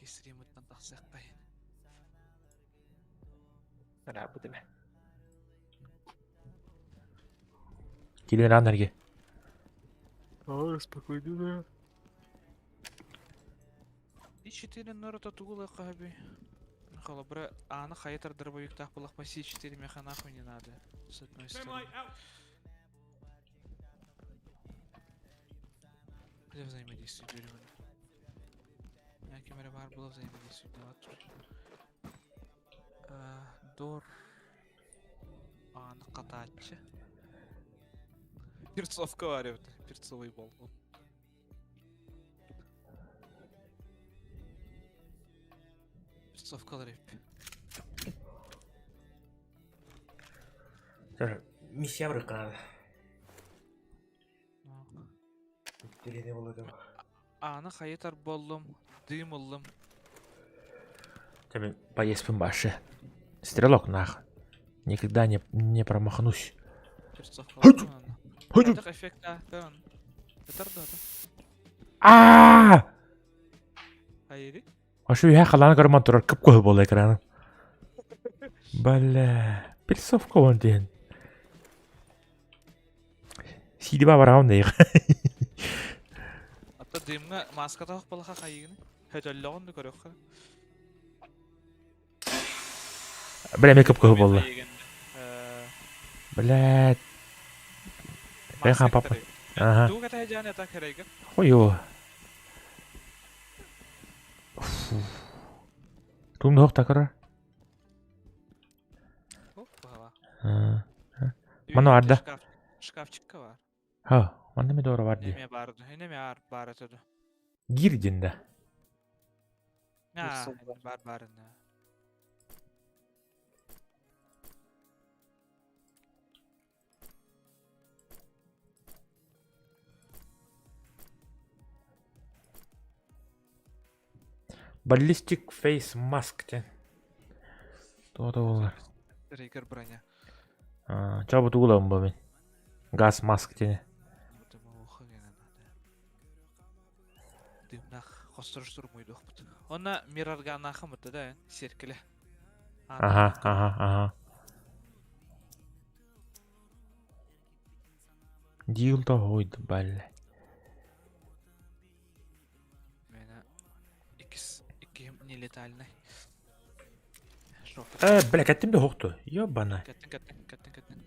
Стримыттан тахсыаххайын. Ырааппыт эмэ. Килин ран эрге. Ой, спокойно. И4 норото тугу ылыахха сөбүй? Холобура, ааны хайа тардар бойуктаах буоллахпа C4 меха нахуй не надо. С одной стороны. Где взаимодействие берем? Ким эрэ баар буола взаимодействие тур. Дор ааны хатааччы. Перцовка бар эбит. Перцовый болбут. Перцовкалар эбит. Миссия барыкканады. Телени болду. Ааны хайытар боллум, дым ыллым. Тебе поесть баше. Стрелок нах. Никогда не, не промахнусь. А! А что я халана карман турар кып көһү буолла экраным. Бля, пересовка вон диэн. Сидиба бараҕын да Ата дымҥа маската балаха хайыгын. Хөтөллөҕүн да көрөххө. Бля, эмиэ кып-кыһыл буолла. Блядь. Бэйхан папа. Ага. Тугу кэтэһэ это кэрэйгин? Хуё. Тум нох такара. Мано арда. Шкафчикка бар. Ха, манна ми дора бар ди. Неме бар, неме бар этеду. Гирдин да. Бар бар. Ballistic face mask диэн. Туота буолар. Рейгер броня. Чо бу тугулабын бу мин. Газ маск диэни. Дымнах хостороштур муйдуохпут. Онна мирарганаахым бутта да сиэркилэ. Аха, аха, аха. Дилдо хойд балле. Мена иккис иккиһим нелетальный. Э, бля, кэттим да хохту. Ёбана. Кэттин, кэттин, кэттин, кэттин.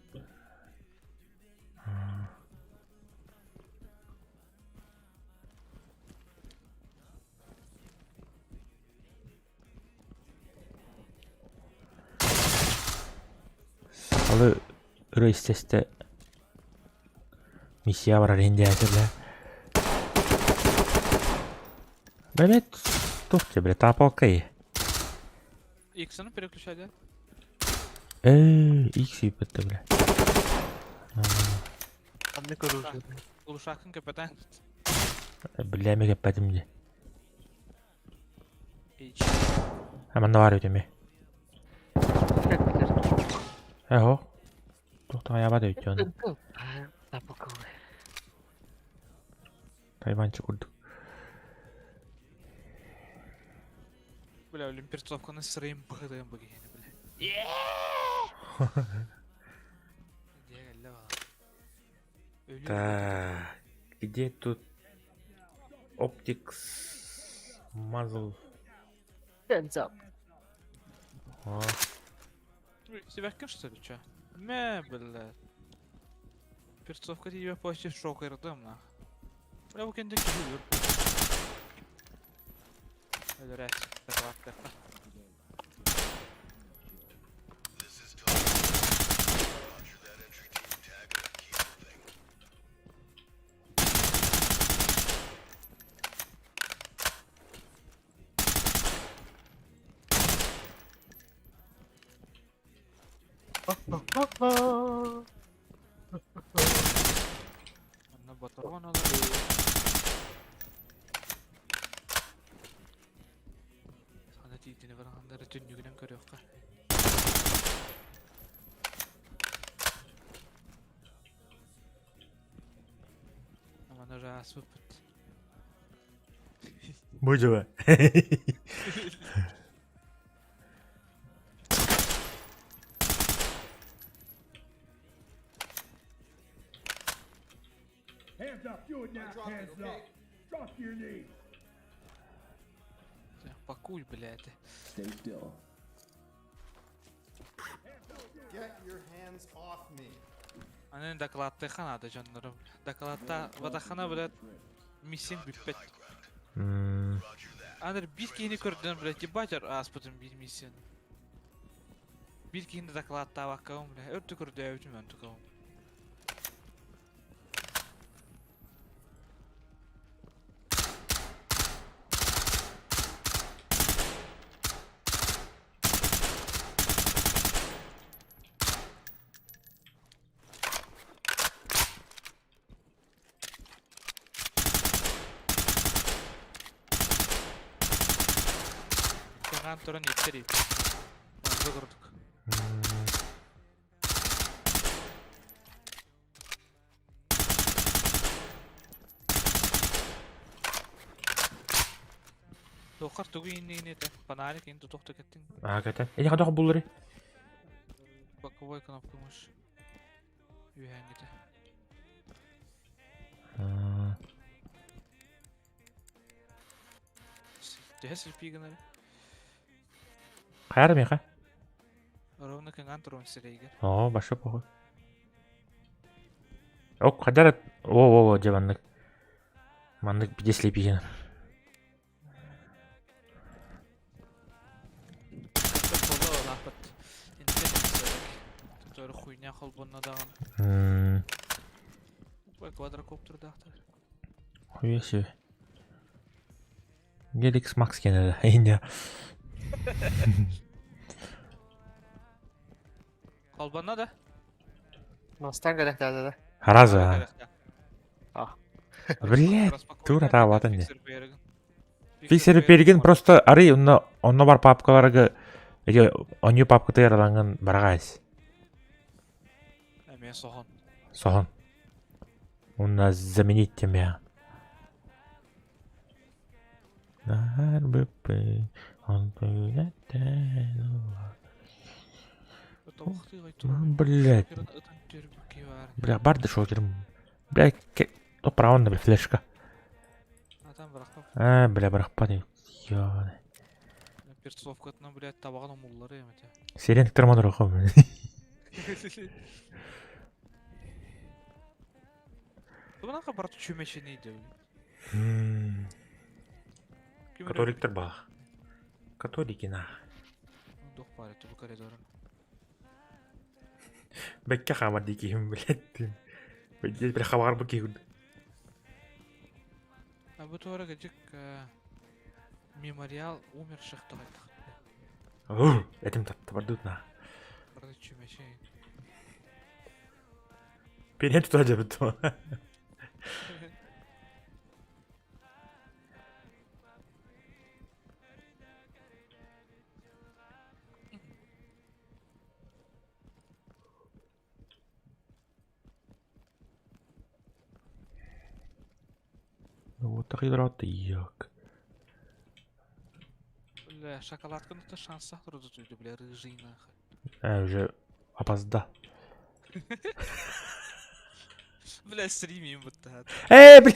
Алы ыры истесте миссия барар индиятыр бля. Блять, тух тебе, бля, тапалкай. Иксаны переключай, да? Э, X ипетте, бля. Анны көрүлдү. Улушакын капитан. Бля, меге пәтим де. H. Аманда бар өтеме. Эхо. Тоқтаға ябады өтті Тайванчик курдук. Бля, блин, перцовканы сырайым быгыдайым быгыйны, бля. Так, где тут Optics Muzzle? Hands up. О, Себәккин что ли, чё? Мә, бля. Перцовка тебе почти шокердым, на. Бля, бу кенде киһи Өлөрәт. Манна батарон алар. Сана тиитини барахандары түннүгүнэн көрүөххэ. Амана жааспыппыт. Бу жыба. Hands up, do it now, hands up. Drop to your knees. Пакуй, блядь. Stay still. Get your hands off me. Аны докладтыха надо дьоннорум. Докладта ватахана, блядь, миссиям бүппэт. Аны биир киһини көрдөн, блядь, ебать ааспытым биир миссияны. Биир киһини докладтаабаккабын, бля, өртө көрдөөбүтүм онтукабын. Каҥаан туран иттэр иттэр. Онно курдук. Туоххар тугу ииннигин этэ? Фонарик ин тутуох да кэттиҥ. Аа кэтэн. Эти хадах буллары? Боковой кнопка муш. Үөһээҥҥитэ. Төһө силпии гынар? Хайар миэхэ? Ровно кыҥаан турун сирэйгэр. Оо, башы похуй. Ок, хадар о о о дьэ маннык. Маннык пиздец лепиген. Который хуйня холбонно даҕаны. Квадрокоптердаахтар. Хуя себе. Геликс Макс кенеде. Иня. Холбонно да? Мастан кэлэхтээдэ да. Раза. Блять, тура таабатын не. Фиксер берген просто ары онно онно бар папкаларга эти онью папкаты яраланган барагайс. Эмиэ соһон. Соһон. Уна заменить тебя. Блять. Бля, бар да шокерым. Бля, то право бля, флешка. А, бля, бырахпат. Ёбаный. Перцовкатынан, блядь, табаҕын омуллары эмэтэ. Сирен тырман рухом. Тугунаха барат чүмэчини диэбин. Католиктар баах. Католики нах. Дух баар этэ бу коридорун. Бэккэ хаамар дии киһим блядь. Бля хабаҕар бу киһи А бу туора кыдьык мемориал умерших тоҕойдох. Этим татта бардут на. Барда чүмэчи. Перед туда дебет. Вот так и Бля, шоколадканы то шанса турду туйду, бля, рыжий нахуй. А, уже опоздал. Бля, стримим будто. Эй, бля!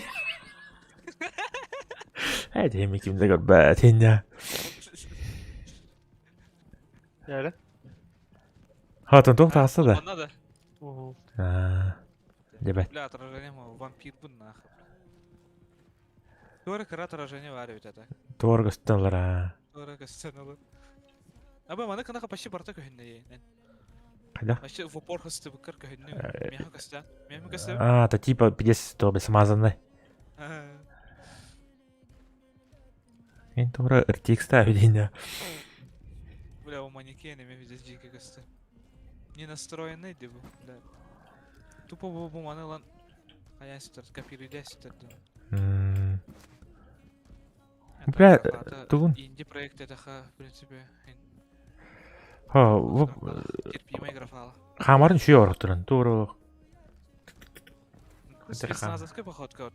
Эй, демик ким да көрбөт, Öyle. Хатын туох таҕыста да? Онно да. Аа, дебет. Бля, отражение вампир бун нахуй. Туора кыра отражение бар эбит это. Туор көстөлөр аа. Туора көстөн Аба маны кынаха почти барта көһүннэ. Хайда? Вообще в упор хыстыбыккар көһүннү. Меха көстөн. Меха көстөн. Аа, это типа пиздец то смазанный. Мен туора RTX та видение. Бля, у манекены мен здесь дико көстөн. Не настроенный дебу, бля. Тупо бу бу маны лан хайа сытар, копируйда сытар дем. Бля, тугун. Инди проект это в принципе. Ха, терпимый графала. Хамарын шүй орохтуран, туора. Спецназовская походка вот.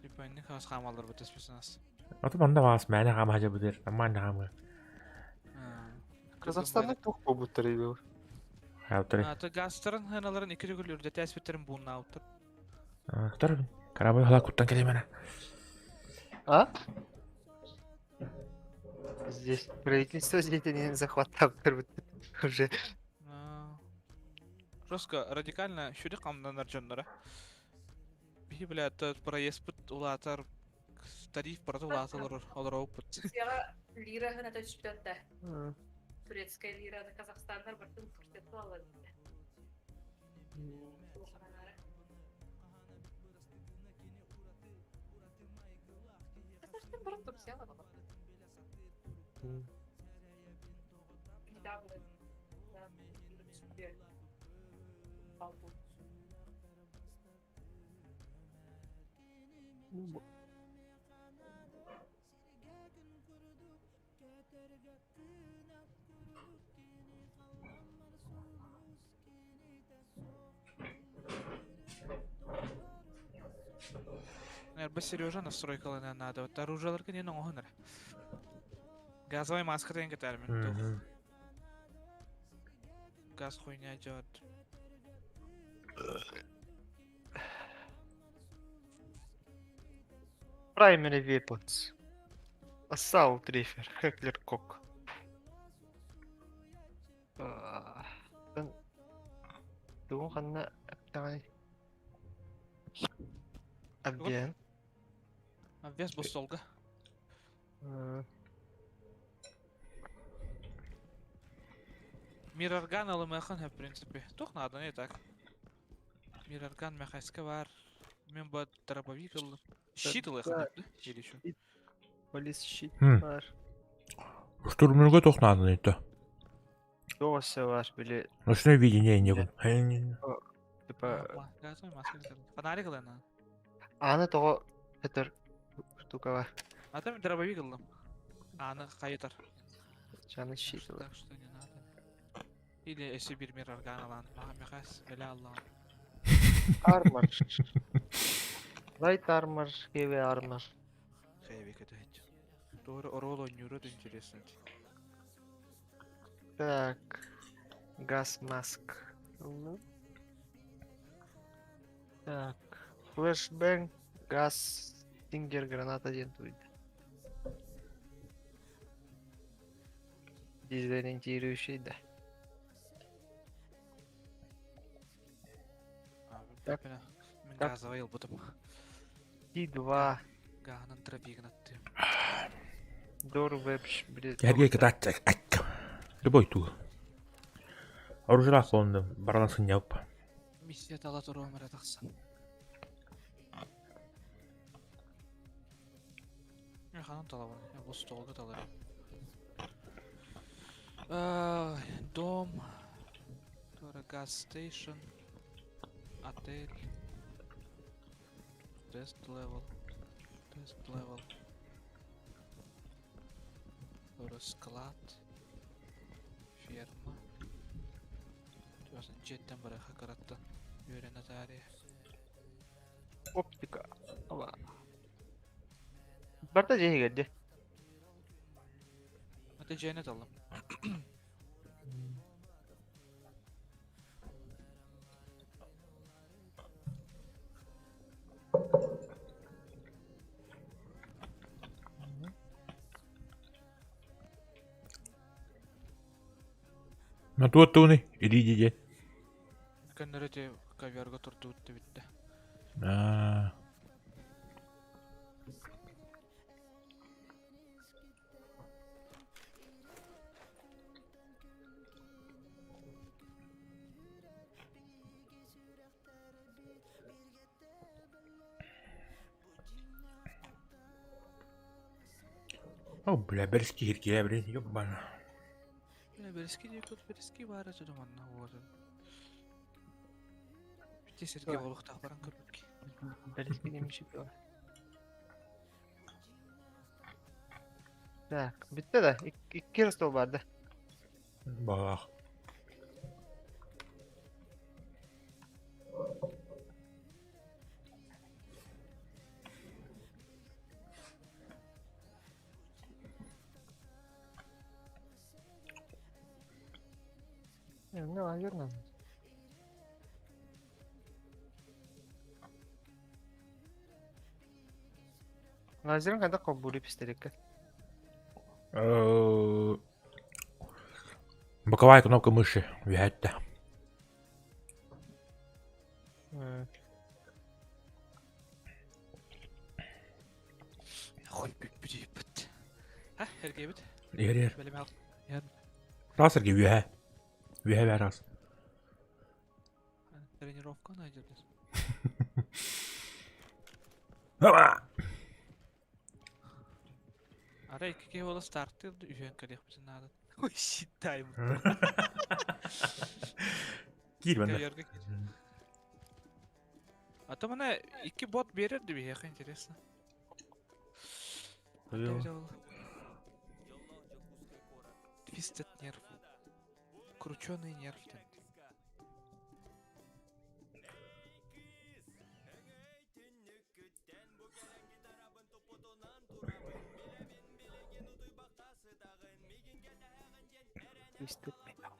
Типа не хас хамалар бу спецназ. Ото манна баас мээнэ хаама садьабытыр, аммаан хаамы. Казахстанна туох буолбуттар эбит? Хаалтары. Аты газтарын хыналарын икки төгүл үрдэтээспиттерин бууннаабыттар. Тор корабль хала куттан кэлимэнэ. А? Здесь правительство здесь захваттаабыттар уже. Жестко, радикально шүрі қамданар дьонноро. Биһи, блядь, проездпыт улаатар, тариф барыта улаата олорор, олоробуппут. Турцияҕа лира гына түспүтэ да. Турецкая лира Казахстаннар бартын Турцияттан алар битте. Казахстан бұрын Турцияға бар. Недавно Наверное, Сережа настройкалана надо. Вот оружиеларга не оҥоһун эрэ. Газовай маска деген кэтэрмин. Газ хуйня идет. Primary weapons. Assault rifle, Heckler Koch. Тугун ханна эптэҕиний? Обмен. Обвес бу столга. Мирарган ылымыахын в принципе. Туох надо, не так. Мирарган мэхэскэ баар. Мин бу дробовик ыллым. Щит ылыахын да? Или что? Полис щит баар. Штурмерга туох нааданы то? Туох өссө баар били Ночное видение не типа Газовый маска. Фонарик ылына. Аны тоҕо этэр штука бар. А там дробовик ыллым. Аны хайытар. Чаны щит Так что не надо. Или если бир мирарган алан. Мехас бля Аллах. Armor. Light armor, heavy armor. Heavy кэтэһит. Туора орол ойнуура да интересно. Так. Gas mask. Так. Flashbang, газ, стингер, граната один тут. Дезориентирующий, да. Так. Мин газовай ылбытым. Ти-2. Гаһынан тропигнаттым. Дор вебш, блин. Кэргэ кытааччы акка. Любой туу. Оружиялаах буолан баран сынньап. Миссия тала туруом эрэ тахсан. Ханан талабын? Бу столга таларым. Дом. Туора gas station. Отель. Тест level. Тест level. Туора склад. Ферма. Туосан дьиэттэн барыха кыраттан үөрэнэ таарыйа. Оптика. Ала. Барта дьиэ дии. Это дьиэни таллым. На туоттууни илии дии. Көннөрү ити ковёрга турдубут бүттэ. Аа. О, бля, бэриски кииркиэ, блин, ёбана. Бля, бэрэски диэки бэрэски баара дьоно манна уотун. Бити сиргэ буолуохтаах баран көрбүккэ. Бэрэски диэмичи дуо? Так, бүттэ да? Икки эрэ стол баар да? Баах. Ну, наверное. Лазерын хайдах холбууруй пистоликка? Боковая кнопка мыши үһэттэ. Хуй бүппүт. Ха, эргийбит. Иһэр иһэр. Бэлэм ал. Иһэр. Раз эргий үөһэ. Үөһэ бээр раз. Тренировка найдет. Арай икки киһи буола стартыыр да үһүөн кэлиэхпитин наада. Ой, считаем. Киир манна. Көйөргө киир. А то мана икки бот биэрэр да биһиэхэ интересно. Твистед нерв. Крученый нерв. Twisted Metal.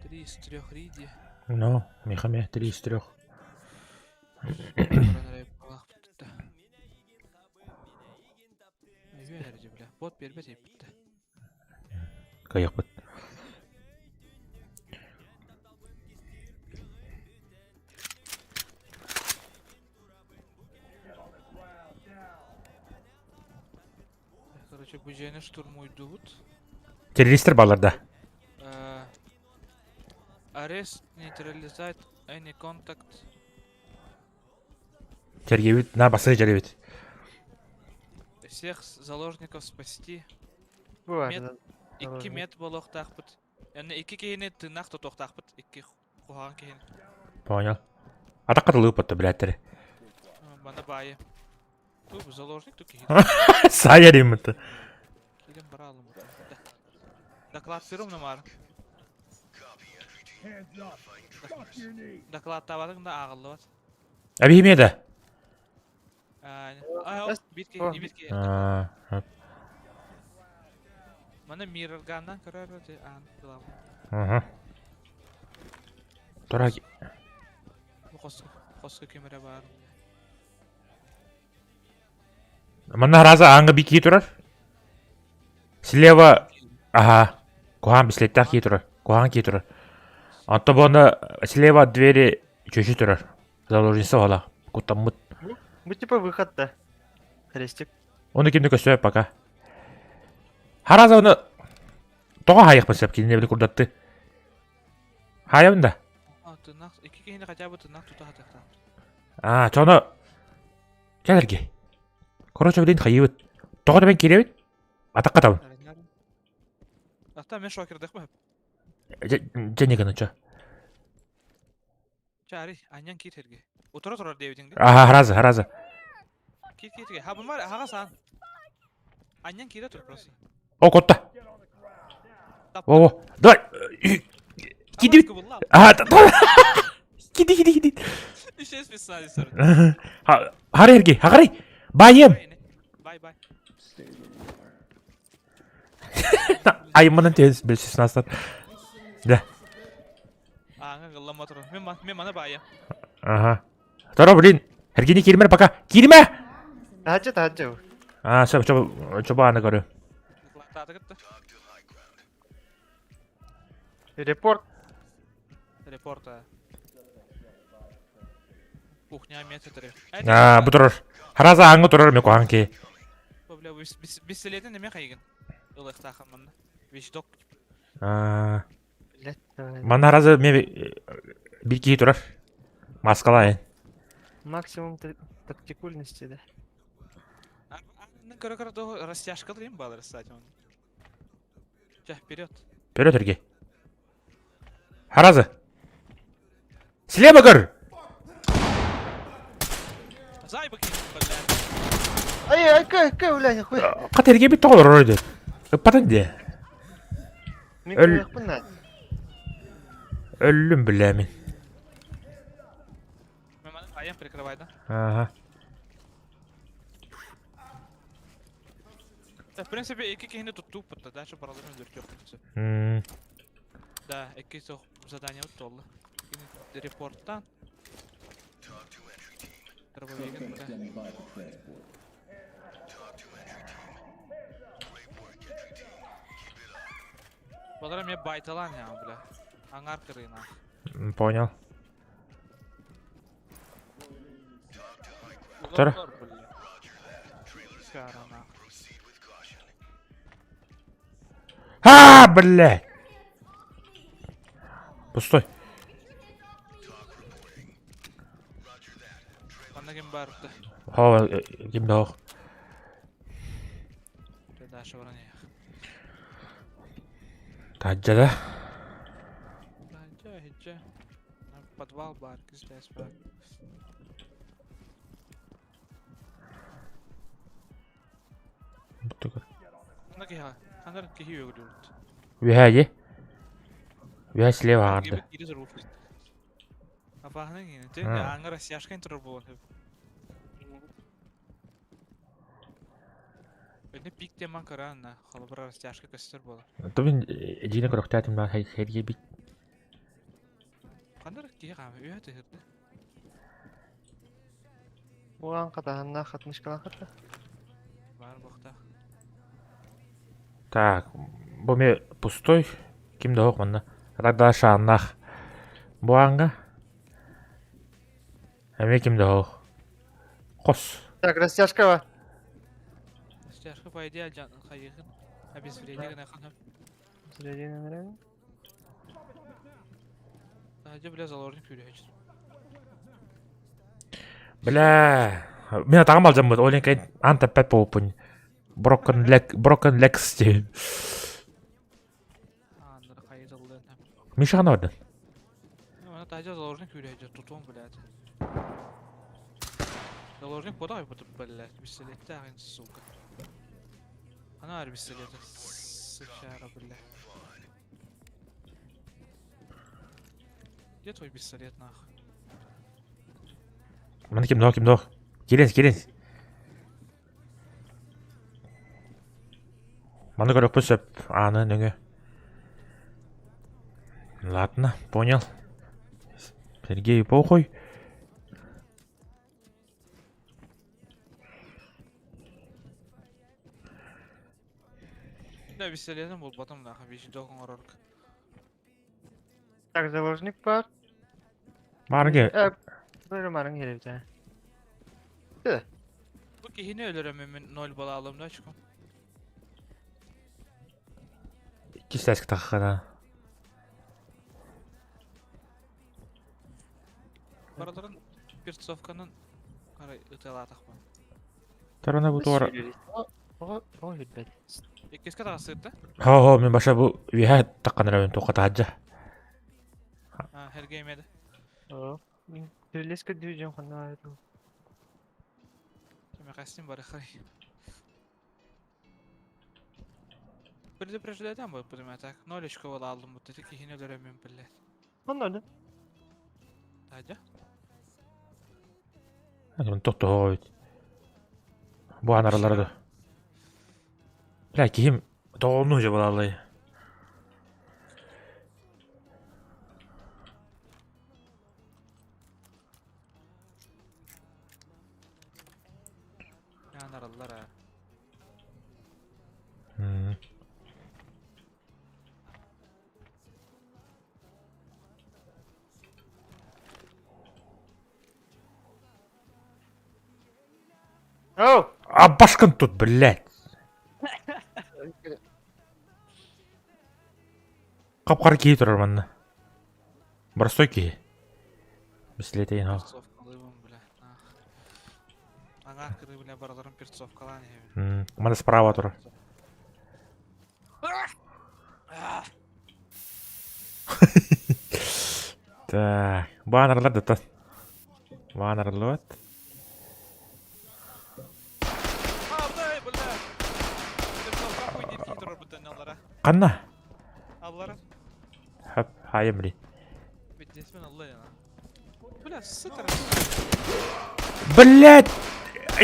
Три из трех Риди. Ну, михаме, три из трех. Бот биэрбэт эппитте. Кайықпыт. Короче, бу дьиэни штурмуйдубут. Террористер баллар да. Арест нейтрализать any contact. Сергеевит, на басы дьэрибит. Всех заложников спасти. Бу Икки мет буолуохтаахпыт. Янна икки киһини тыыннаах тутуохтаахпыт. Икки куһаҕан киһини. Понял. Атахха тылыы блядь. Бана баайы. Ту заложник ту киһи. Сая риммыты. Кирен баралым. Доклад сырым намар. Доклад табадың да ағыллыбат. Әбиһимиэ да? Бир киһи. Маны миррорганнан көрөр аан Ага. Тура Бу хоско кемере бар. Манна раза аңы би кии турар. Слева ага. Куһаан бислеттах кии турар. Куһаан кии турар. Онто буона слева от двери чөчү турар. Заложница ола. Куттаммыт. Бу типа выход да. Крестик. Оны кимди көстөбөт пока. Хараза оны тоҕо хаайыахпын сөп кинини били курдатты. Хаайабын да. Тынах, икки киһини хотя бы тынах тута хатыахтаах. Аа, чоно кэлэрги. Короче, блин, хайыбыт. Тоҕо да мен киирэбит? Атахха табын. Ата мен шокердах Дьэ не гына чо. Чари, аньян киир эрге. Утура турар диэбитиҥ Аха, хараза, хараза. Киир киир Хабымар хаҕа саан. Аньян киирэ тур просто. О, котта. О, давай. Киди. А, киди, киди, киди. Еще списали, сэр. Хары эрги, хагары. Байым. Бай, бай. Айымманан тез билсис настар. Да. Ааҥа гыллама турар. Мен мен мана баайа. Ага. Торо, блин. Эргини киирмэр пока. Киирмэ! Таһаччы, таһаччы. А, сөп, чоба, чоба аны көрү. Репорт. Репорта. Кухня метр. А, бу турар. Хараза аңы турар мен куһаан ки. Бля, бистилетин неме хайгын. Ылыктаахын манна. Вещдок. А. Манна хараза мен бир киһи турар. Маскалайын. Максимум тактикульности, да. Көрө-көрө растяжка балыр, кстати, он. Ча, вперед. Вперед, Эрги. Хараза. Слева көр! Зайбы блядь. Ай, ай, кай, кай, бля, хуй. Кат эрге бит тоҕолор оройду. Ыппатын дии. Мин Өл- көрүөхпүн наада. Өллүм билээ мин. Мен маны айан прикрывай да. Ага. Да, в принципе, икки киһини туттууппут да, дальше бараларын өлөртүөхпүт сөп. Да, икки сох задание толла. Репорттан. Дробовигин, бля. Балара мне байталан я, бля. Аңар кырына. Понял. Тор. А, бля! Пустой. Манна ким барыпты? Хоо, ким да ох. Даша баран ях. Таджа да. Таджа, хиджа. Подвал бар, киздес бар. Үһэ дии. Үһэ слева аҥарда. Тубин дьиэни көрөхтөөтүм да сэргиэбит. Буган хатаһыннаах хатмышкалаах хатта. Бар бохта. Так, бу эмиэ пустой. Ким да суох манна. Рада шааннаах. Бу ааҥҥа эмиэ ким да суох. Хос. Так, растяжка бар. Растяжка по идее хайыгын. Обезвредили гына ханап. Обезвредили Дьэ, бля, заложник күүрүһэччи. Бля, мин атаҕым алдьаммыт, ол иһин аан тэппэт буолбуппун. Broken leg, broken legs диэн. Ааннары хайытыллыан. Миша хана бардын? Мана таһдьа заложник күүрүһэччи, тутуом, блядь. Заложник куда айбыт, блядь, пистолеттээх сука. Ана ар пистолет, сычара, блядь. Где твой пистолет, нахуй? Маны ким доо, ким доо. Киирэн, киирэн. Маны көрүөхпүн сөп, ааны нөҥүө. Ладно, понял. Сергей, похуй. Да, пистолетым булбатым нахуй, вещдок оҥорорго. Так, заложник бар. Маарыҥ Бөрө марың келебит Бу киһини өлөрөммүн ноль балаалым да очком. Иккис сээскэ таххана. Бараларын перцовканан арай ытыалаатахпын. Тарана бу туора. Оҕо оҕо билбэт. Иккискэ таҕыстыытта? Хо-хо, мин баша бу үөһэ таххан эрэбин туохха таһырдьа. А, Сергей эмиэ да. Оо. Мин Трелес көрдүү дьон ханна Мехастин барыхай. Предупреждайдан буолбут так. Ноль очко аллым бут киһини өлөрөммүн блядь. Ханна да? Таһырдьа? Тохтоо Бу анаралары да. Бля, киһим тоҕолну же балалай. Анараллар а. Оу! А башкын тут, блядь. Хап-хара киһи турар манна. Простой киһи. Бислетейин ол. Перцовкалыыбын, бля. Аҥаар кырыы, бля, барыларын перцовкалаан иһэбин. Манна справа турар. Так, бу анаралар да тас. Бу анарыллыбат. А, бля, бля! Перцовка хуй диир киһи турар бу. Ханна? Аллара. Хап, хайым блин. Бүттесмен алла яна. Бля, сытар. Блять!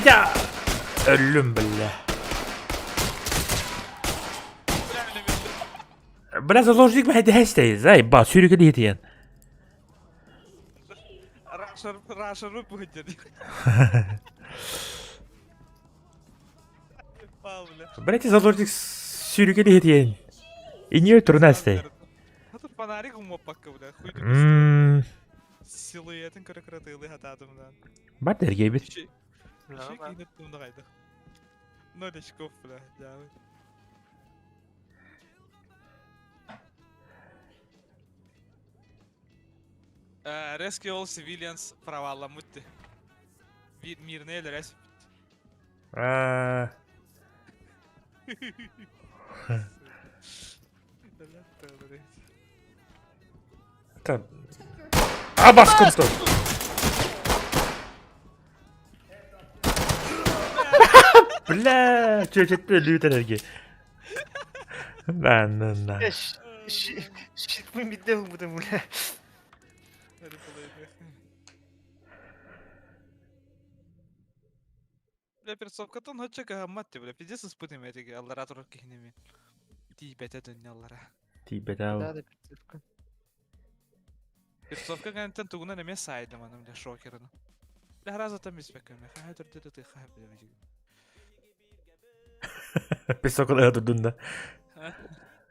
Я... Өллүм, бля. Бля, заложник бэйдэһэстэй, зай, ба, сүүрүкэ диэтиэн. Рашер, рашер выпустит. Блять, заложник сүүрүкэ диэтиэн. Иньер турнастэй. А тут фонарик умоппакка, бля, хуй Силуэтин көрө-көрө тыылыы хатаатым да. Бар дэргэйбит. Еще киинет тумна кайдах. Ноль очков, бля, дьаабы. Rescue all civilians провалламмыт Мирные өлөрөс. Абаскын тут. Бля, чүөчэттэ лүүтэн эрги. На, на, на. Щит мидде бутым бля. Бля, перцовкатын хоча каһаммат бля, пиздец испытым этиги аллара турар киһинеми. Тиийбэтэ дөннө аллара. Тиийбэтэ Да, да, перцовка. Перцовка кэнниттэн тугунан эмиэ саайдым аны бля шокерын. Бля, раза там испэккэ мэ, хаһа төрдө ты хаһа бля Перцовка ыһа турдун да.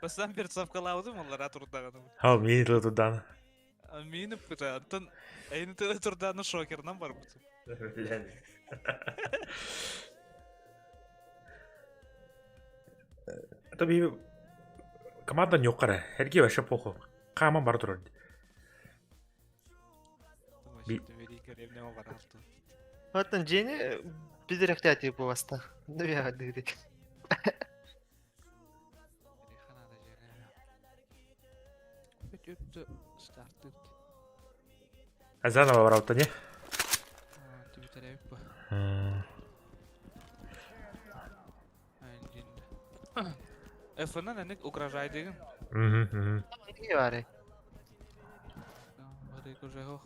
Бастаан перцовкалаабытым аллара турдаҕына. Хау, миин тылы турдааны. Миин ыппыта, онтон эйини тылы турдааны шокерынан барбытым. Это би команда ньоккара. Эрги вообще похуй. Хааман бара турар. Би Оттон дьиэни бидирэхтээти буоласта. Ну я дыгды. Заново барабыта не? F-нан эник угрожай деген. Мгм. Не бары. Бары угрожай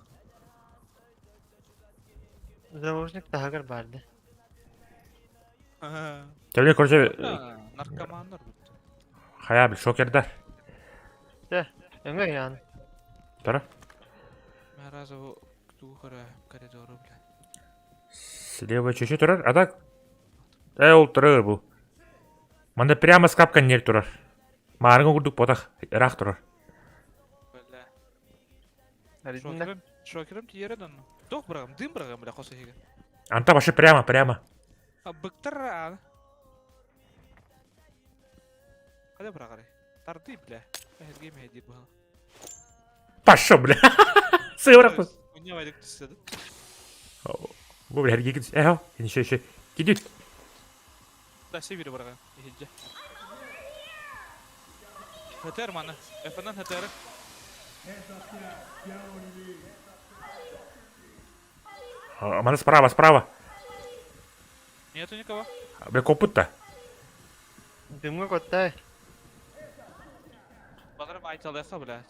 Заложник таһыгар барды. Төле короче наркоманнар бүттү. Хайа бил шокердар. Дэ, өҥө ян. Тара. Мен разы тугу көрө коридору бля. Слева чуть-чуть турар, а так Э, ол турар бу. Манда прямо скапка нер турар. Маарыҥа курдук ботах, ыраах турар. Бля. Аридинна. Шокерым, шокерым тиерэ донну. Туох быраҕым, дым быраҕым бля хос иһигэр. Анта вообще прямо, прямо. А быктар ааны. Хайда быраҕарый? Тардый бля. Эһэргэ мэһэйдиир быһалар. Пошел, бля. Сыыраппын. Унньабайдык түстэ да. Бу бля, эргийгин. Эхо, еще, еще. Кидит. Да, сибири быраҕым. Иһирдьэ. ХТР маны. ФН ХТР. Маны справа, справа. Нету никого. Бля, копыт-то. Дымҥа коттай. Баларым айталыха, блядь.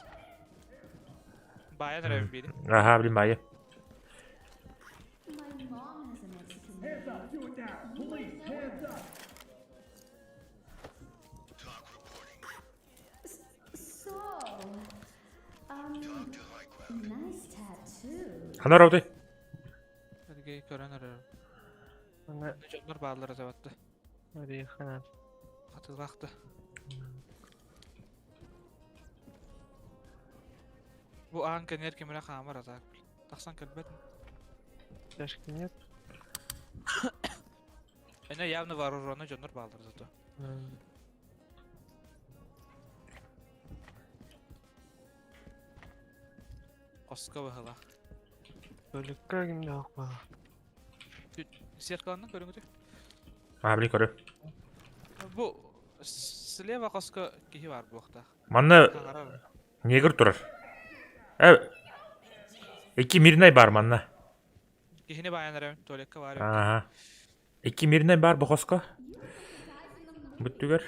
Баян эрэбин бири. Ага, блин, майя. Hands up, do it now. Police, hands up. So, nice tattoo. Ханар отой. Эргей көрөн эрэр. Аны Дьоннор бааллара табатты. Арыйханан. Хатылаахта. Бу аан кэнээр кимирэ хаамар атаак. Тахсан кэлбэт. Тяжко нет. Эне явно вооруженный дьоннор бааллар зато. Хоско быһылаах. Өлүккэ кимнээх баа. Зеркаланан көрүҥүтүй. Аа, били көрү. Бу слева хоско киһи баар буохтаах. Манна Хаҥарар. негр турар. Э, икки мирнай бар манна. Киһини баайан эрэбин, туалекка баар эбит. Ага. Икки мирнай бар бу хоско. Бүттүгэр.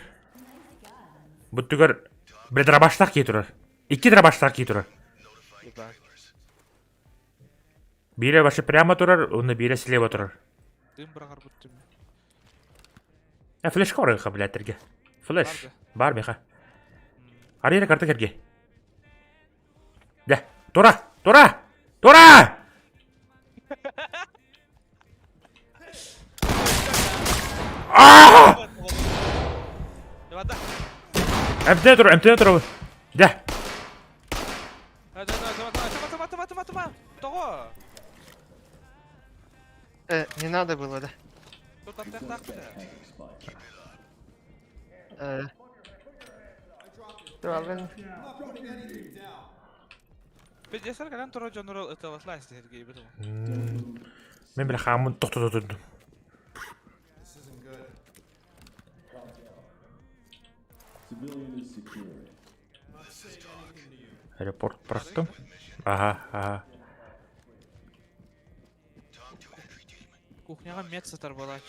Буттугар бля дробаштаах киһи турар. Икки дробаштаах киһи турар. Ебать. Биирэ вообще прямо турар, уонна биирэ слева турар. Дым быраҕар буттум. Э, флешка оройха, блядь, эргэ. Флеш. Бар да. Бар меха. Арыйра карта кэрге. Дэ, тура, тура, тура! Аа! Эмтэнэ тур, эмтэнэ тур. Дэ. Тоҕо? Не надо было, да? Пиздецер кэлэн турар дьоннору ытыаласлаа истиһэргийбит. Мен бile хаамын тохтото турдум. Репорт бырахтым. Ага, ага. Кухняҕа мед сытар буолаач.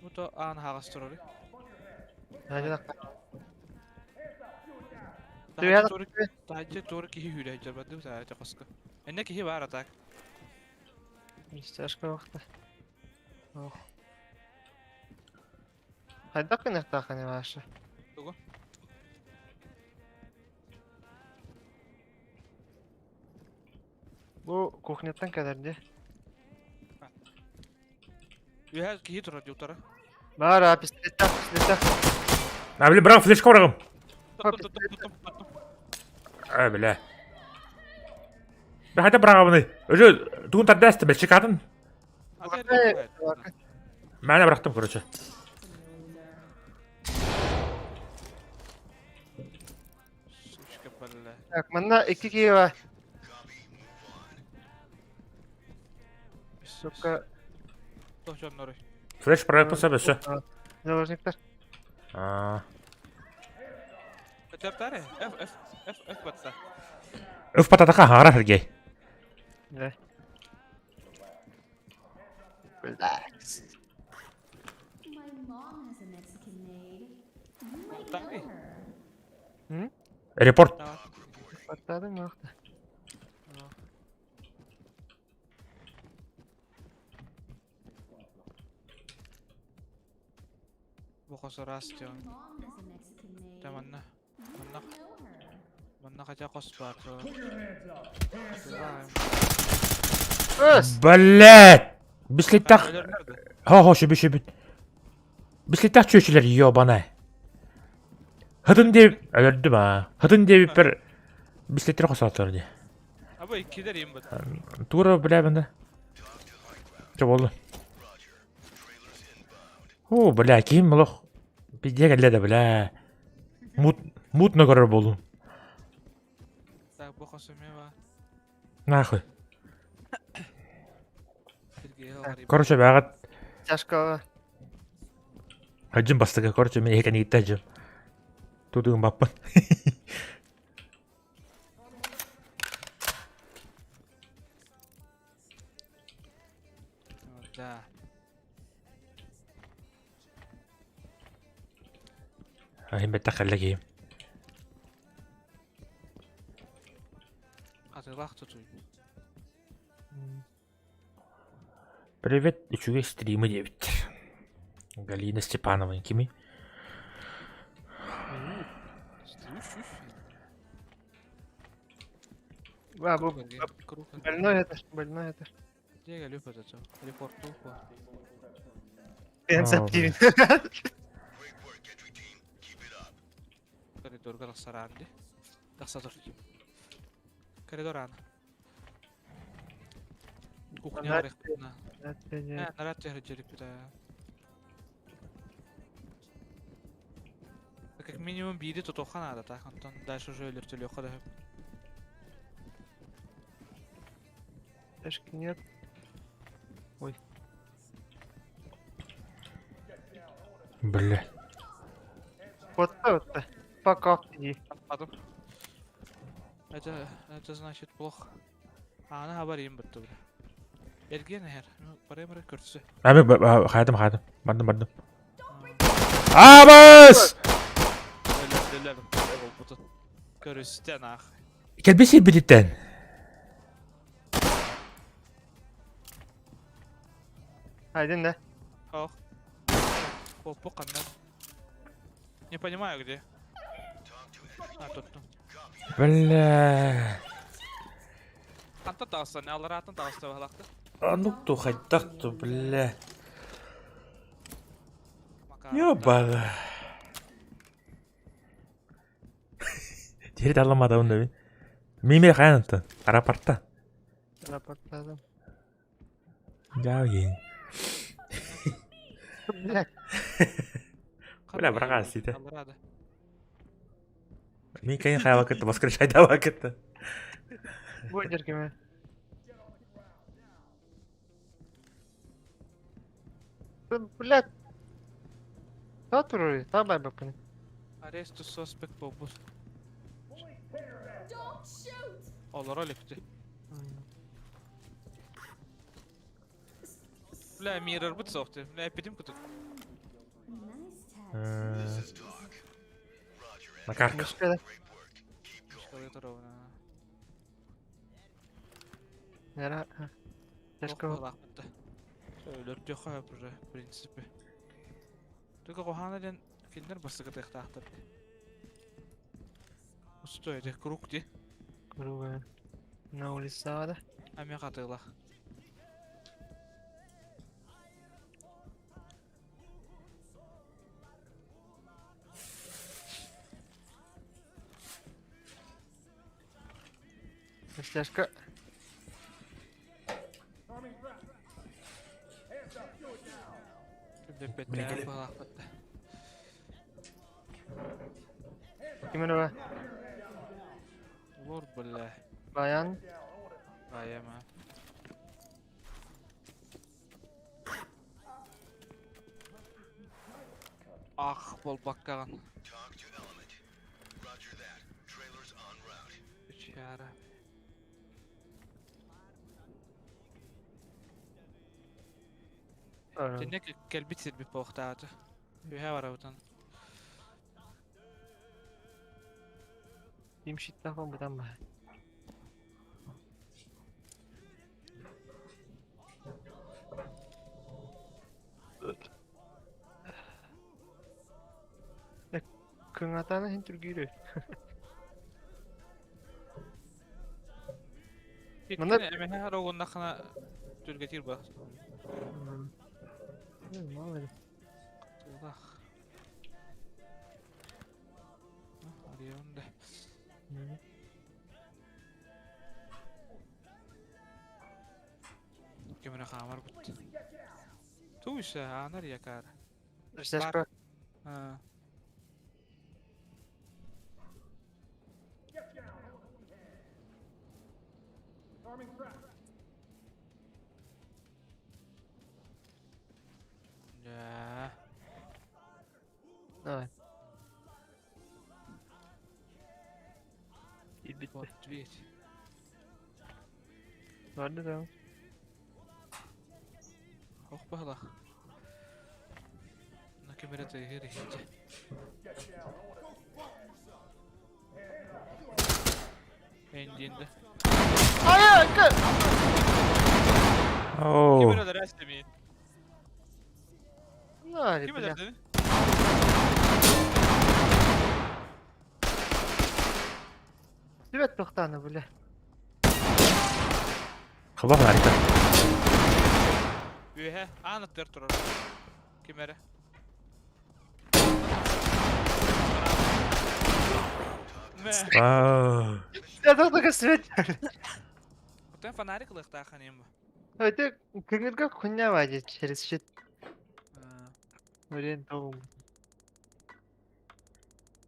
Бу то аан аһаҕас турар. Таһырдьа туора киһи сүүрэ сылдьар бардым саата хоско. Эннэ киһи баар а так. Стяжка вахта. Ох. Хайдах гыныахтааххыный Маша? Тугу? Бу кухняттан кэлэр дии. Үөһэ киһи турар дии утары. Баар аа пистолеттаах пистолеттаах. А, бля, бырах флешка быраҕым. Туттум туттум туттум туттум. А, бля. Бля, хайда быраҕабыный? Уже тугун тардаасты, бля, чекатын. Мээнэ бырахтым, короче. Сучка, бля. Так, манна икки киһи бар. Сука. Доннору. Флеш проект сөп өссө. Заложниктар. Аа. Өтөптаре. F F F F батса. Өф пататаха хаара Сергей. Да. Relax. My mom has a Mexican maid. You might know her. Репорт. Баттадым уохта. Бу хос ыраас My диэн. mom has a Mexican maid. Дьэ манна. You Манна might know her. манна хотя хос баар. Өс! Блядь! Бислиттах. Хо-хо, шүбү шүбүт. Бислиттах чүөчүлэр ёбана. Хытын диэб өлөрдүм аа. Хытын диэбиппэр бислиттер хосоотор дии. Абы иккилер им бат. Тура бля банда. Чэ буолла. О, бля, ким олох пиздец кэллэ да бля. Мут мутно көрөр буоллум. Так, бу хос эмиэ баар. Нахуй. Сергей алар. Короче, бэҕэт Тяжкого. Хадьым бастакы, короче, мин эһикэн иитте хадьым. Тутугун баппын. Да. Аһын бэттэх кэллэ киһим. Атылаах тутуй. Привет, үчүгэй стримы диэбиттэр. Галина Степанова кими? А, бу больной это, больной это. Пенсаптивин. Коридорга тахсар дии. Тахса тур. Коридор аана. Кухня барыахпытына. Э, наряд түһэр дьэриппит Как минимум биири тутуохха наада так, онтон дальше уже өлөртөлүөххэ да сөп. Тяжки нет. Ой. Бля. Вот вот. Пока. Иди. Потом. Это значит плохо. А, она говорим будто бля. Эргиэн эһэр. Барай-барай көрсө. Ами хаатым хаатым. Бардым бардым. Абас! Өлөрдүлэр болбутун. Көрүстэн ах. Кэлби сирбититтэн. Айдын да. Ох. Опу канна. Не понимаю где. А тут. Бля. Ханта таҕыста, не алларааттан таҕыста баһылахты. А ну ту хайдах ту, бля. Макар. Ёбана. Тери таламадым да мин. Миме хаянтан. Аэропортта. Рапорттадым. Жау ен. Блядь. Бля, браға ситі. Алларада. Мин кайын хаяла кытты, воскрешайда кытты. Бу жерге Блядь. Та турur, та бай бакын. Arrest to suspect болбут. Don't shoot! Олоро лепти. Бля, mirror бут соқты. Бля, пидим кутук. Nice tattoo. Макарка. Мышка Шкалета ровно. Нера. Ташка. Өлөртү хаа уже, в принципе. Только кохана ден киндер басыгы тахтар. Устой, это круг ди. Круга. На улица да. Ами катыла. Стяжка. Деп балахпатта. Кимер ба? Лор бля. Баян. Аяма. Ах, бол баккаган. Үчара. Теннек келбит сирбит боохтааты. Үһэ барабытан. Ким щит тахын бутан ба. Кыңатаны хин түргүрү. Мында эмэхэ рогуннахына түргетир ба. Мало ли. Тылах. Арионда. Кемере хамар бут. Туйса анар якар. Стяжка. А. Да. Давай. И бит. Вот дверь. Барды да. Ох бахлах. На камера ты гири. Эндинде. Ая, Оу. Ким öldürer istemeyin. На, Kim бля. öldürdü? Сүбэт тохтаны, бля. Хабар нарика. Ühe, anıttır turur. Kimere? Мэ. Вау. Я тохтага сүбэт. Утен фонарик лыхтахан им. Это кыңырга хуйня вадит через щит. Блин, дом.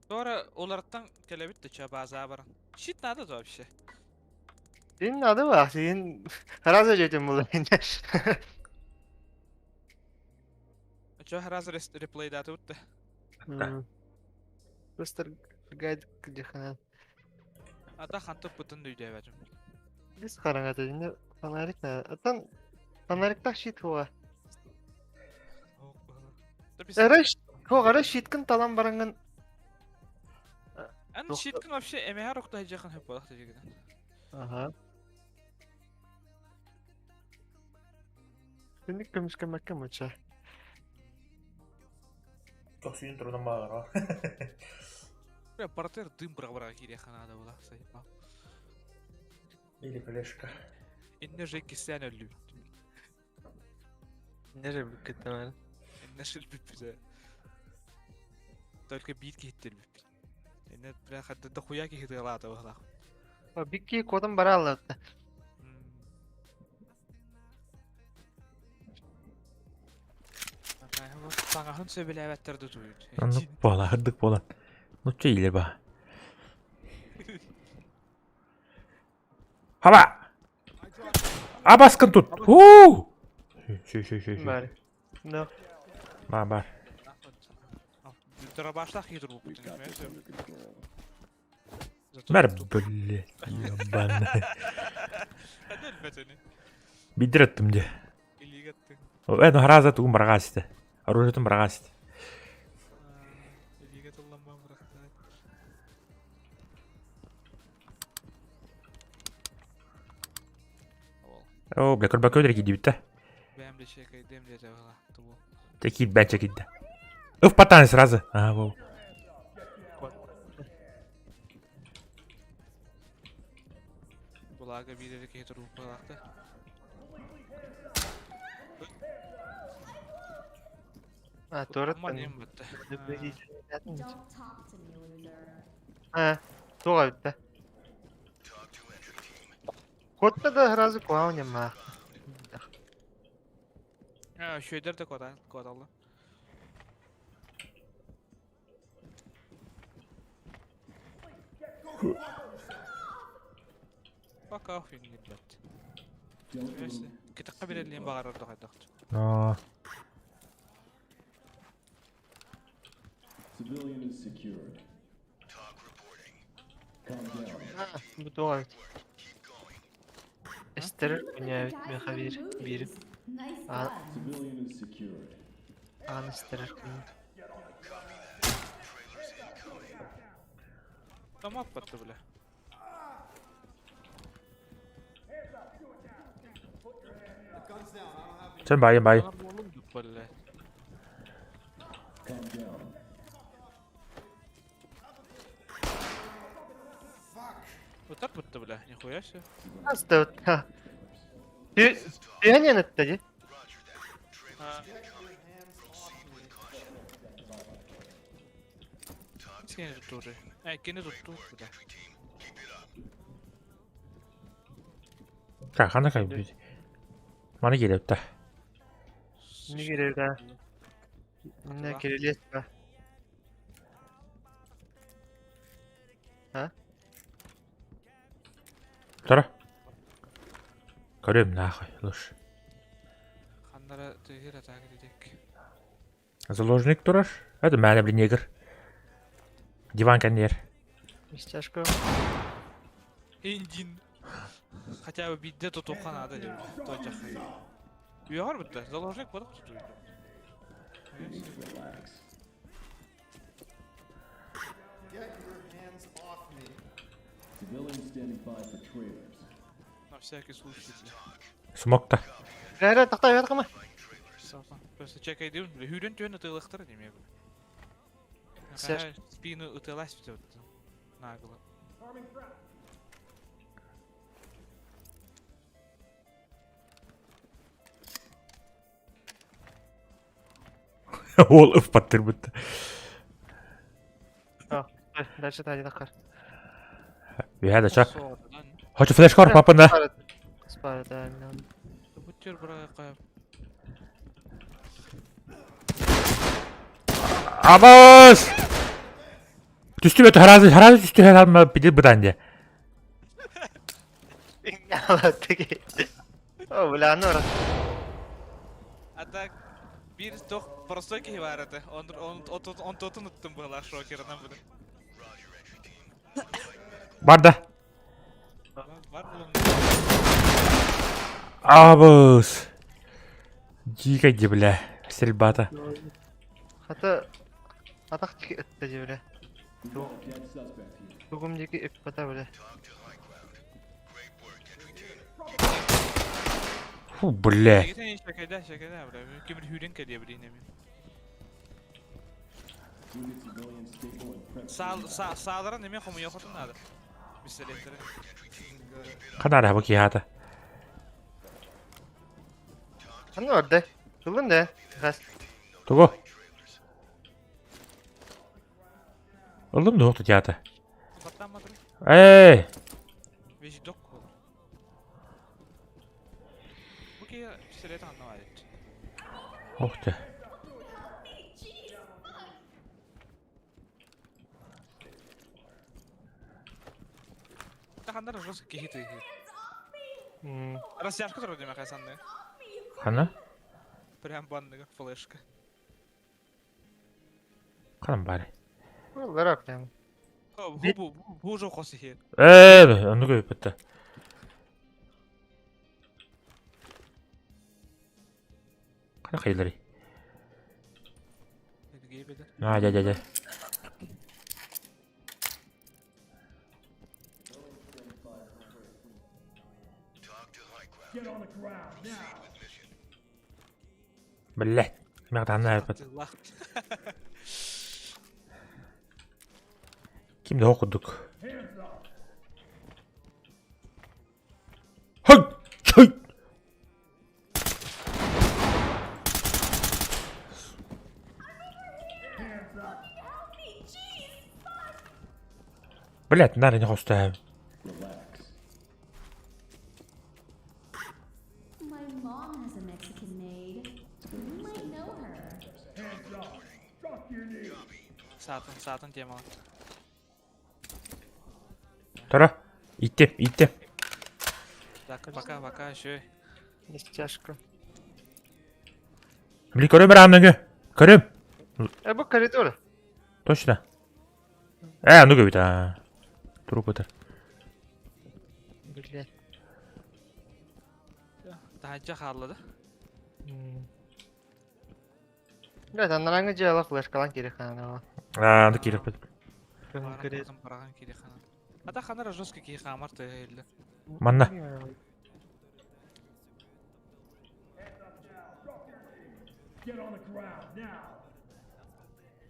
Sonra оларттан келебит де база баран. Щит надо то вообще. Сен надо ба, сен разы жетем бұл енді. Чо раз реплей даты утты. Да. Просто гайд где хана. Ата хантып бутын дүйдө бәжим. Biz қараңғата енді фонарик на. Атан Фонариктаах щит хуга. Эрэ хуга эрэ щиткин талан бараҥҥын Эн щиткин вообще эмэһэр охто дьахан хөп буолах тежигин. Ага. Синник көмүскэммэккэ муча. Көхсүйүн турунан баҕара. Бля, портер дым быра-быра киириэххэ наада була, сайпа. Или флешка. Инне же кисээн өллүбүт. Инне же бүккеттен Инне шилбиппит. Только биир киһиттирбиппит. Инне бля хадда дохуя киһи тыалаата быһылаах. Бикки кодом бара аллатта. Саҥаһын сөбүлээбэттэр да туйут. Оннук буола, ырдык буолан. Нучча иилэ ба. Хаба! Абаскын тут! Хуу! Шү шү шү шү. Бар. No. Бар бар. Дробаштах киирбуппут. Бар блядь, ебаный. Өлбөтөнү. Бидир аттым дии. Илиигэ аттыҥ. Э, ну хараза тугун бараҕаа истэ. Оружиетын бараҕаа истэ. Илиигэ тылламман бырахта. Оо, бля, көрбөккө өтөр киирдибит да. Бэм да чекайдым диэтэ бала. Тубу. Те киирбэт чекийдэ. Ыф патаны сразу. Аа, во. Благо биир эрэ киһи турбуппалаахта. А, туораттан. Don't talk to me, loser. А, туох эбит Куотта да сразу куһаҕан Үчүгэйдэр да куоталлар. Пока офигеть. Кытахха бирэллиэн баҕарар да хайдах. Аа. Civilian is secured. Calm down. Бу туох эбит. Эстер күнээбит миэхэ биир биир Nice А. gun. Civilian is secured. аан эстэрэр күн. Тамап батты бля. Sen байын бай. Бля. Calm down. Вот так будто, бля, нихуя себе. Аста Түһэн ытта дии. Кини туттуур. Э, кини туттуур, бля. Хана кай Маны келепті. Не керек а? Мына керелес ба. Тұра. Көрем нахуй, лучше. Ханнара тыгыр атака дедек. Заложник турар. Это мәне блин негр. Диван кәнер. Мистяшка. Индин. Хотя бы бидде тутуха надо деп. Тоджах. Үйәгәр битте. Заложник барып туту. Relax. Get your hands off me. Civilians standing by for trailers. На всякий случай. бля. Смокта. Эрэ тахта бер кама. Просто чекай дим. Хүрен түйен ытылыктыр неме бу. Сер. Спину ытылас бит. Нагло. Ол ыф паттыр бітті. Дальше тани тахар. Бүйәді ча. Хочу флешкар папында. Спарда. Буттер бра Абас! Түстү бөтө харазы харазы түстү харама биди быданде. О, бля, ну раз. А так бир тох простой киһи баар этэ. Он он он тотун уттум была шокерынан буду. Барда. Бар булун. Абыс. Дьиикэй дии бля, стрельбата. Хата атах диэки ытта дии бля. Тугум диэки ыппата бля. Фу, бля. Эгитен шекеде шекеде бля. Ким хүрен кэлиэ билин эми. Сааларын эми хомуйохотун надо. Пистолеттерин. Ханара бу киһата. Ханна барда? Ылын да. Хас. Тугу? Ыллым дуо тутята. Эй! Вещдок был. Бу киһи пистолет анна айт. Ух ты. Тахандар жестко киһи тыһы. Растяжка турар диэмэхэ санны. Хана? Прям банныга флешка. Ханан баар? Буоллара прям. Бу бу бу уже хос иһи. Ээ, оннук өйпөттө. Хана хайылары? А, дя, дя, дя. Блядь, мягтанна айпат. Ким да курдук. Хай! Чай! Блядь, нары не хостаем. My mom has a Mexican maid. You might know her. Саатын, саатын темала. Тара. Иттем, иттем. Так, пока, пока, еще. Тяжко. Били көрөм аанныгы. Көрөм. Э, бу коридор. Точно. Э, ну көбүт а. Туруп ытар. Блядь. Таһырдьа хаалла да? Блядь, анарааҥҥы дьыала флешкалаан киирэх хаана. Аа, аны киирэхпит. Барахан киирэх хаана. Ата ханара жестко киһи хаамар тыаһа Манна.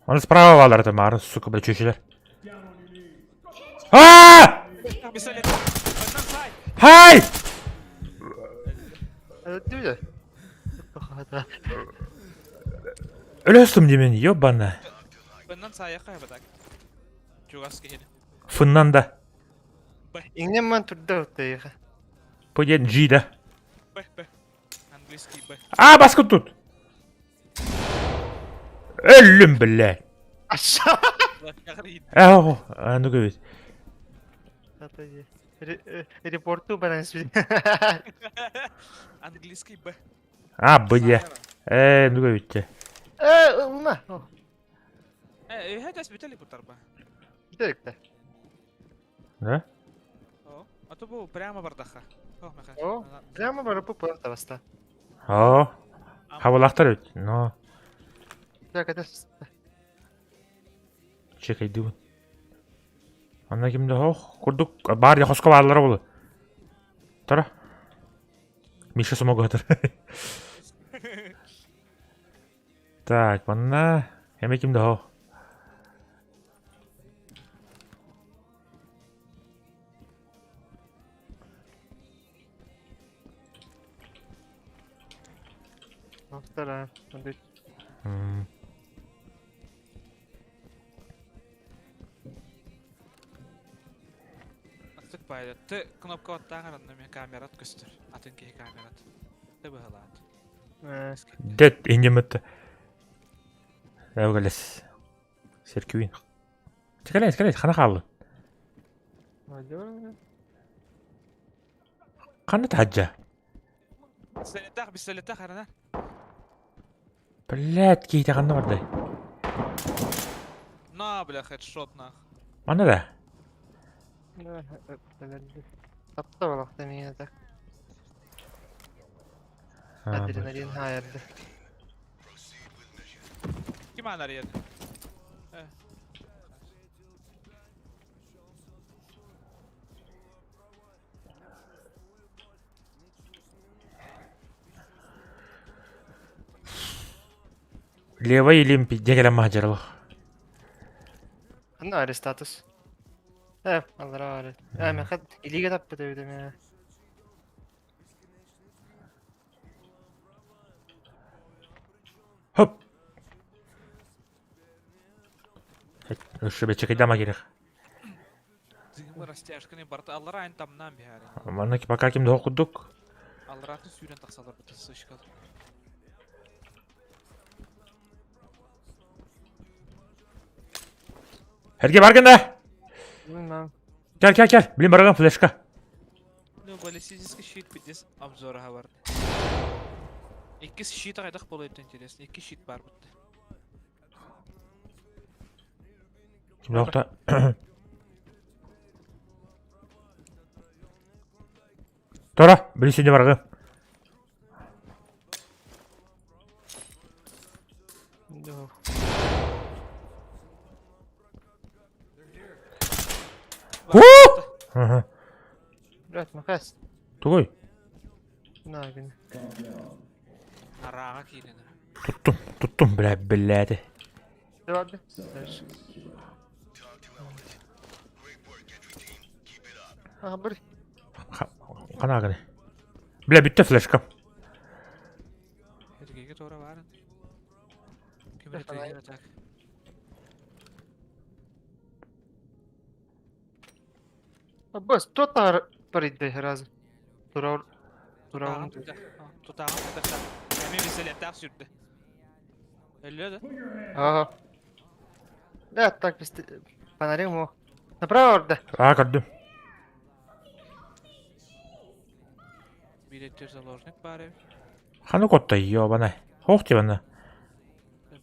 Аны справа баалар это мары, сука, бля, чүчүлэр. Аа! Хай! Өлөстүм димен, ёбана. Быннан саайахха эбэтак. Чугас киһини. Фыннан да. Иҥнэн ман турда оттайыха. Бу диэн G да. Б, Б. Английский Б. А, баскыт тут. Өллүм, бля. Э, ну говорит. Репорту баран Английский Б. А, Б я. Э, ну говорит. Э, ума. Э, это спитали путарба. Бүтэрикте. Да? О, а то бу прямо бардаха. О, прямо барып баста. О, хабалахтар ведь, но... Так, это... Чекайдыбын. Анна кимде хох, курдук бар я хоско баалара болу. Тара. Миша смогатыр. Так, манна эме кимде хох. Автора. Астык пайда. Т кнопка оттааҕар онно эмиэ камерат көстөр. Атын киһи камерат. Т быһалаат. Дед инжемөттө. Эвгалес. Серкюин. Чекалес, чекалес, хана хааллын. Ханна таһаджа? Пистолеттаах, пистолеттаах арана. Блядь, киһитэ ханна бардай? На, бля, хедшот нах. Манна да? Тапта балахта миңа так. Адреналин хаайарда. Ким анарыйады? Левый илим пидде кэлэн маһдьарылах. Ханна арестатус? Э, аллара бар. Э, мен хат илиге таппыт эбитим э. Хоп! Өссө бэчэкэйдама керек. Дымы растяжканы барта аллара айн тамнан биһари. Манна пока ким да курдук. Алларатын сүүрэн тахсалар быта сышкал. Эрге баргын да! Bilmem. Кел кел кел. Блин барган флешка. Ну, баллистический щит пиздец обзора бар. Икки щит айдах болот интересно. Икки щит бар бутта. Ким да Тора, блин сегодня барган. Yok. Ага. Брат, макас. Тугой. На күн. Араға киирен. Туттум, туттум, бля, блядь. Vardı. Дальше. Aha bir. Қана Бля, бүтті флешка. Эргеге тора барын. Ким Бля, фонарь. так. Бас, тотар паридde разы. Турар турар. Тутағын тутағын. Эми веселеттах сүрдү. Өллө да. Ага. Да, так без фонарем о. Направо орда. А, көрдүм. Билеттер заложник бар эби. Ханы котта, ёбана. Хох тебана.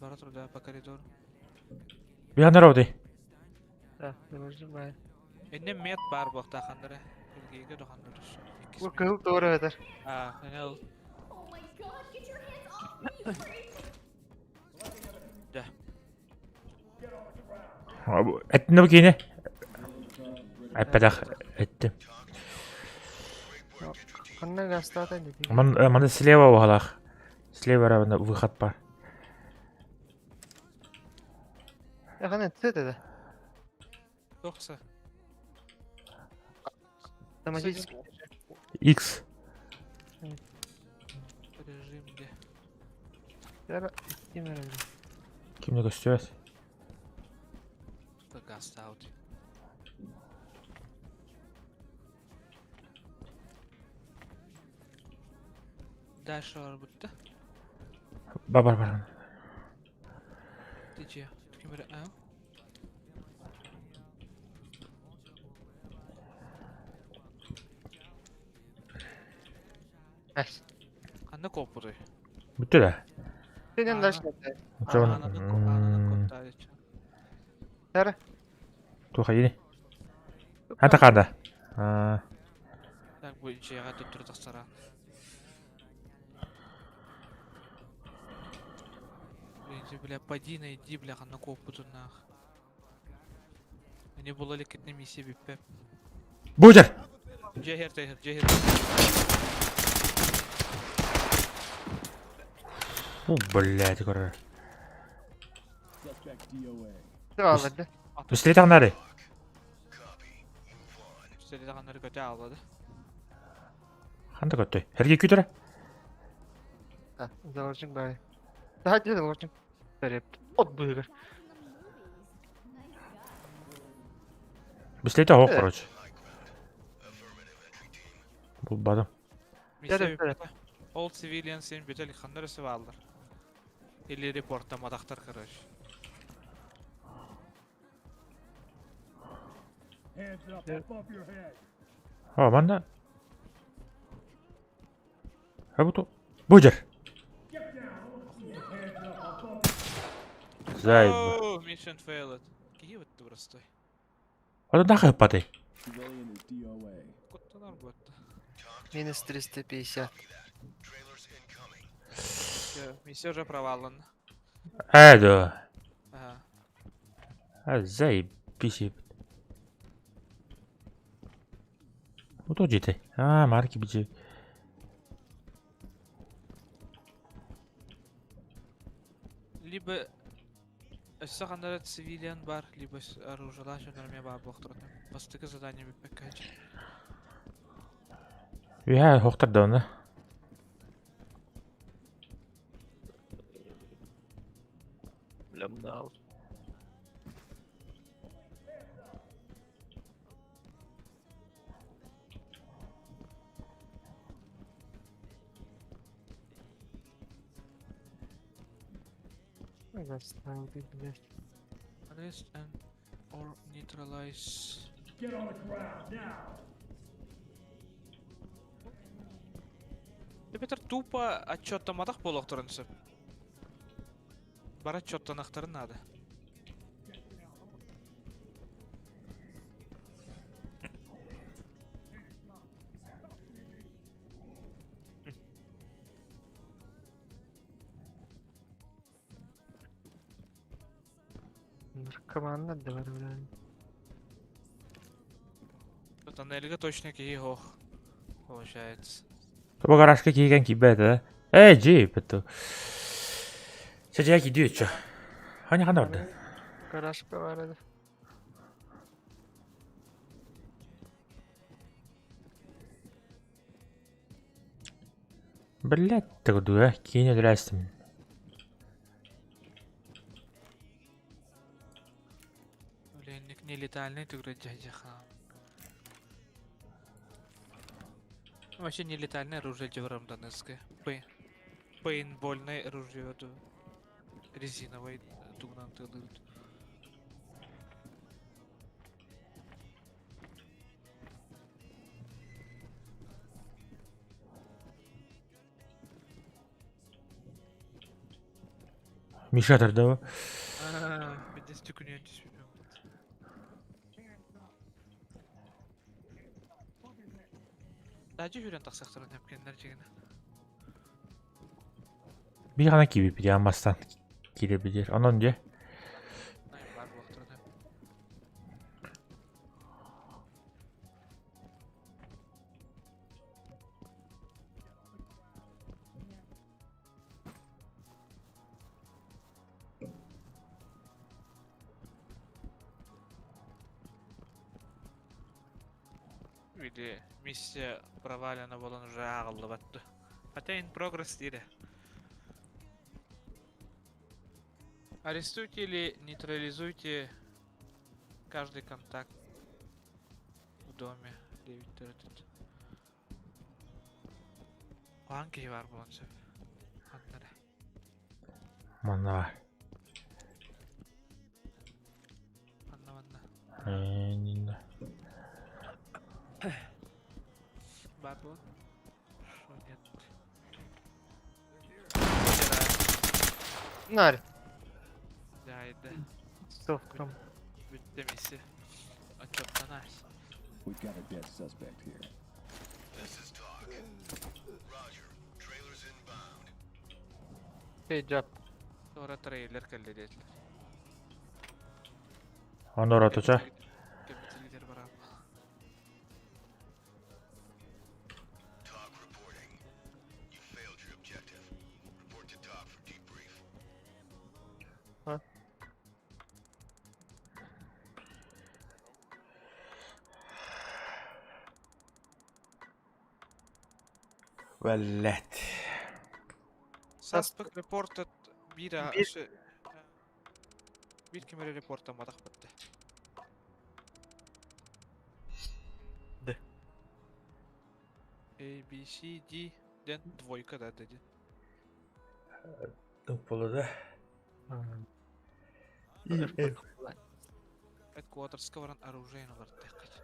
Бара турда по коридору. Биян роды. Да, заложник бар. Энне мет бар буакта хандара. Эргеге дохандар. Bu kızıl doğru eder. А, эне ол. Oh my god, get your hands off me, you freak! Да. Эттин бу кейне. Әппәдах эттим. Kanna gastata dedi. Ман манда слева угалах. Слева равно выход бар. Ya kana tse dedi. Токса. Автоматически. X. Режимде. Yara kim herhalde. Кимне көстөбөт? Газ аут. Дальше бар бутта. Бар бар бар. Дичи. Кимер а? Эс. Канда копуры. Бүттү да. Senin Ага. дальше. Жон. Ананы коптары. Yara. Туха ини. Ата када. А, Так бу жега төттүрө тахсара. Блин, бля, поди найди, бля, ханна копуту нах. Они было ли китне миссия биппе. Бужар. Жехер техер, жехер. Фу, блядь, көрөр. Suspect DOA. Alırdı. Пистолет аңнары. Пистолет көтө алды. Ханда көттөй. Herге күтөрө. Ha, заложник бар. Daha dedi заложник. Berep. Ot buyur. Like in the movies. Nice guy. Пистолет хок, короче. Бул бадым. Миссия Жарым, жарым. биппе. All civilians in бүтел хандар өсүп алдыр. Или репортта мадактар, короче. Hands up above your head. А, манда. А бу Бужар. Зайб. Оу, mission failed. Какие вот ты простой. Ата нахай патай. Civilian is DOA. Коттанар ботта. Минус 350. Все, миссия уже провалена. Ээ дуо? Ага. А заебись. Ну то дьиэтэй. Аа, марки бичи. Либо өссө ханна эрэ цивилиан баар, либо оружиелаах дьоннор эмиэ баар буолуохтара. Бастакы задание бүппэккэ сылдьар. Үһээ оһохтор да ону. Бля, Заставил ты, блядь. Arrest and or neutralize. Get on the ground now. Эбэтэр тупо отчеттаматах буолуохтарын сөп. Бары отчеттанахтарын наада. Наркоманнар да бар, блядь. Тоннельга точно киһи суох. Получается. Бу гаражка киирэн киирбэт ээ. Ээ дьиэ это. Чэ дьиэ киирдии өччө. Ханя ханна барда? Гаражка бар edi. Блядь, курдуга киин өлөрөөстүм. Блин, нелетальный түгрэ дьаха. Вообще нелетальное оружие Донецкое. Пейнтбольное ружье резиновое тугнан тылыт. Миша тарда. Бидэс түкүнүөн түспүт. Дажы хүрэн тахсахтарын әпкеннер жигine. Биир хана киирбиппит аммастан киирэбитир. Онон дьэ Бар буолуохтарын Или миссия провалена буолан уже ааҕыллыбат. Хотя in progress диирэ. Арестуйте или нейтрализуйте каждый контакт в доме. 9 Хаан киһи баар буолуон сөп. Ханна эрэ. манна Манна манна. Баар буолуон. Шо нет. Нар. Дьаайда. Совком. Бүттэ миссия. Отчеттанаас. We've got a dead suspect here. This is TOC. Roger. Trailers inbound. Hey, job. Туора трейлер кэллэ диэтилэр. Онно оротуча. Кэбитилгитер бараам. TOC reporting. You failed your objective. Report to TOC for debrief. Блять. Suspect reported биир Биир- биир ким эрэ репортамматах бэтте. Д. A, B, C, D, дэн двойка да диэн. Туппола да. Headquartersка баран оружие ылартыаххыт.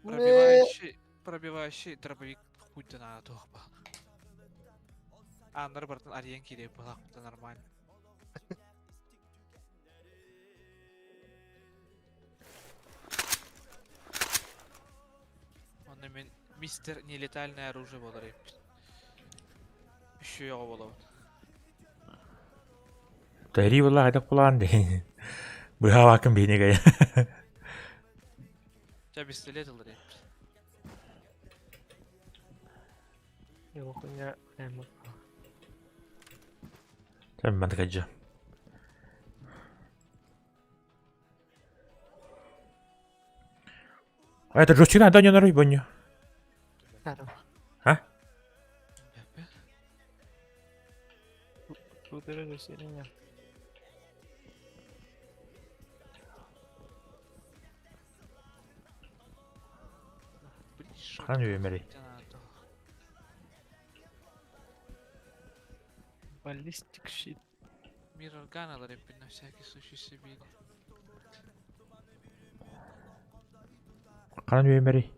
Пробивающий, пробивающий дробовик хуй да надо туох баа. Ааннары барытын арыйан киириэх буолаахпыта нормально. Онно мин Мистер нелетальное оружие буолар эбиппит. Үчүгэй оҕо буолабын. Тэрии буолла хайдах булаан дии. Быһаабаккын биһинигэ. Чэ пистолет ылар эбиппит. Йоҕуня эм. Тэммэн кэдьэ. А это Джустина, да, не нарой, боню. А? Ханан үөмэри. Баллистик щит. Мир органалар эппин на всякий случай себе. Ханан үөмэри.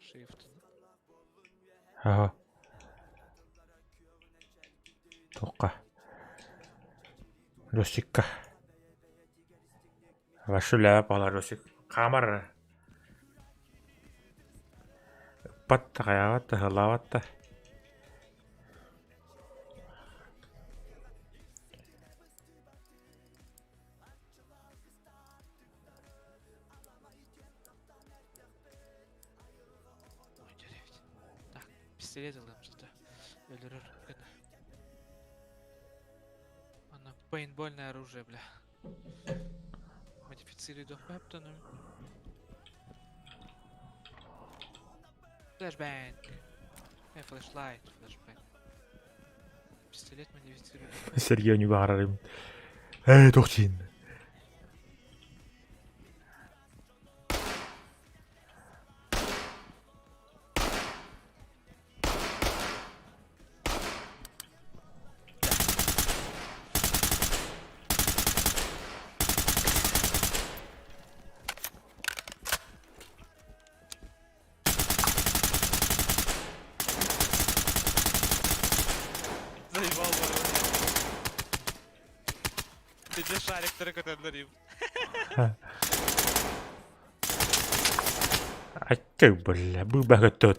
Shift. Ага. Тоққа. Росикка. Вашу ля пала Росик. Камар. Патта хаяватта халаватта. Ой, деревья. Так, пистолет ылым зато. Өлөрөр гына. Ана пейнтбольное оружие, бля. Модифицируй дохпептону. Flashbang. Flashlight, flashbang. Пистолет модифицируй. Сергей не барарым. Эй, тохчин. Заебал барон. Ты где шарик көтөллөр Аччы, бля, был бы готов.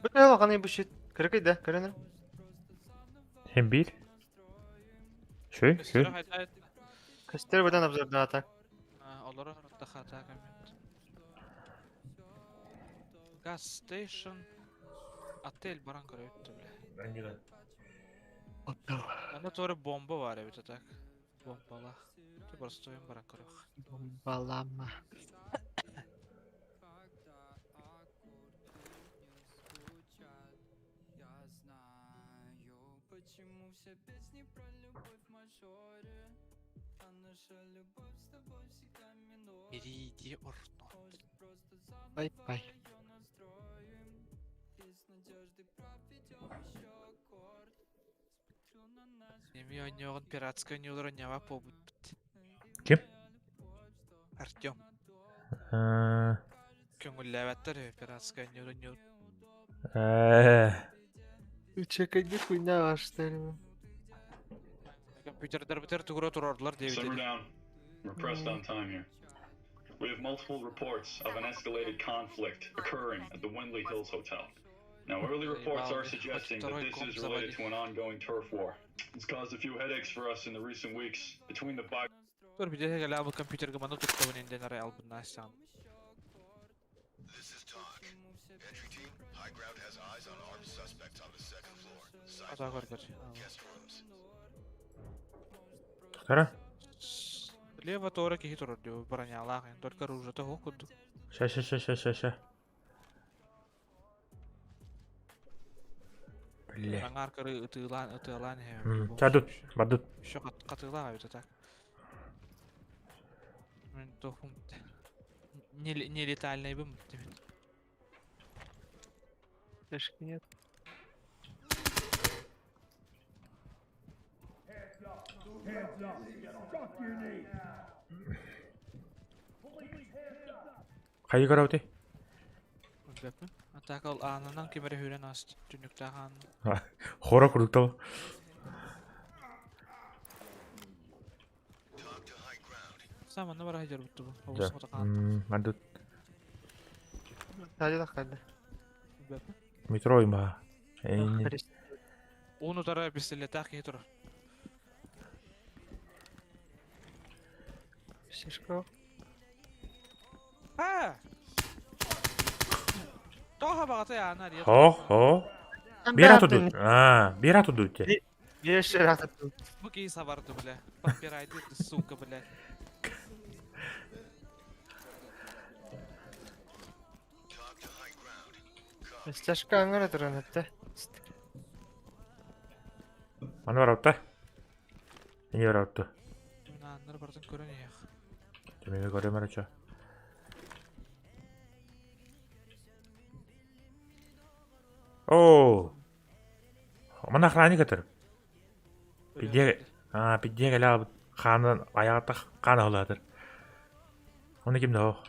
Бля, қандай бұл щит. Кірікей да, кірінір. Hem bir. Шөй, шөй. Костер бұдан обзорда атак. Олар хата коммент. Газ стейшн. Отель баран көрөттү, бля. Анда тоже бомба бар эбит так. Бомбала. Ты просто баран көрөх. Бомбалама. Мериди орно. Бай-бай. Неме ойногон пиратская нюлар нява побут. Ким? Артем. Көңүлләбәттер пиратская нюлар нюл. Чекай, не хуйня ваш, что ли? Компьютердер битер тугура турарлар Simmer деп. down. We're pressed on time here. We have multiple reports of an escalated conflict occurring at the Windley Hills Hotel. Now, early reports are suggesting that this is related to an ongoing turf war. It's caused a few headaches for us in the recent weeks between the bi- Тур бидеге лабы компьютерге маны туттабын инден арай албын. This is TOC. Entry team, high ground has eyes on armed suspects on the second floor. Side Ата көр. guest rooms. Тара. Лево тора кихи турар дип бронялах, только оружие того куду. Ша, ша, ша, ша, ша, ша. Бля. Аңар кыры ытыылаан ытыылаан Чадут, бадут. Еще катыылаа это так. Мен тохум. Не не летальный бым. Флешки нет. Hands up. Drop your knees. Хайы карауты. Билбэппин. Атака ол аанынан ким эрэ сүүрэн ааста. Түннүктээх аанынан. Хоро курдук тал. Сам манна бара сылдьар буттубун. Обус хотокаан. Мандут. Саадьы таххарды. Билбэппин. Метро има. Уун утары пистолеттаах киһи турар. Шишко. Аа! Тоха баҕата яана диye. Хо, хо. Бир атуду. А, бир атуду те. Бир атуду. Бу киһи сабарды бля. Подпирайды, сука, бля. Стяжка аңгара туран этте. Аны барапта. Эне барапта. Мен ааннары барытын көрөн иһэх. Төмөмө көрөм эрэ Оо. Мана охранник этер. Пидде, а, пидде кэлэ аҕалбыт хаанынан айаҕыттан хаан аһылаатар. Ону ким да оһох.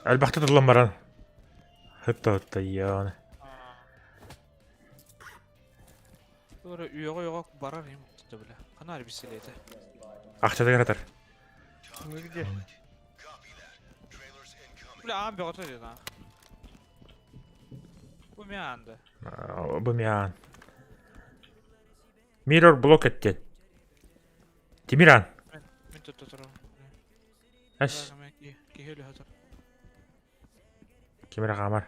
Элбэхтэ тыллан баран Хытта-хытта иэҕэ. Туора үөҕэ-үөҕэ барар им бile. Ханаар бисилиэтэ. Ахчатыгар атар. Где? Бile аан бөҕөтө диэн аа. Бу миаанды. Бу миаан. Mirror блок эттен. Тимир аан. Мин тутта турабын. Эс. Киһи өлө сытар. Ким эрэ хаамар.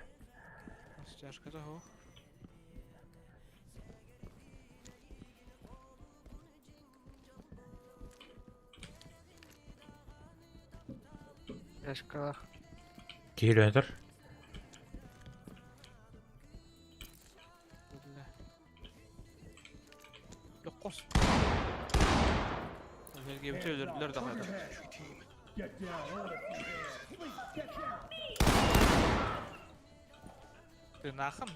Стяжката суох. Стяжкалаах. Киһи өлө сытар. Лөккос. Эргиэбити өлөрдүлэр даҕаны. Тыынаахын?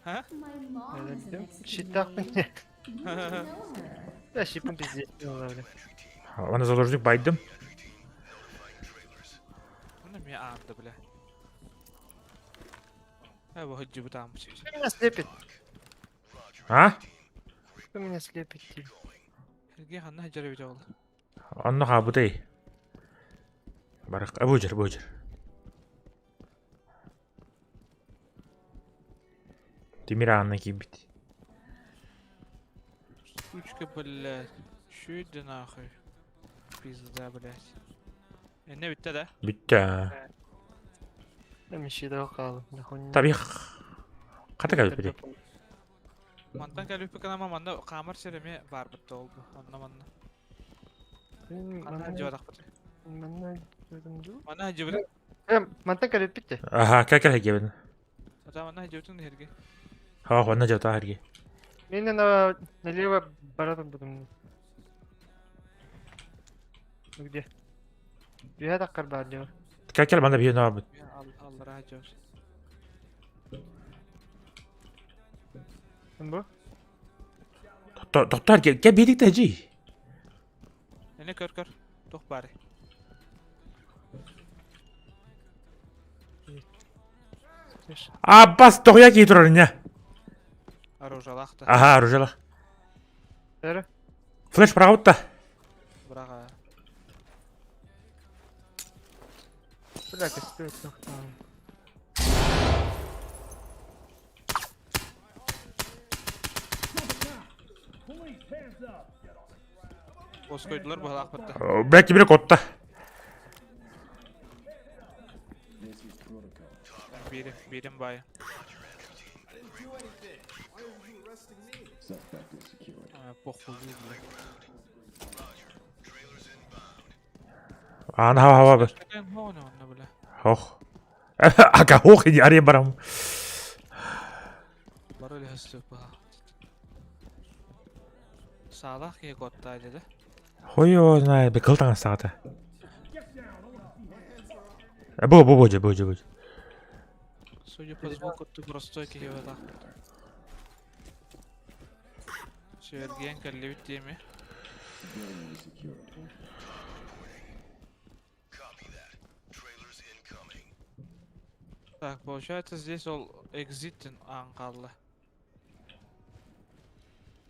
Ха? Щитахпын. Да, щипын пиздец. Аны заложник байдым. Мына мен аанды, бля. Э, выходи, там. Кто меня слепит? А? Кто меня слепит? Сергей ханна хадьар эбит ол. Онно хаабытай. Барах, бу жер, бу жер. Тимир аанна киирбит. Сучка, блядь. Чё это нахуй? Пизда, блядь. Энне бүттэ да? Бүттэ. Мишида хаалым. Табих. Хата кэлбит. Мантан кэлбиппит гына манна хаамар сир эмиэ баар бытта ол бу. Онно манна. Ханна сылдьыбатахпыт. Манна сылдьыбытым дуу? Манна сылдьыбытым. Э, мантан кэлбиппит де. Аха, кэл кэл сылдьыбытым. Ата манна сылдьыбытыҥ да сиргэ. Ха, онно дьота сиргэ. Мин на налево бара турбутум. Ну где? Үһэ таххар баар дьон. Кэл кэл манна биһи наабыт. Аллараа дьон. Бу? Токтор кэл кэл биирик тажи. Эне көр көр. Туох баар. Аббас тоҕуйа кии турар инне. Оружалаах да. Аха, оружалаах. Эрэ. Флеш быраҕабыт да. Быраҕа. Бля, көстүбэт тохтоон. Оскойдулар быһалаахпыт да. Бля, тимири котта. Биирим, биирим баайы. Похуй, бля. Аана хаба хаба. Бля. Хох. Ака хох иди ария барам. Бары лэхэстүк баха. Саалаах киһи куоттаа деді. Хуй его знает, бе кыл таҥастаҕата. Бу бу бу бу бу. Судя по звуку, ты простой киһи бата. Сэргиэн кэллибит диэми. Так, получается здесь ол экзиттин аан хаалла.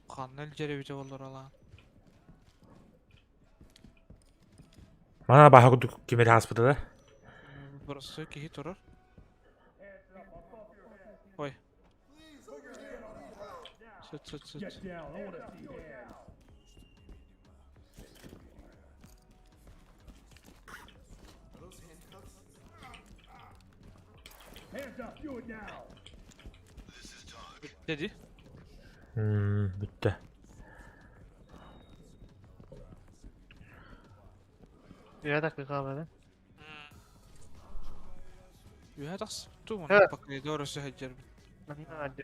Ханна илдьэр эбитэ буоллар алаан. Мана баһа курдук ким эрэ ааспыта да? Простой киһи турар. Ой. Сыт, сыт, сыт. Get down. I want to see hands. Hands up. Do it now. Dedi. Бүттэ. Үйэ такы хаалла. Үһэ тахсыбыт Һэ. уонна по коридору сыһыдьарбыт. Манна адьы.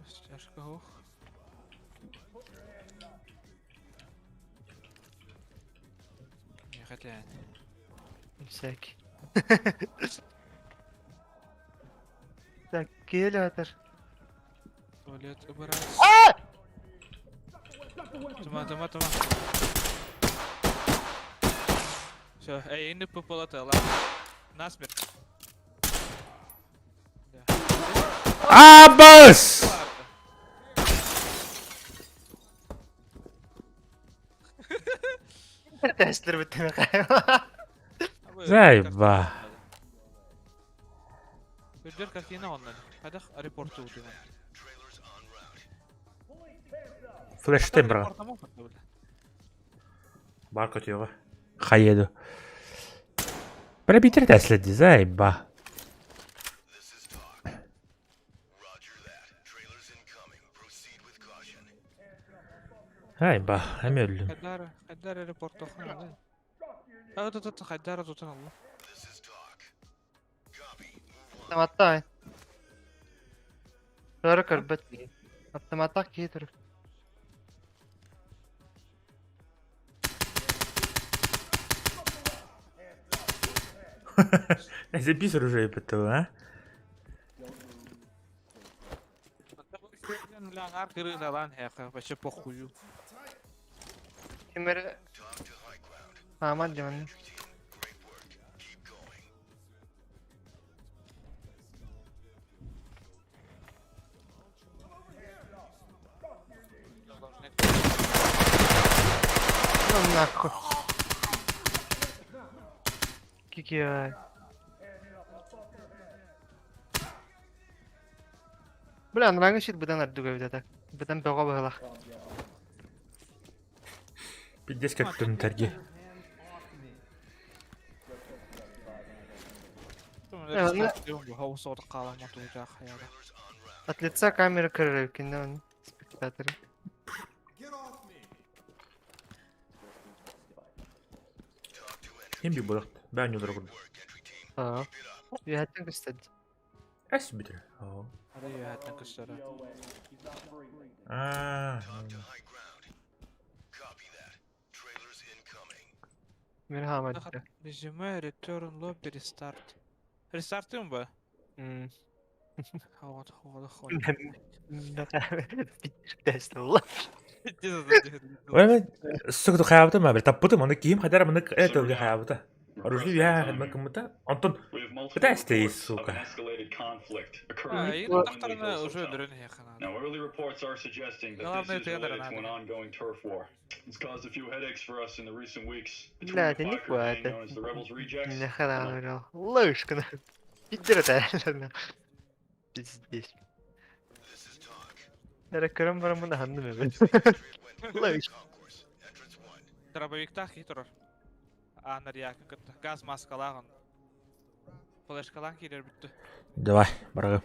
Стяжка ох. Миэхэ Всякий. Так, келятор. Туалет убирать. Тума, тума, тума. Все, эй, инде пыпалата, ладно. Насмерть. Да. Абас! Тестер бүттен Заеба. Үрдер картина оннан. Хайдах репорту утуган. Флештен бра. Бар көтүөҕэ. Хайыаду. Бра битер тәследи, заеба. This is talk. Roger that. Trailers incoming. Proceed with caution. Айба, эми өллүм. Хайдар, хайдар репорт охна. А, тут тут хайдар тутан алла. This is talk. Copy. Move on. Автоматта. Туара көрбөт. Автоматта киһи турар. Запись оружие бітті, а? Аңар кырыгалан хәхә, вообще похую. Кимери Talk to high ground. Аман диман. Entry team. Great work. Keep going. Ну нахуй. Кики. Бля, нраңы шит быдан ардуга бит так. Быдан бөҕө быһылах. Пиздец как тәрге. От лица камеры көрөрөкүн он спектатор. Get off me. Talk to entry Ким би бұлақ. Бән юлдыр күрді. work. Entry team. Аа. Keep it up. Үһәттен көстөд. Әс бітір. Аа. Talk to high ground. Copy that. Trailers incoming. Мин хаамадда. Резюме, return, lobby, restart. Рестартым ба? М. Вот, вот, вот. Тестулла. Ой, мен сүгді қаябыта ма, бір таппытым, оны киім қайдар, мұны это өлі қаябыта. We're Оружие pressed я on time хадман here. кымыта. Антон, We have multiple Куда стоишь, reports of сука? an escalated conflict occurring А, at и the Windley докторына Hills уже Hotel. өлөрөн хәхә. Now, early reports are suggesting that Главное, this is ты related to надо. an ongoing turf war. It's caused a few headaches for us in the recent weeks between Бля, the это не biker gang хватит. known as the Rebels Rejects Не and хана Лышка. Пидер Пиздец. This is talk. Эрэ көрөн баран мына ханны мен. Entry at Windley Лыш. Concourse. Entrance 1. Дробовиктах и турар. Анар якын кытта. Газ маскалагын. Флешкалан кирер бүтті. Давай, барғы.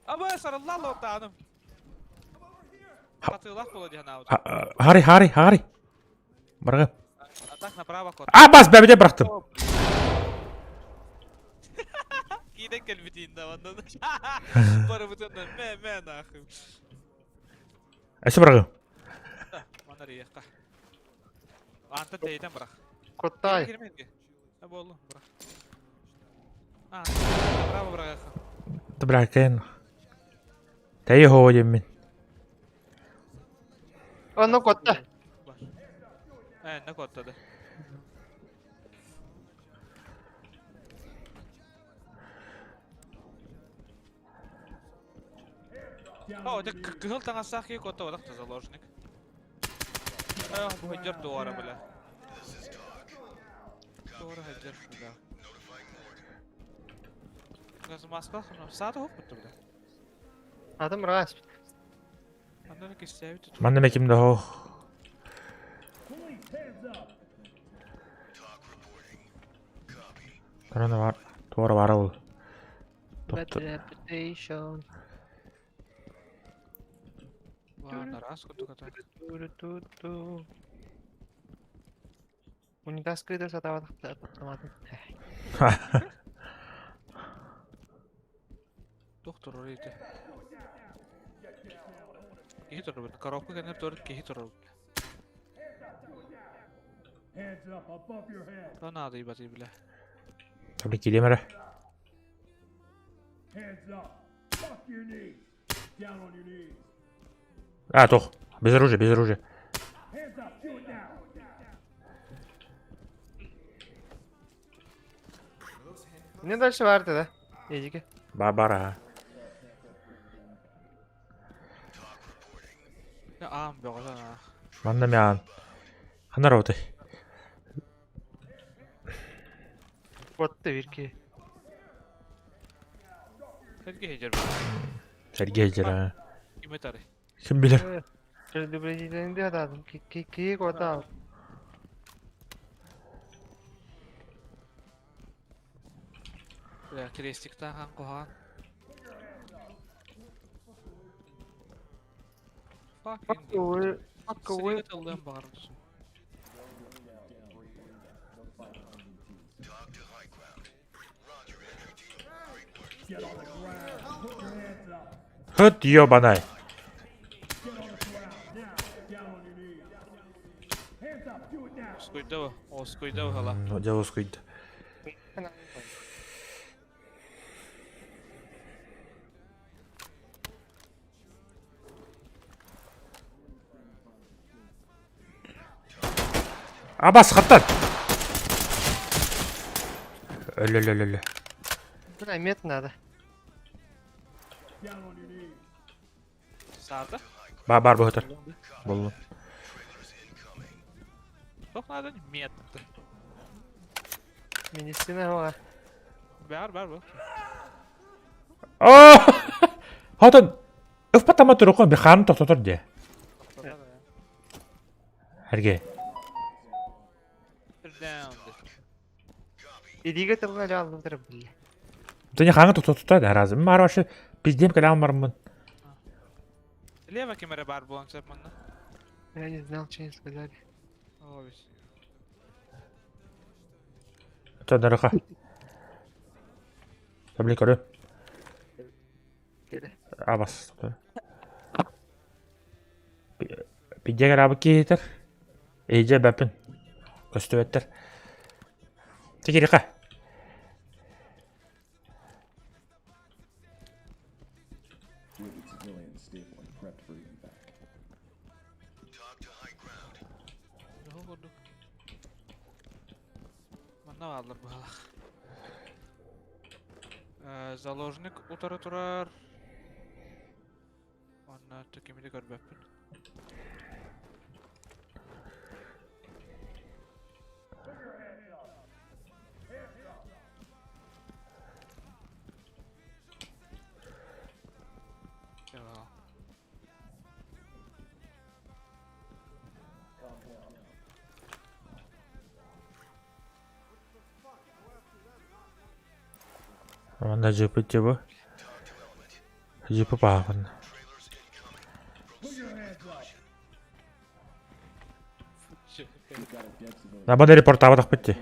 Аба, сарылла лотаным. Катылак була диһан аут. Хари, Хари, Хари. Барғы. А так направо кот. А, бас, бәбіде бірақтым. Киирэн кэлбитин да онно. Барыбытын мэ мэ нахуй. Өссө быраҕыам. Манна арыйыахха. Аантан тэйитэн бырах. Куттай. Кирмэ Буоллу, бырах. А, браво быраҕыахха. Быракын. Тэйи хоҕо диэммин. Онно куотта. Э, на куотта да. О, это кыһыл таҥастаах киһи куотта бодох заложник. Эх, бу хыдьар туора бля. Туора хыдьар бля. Газ маска саата хоппут бля. Адам раз. Манна кистээбит. Манна меким да хоох. Корона бар. Туора бара ол. Bad reputation. Ладно, раз курдук ата. Ту-ту-ту. Унитаз кыйдыр сатабатах автоматын. Доктор оройты. Киһи турар коробка кэннэ турар киһи турар. Hands up above your head. То надо ебать, бля. Tabii ki эрэ. Hands up. Fuck your knees. Down on your knees. А, тох. Без оружия, без оружия. Hands up. Do it now. Не дальше барды да? Эжиге. Ба бара. Аам бөҕө Манна мян. Ханна работай. Куотта бир ки. Сергей хедер. Сергей дера. Ким этары? Ким билэр? Предупредительный атадым. Ки ки куота. Бля, крестиктан хан куһаан. Fuck Fucking away. Fuck away. Сиригэ тыллыан баҕарбын. TOC to high ground. Roger, entry team. Great work. Get on the ground. Put your hands up. Хөт ёбанай. Get on the ground now. Down on your knees. Hands up. Do it now. Оскуйда оскуйда быһала. Дьэ ускуйда. Абас хаттан. Өлө-лө-лө-лө. Бля, мет надо. Down on your knees. Саата. Ба бар быһытыр. Боллу. Тох надо мет. Медицина хоға. Бар бар бар. О! Хотон Ыфпатама турукун би хаан тохтотор дии. Сергей. Down. Илиигэ тылын эле алдым бля. Ты хаҥа тохтотута да разы. Мар вообще пиздем кэлээн бармын. Лево кемере бар буолан сөп манна. Я не знал, что они сказали. О, весь. Тонарыха. Табли көрө. Кele. Абас. Пиддегер абы киһитер. Эйже бәпин. Көстүбэттер. Тикириха. Wounded civilians stable and prepped for evac. TOC to high ground. Yoho курдук. Манна бааллар быһалах. Э, заложник утары турар. Манна төкемиде көрбөппүн. Я. Манна жыпы жыбы. Жыпы баахын. Набан репорт табатах битти.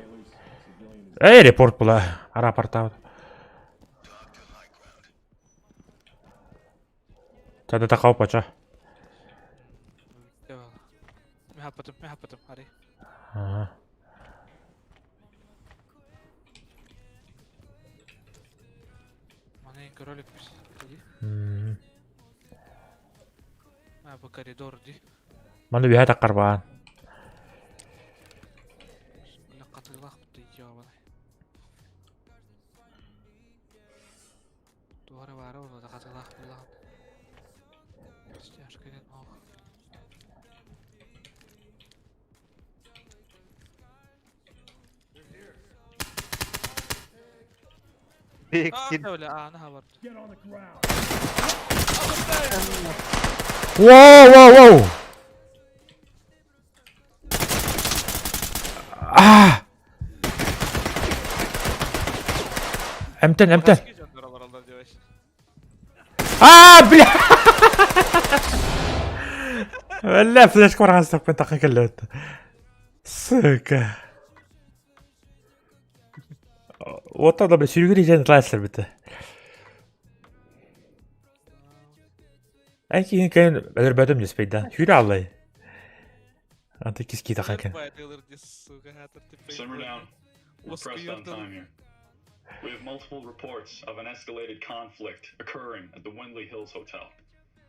Эй, репорт була. Ара портабат. Тада тахау пача. Мин хаппытым, ари. Ага. Маны көрөлүк біз. А, бу коридор ди. Маны үһэ таққарбаан. Бля, катылах бутты ебаный. Туара бара болду, катылах булах. Стяжка ден ох. Бек Бля, а, на бар. Get on the ground. Воу, воу, воу! А! Эмтен, эмтен. А, бля! Бля, флешка барған стоппен таққан келді. Сука. Вот тогда, бля, сүйрігер ежен лайслар бітті. Әй кейін өлір бәдім деспейді. Хүрі аллай. Анты киски таққан кен. Simmer down. We're pressed on time here. We have multiple reports of an escalated conflict occurring at the Windley Hills Hotel.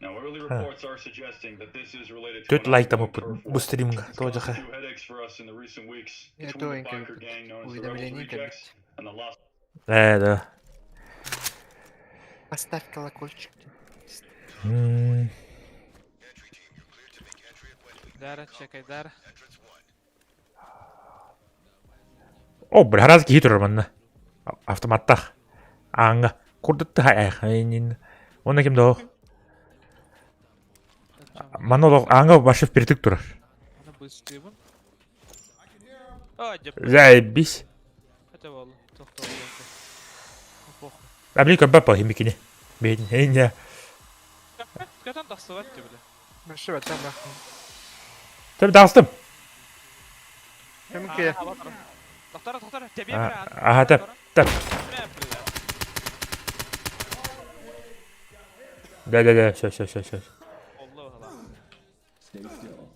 Now, early reports are suggesting that this is related to Төрт an лайк ongoing тамып turf war. бу стримга. It's Тоже caused a few headaches for us in the recent weeks Я between the тоже biker gang known as the Rebels уведомление Rejects and the Los Э, да. Поставь колокольчик. М, Entry team, you're cleared to make entry at Wendley. Дара, чекай, дара. Entrance 1. О, бля, раз кихи турар манна. Автоматтах. Аңга. Курдытты хай ай. Онна ким доо. Мана олох аңга башы впритык турар. Аны быстыйбын. А, деп. Заебись. Это болды. Тоқтау болды. Похуй. А блин, көбіп па химикини. Бейін, эйне. Катан тақсы бар деп бля. Большой там нахуй. Тэп дағыстым. Кемке. Тоқтара, тоқтара. Тебе А, бля. Ага, тэп, тэп. Да, да, да, все, все, все, все. Allah Allah. Stay still.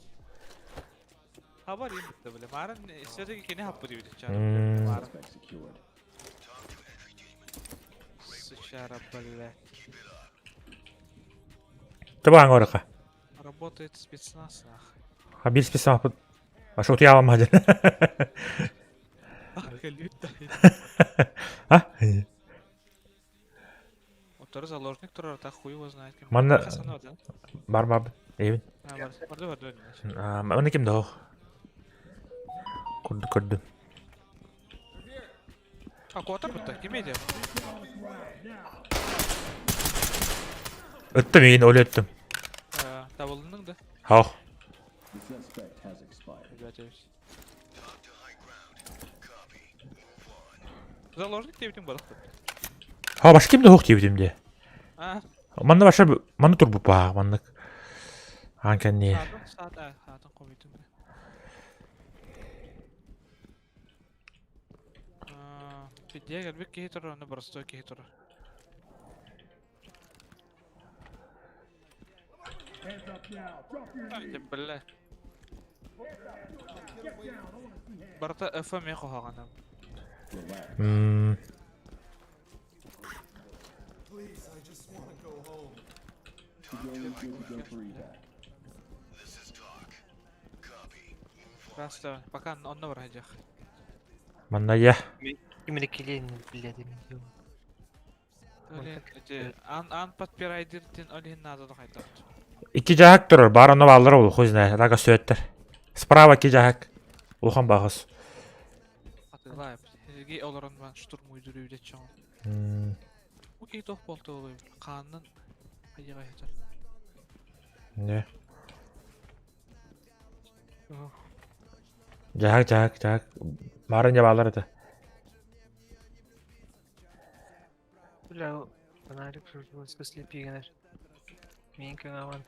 Хабар им бітті бля. Марын все-таки кене хаппы деп М. Марын Suspect secured. Talk to entry team. сучара, бля. Тэп аңга орақа. Работает спецназ, нахуй. А бир спесам апыт. А шо утуя алмады. А? Отыр заложник турар, так хуй его знает. ким. Манна- Хасанова, да? Бар бар. Эйбин. А, бар, барды, барды, барды. А, Маны ким доо. Көрдү, көрдүм. А, куатар бітті, ким еді? Өттім ейін, өлі өттім. Табылдының да? Хау. The suspect has expired. Ребята, Talk to high ground. Copy. Move on. Заложник деп бардық. Ха, баш ким доо дейбитим де. А, Манна баша манна турбу ба, маннык. Анка не. саатын, саат, а, саатын қойдым. Пидде келбек кихи турар, оны простой кихи турар. Hands up now. Drop your knees. Деп бля. Get down. I want to see hands. Барта FM қоғағанам. Relax. М, Civilian good to go for evac. This is talk. Copy. Move on. Раста, пока онно бар хажах. Манна я. Именно келейін, блядь, именно. Олен, эти, ан ан подпирайдирдин олин надо хайдат. Икки жахак турар, бар онно баллар ол, хуй знает. Рага сөттер. Справа икки жахак. Улхан бағыс. Атылай, Сергей олорон бан штурм уйдуру үдет чоң. М, Окей, тох болду олой. Каннын хайга хетер. Не. Жахак, жахак, жахак. Барын я баллар это. Бля, фонарик слепи Минка наван.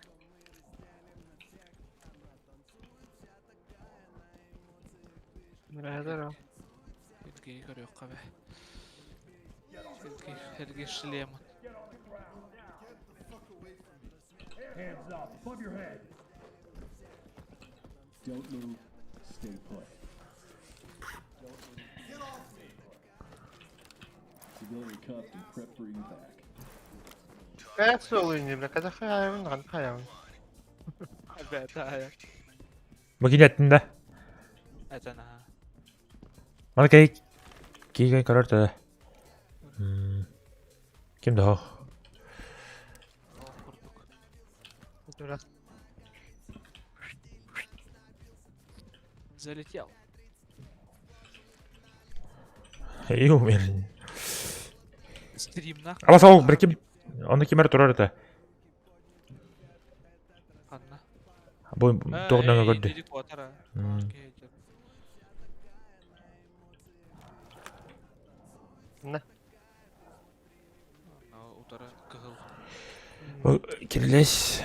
Бля, здорово. Сергей көрөк кабе. Сергей, Сергей шлем. Hands up, above your head. Don't move. Stay put. Civilian cuffed and prepped for evac. Бэт суолуйни, бля, когда хаявын, ган хаявын. Опять, да, Бу кини эттин да? Это на. Маны кей киигэн көрөр да. Ким да О, курдук. Дурак. Залетел. И умер. Стрим нах. Ала сол бір ким оны кимер турар это. Анна. Бу тоғынан көрдү. Диди куатара. На. Утара кыһыл. Кирилес.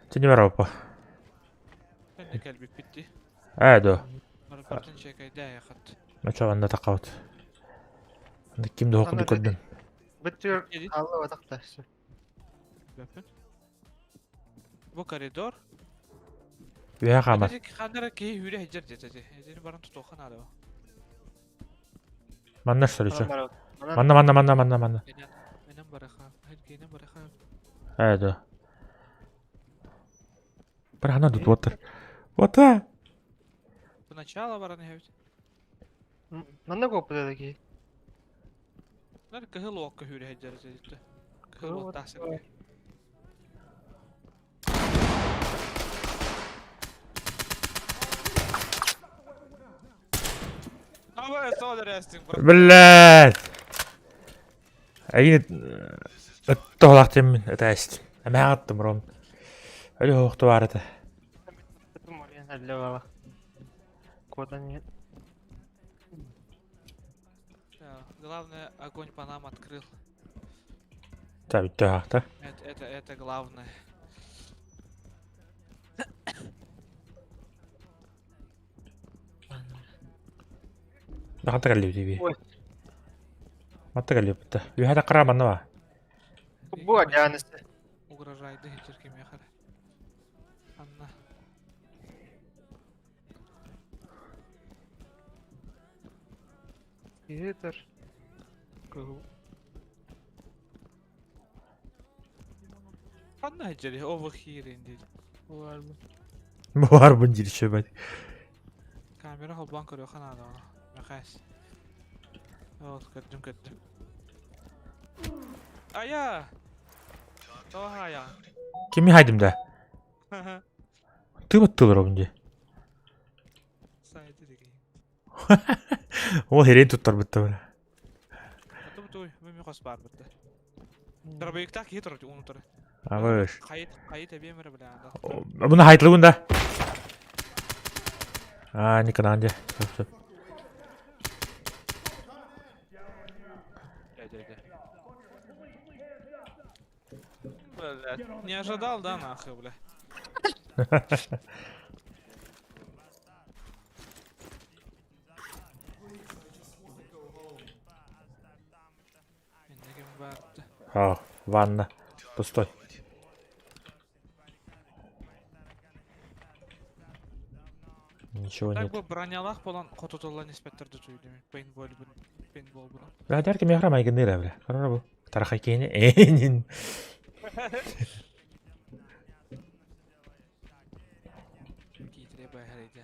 Тени бар опа. Мен кэлбит битти. Э до. Бартын чекайда яхат. Мача анда тақабыт. Анда ким да оқуды көрдүм. Бүттүр алла батақта. Бөпүн. Бу коридор. Үһэ хаамар. Ханара киһи хүрэ хеджер дете. Эдини баран тутуохан ада. Манна шторичо. Манна манна манна манна манна. Менен бараха. Хергенен бараха. Э до. Бір ана тут отыр. Ота. Поначало баран хебит. Манна көппүтэ таки. Нар кыһыл уокка хүрэ хеджер дете. Кыһыл уоттаах сиргэ. Блядь. Әйин тоһолаах тиммин этээст. Эмэҕаттым ром. Өлі хоохту бар этэ. Главное, огонь по нам открыл. Та бүттэ хаахта. Это, это, это главное. Ханта кэллибит иби. Ой. Матта кэллибит. Үһэ таққара манна ба. Бу адьаанысы. Угрожает да хеджер кимиэхэ. Анна. Питер. Анна хеджер over here indeed. Бар бун диир шөбөт. Камера холбоон көрүөххэ наада ону. Мэхээс. Ол көрдүм көрдүм. Ая! Тоҕо Кими хайдым да? Ты баттылар обун дии. Сайты деген. Ол херен туттар бытта бара. Атым туй, мен хос бар бытта. Дробовиктах киһи турар уну турар. Абыш. Хайыт хайыт эбиэмэр бля. Буну хайтлыгын да. А, никанан де. Сөп сөп. Блядь, не ожидал, да, нахуй, бля. Иннегем барды. А, ванна. Пустой. Ничего Так нет. бу бронялах болан хототоллан инспекторду түйдүм. Пейнтбол бун. Пейнтбол бун. Бля, дәрки мехра майгынныра, бля. Карара бу. Тарахай кейне. Энин. Кийтире бахарыйда.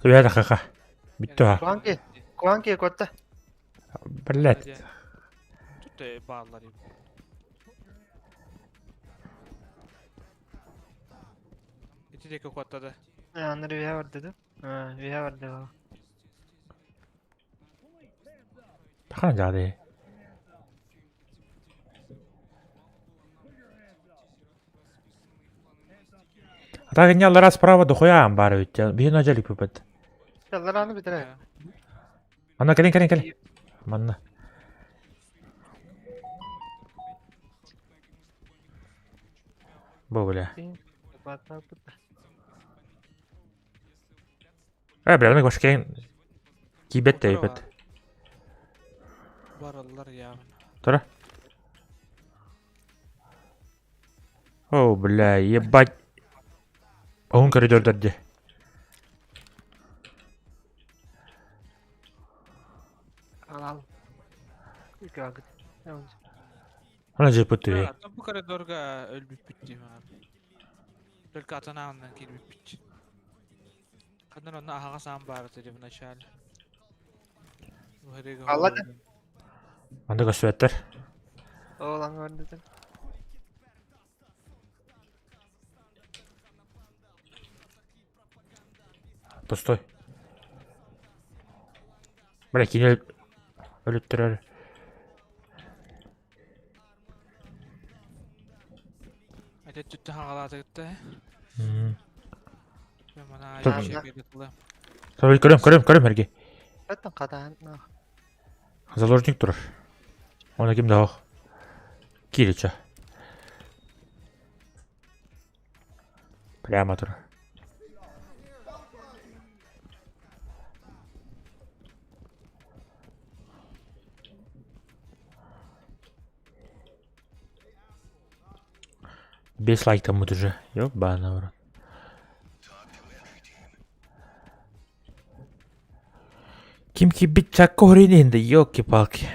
Түбә тахаха. Бүттү ха. Куанки. Куанки котта. Блядь. Тут баалар им. Ити деке куаттады. Анары виһэ бар деди. Виһэ бар деди. Тахана жады. А так не раз справа дохуя амбар ведь. Биһин ажали пупет. Яллар аны битер. Анна кэлин кэлин кэлин. Манна. Бу бля. Бата бут. Э, бля, оны башкейн. Киибэт да ебет. Бараллар явно. Тура. О, бля, ебать. Оһун коридордар дии. Алал. Ана жыпыт түһэ. Бу коридорга өлбүппүт дии Только атын аанынан киирбиппит. Ханна онно аһаҕас аан баар этэ в начале. Алла да. Анда көстүбэттэр. Ол аңгардытын. Постой. Бля, кини өлүттэрэр. Это түттэ хагалаатыгытта. Көрөм, көрөм, көрөм эрги. Өттөн кадаан. Заложник турар. Оны ким да ох. Кирича. Прямо турар. Без лайк там уже. Ёбана в рот. Ким кибит чаккорин да ёлки-палки.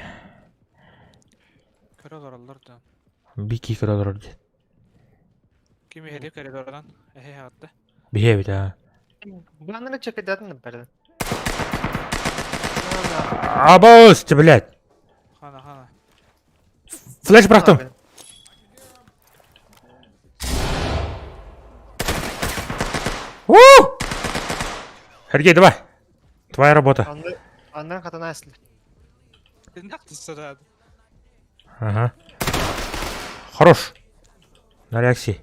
Көрө олороллор да. Бики көрө олорор дии. Ким иһэри коридордан эһэ аҕатта. Биһиэбит аа. Бананы чекедатын бэрдин. Абос, блядь. Хана хана. Флеш бырахтым. У! Сергей, давай. Твоя работа. Аннан хатана эслер. Ага. Хорош. На реакции.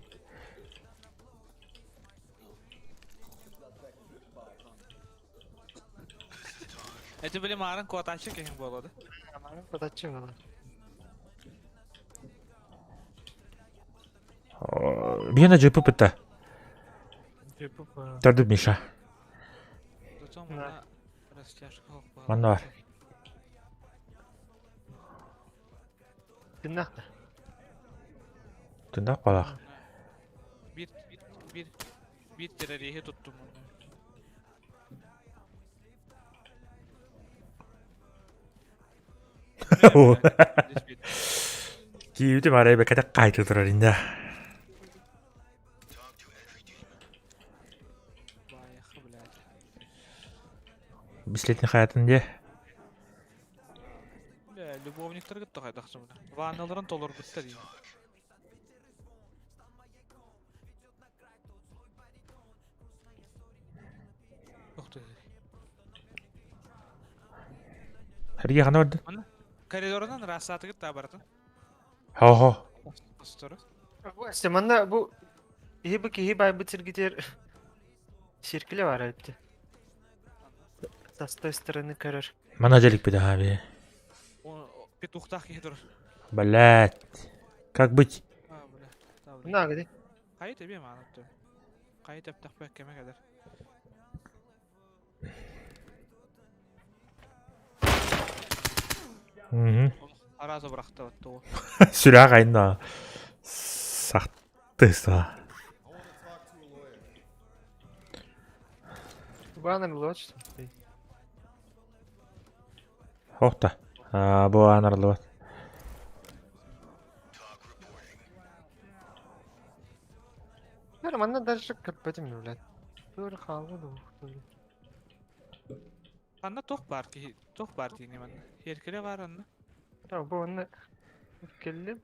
Это были марын куатачы кеһин буолады. Марын куатачы буолар. Биена жыпы пытта. Төрдүп Миша. Манна бар. Тыннах да. Тыннах балах. Bir bir bir terörihi tuttum onu. Киибитим арай бэкэтэ кайты турар инде. Бислетин хаятын де. Любовниктар кытта хайдахсымына. Ванналарын толорбуттар дейм. Эрге хана барды? Коридорынан рассатыгыт та баратын. Хо-хо. Манна бу киһи бу киһи байбыт сиргитер сиркиле бар эбит. С той стороны көрөр. Мана делик бит аби. Петухтах киһи турар. Блять. Как быть? На, где? Кайы тебе маанытты. Кайы тептах бэккеме кадar. Мгм. Аразы бырахта баттı Сүрэх айна. Сахтыса. Баннер лочь. Хохта. А, бу анарлыбат. Манна дальше кырпатым блядь. Тур халгы ду. Анна тох бар ки, тох бар дейін манна. Еркеле бар анна. Та бу онны келдим.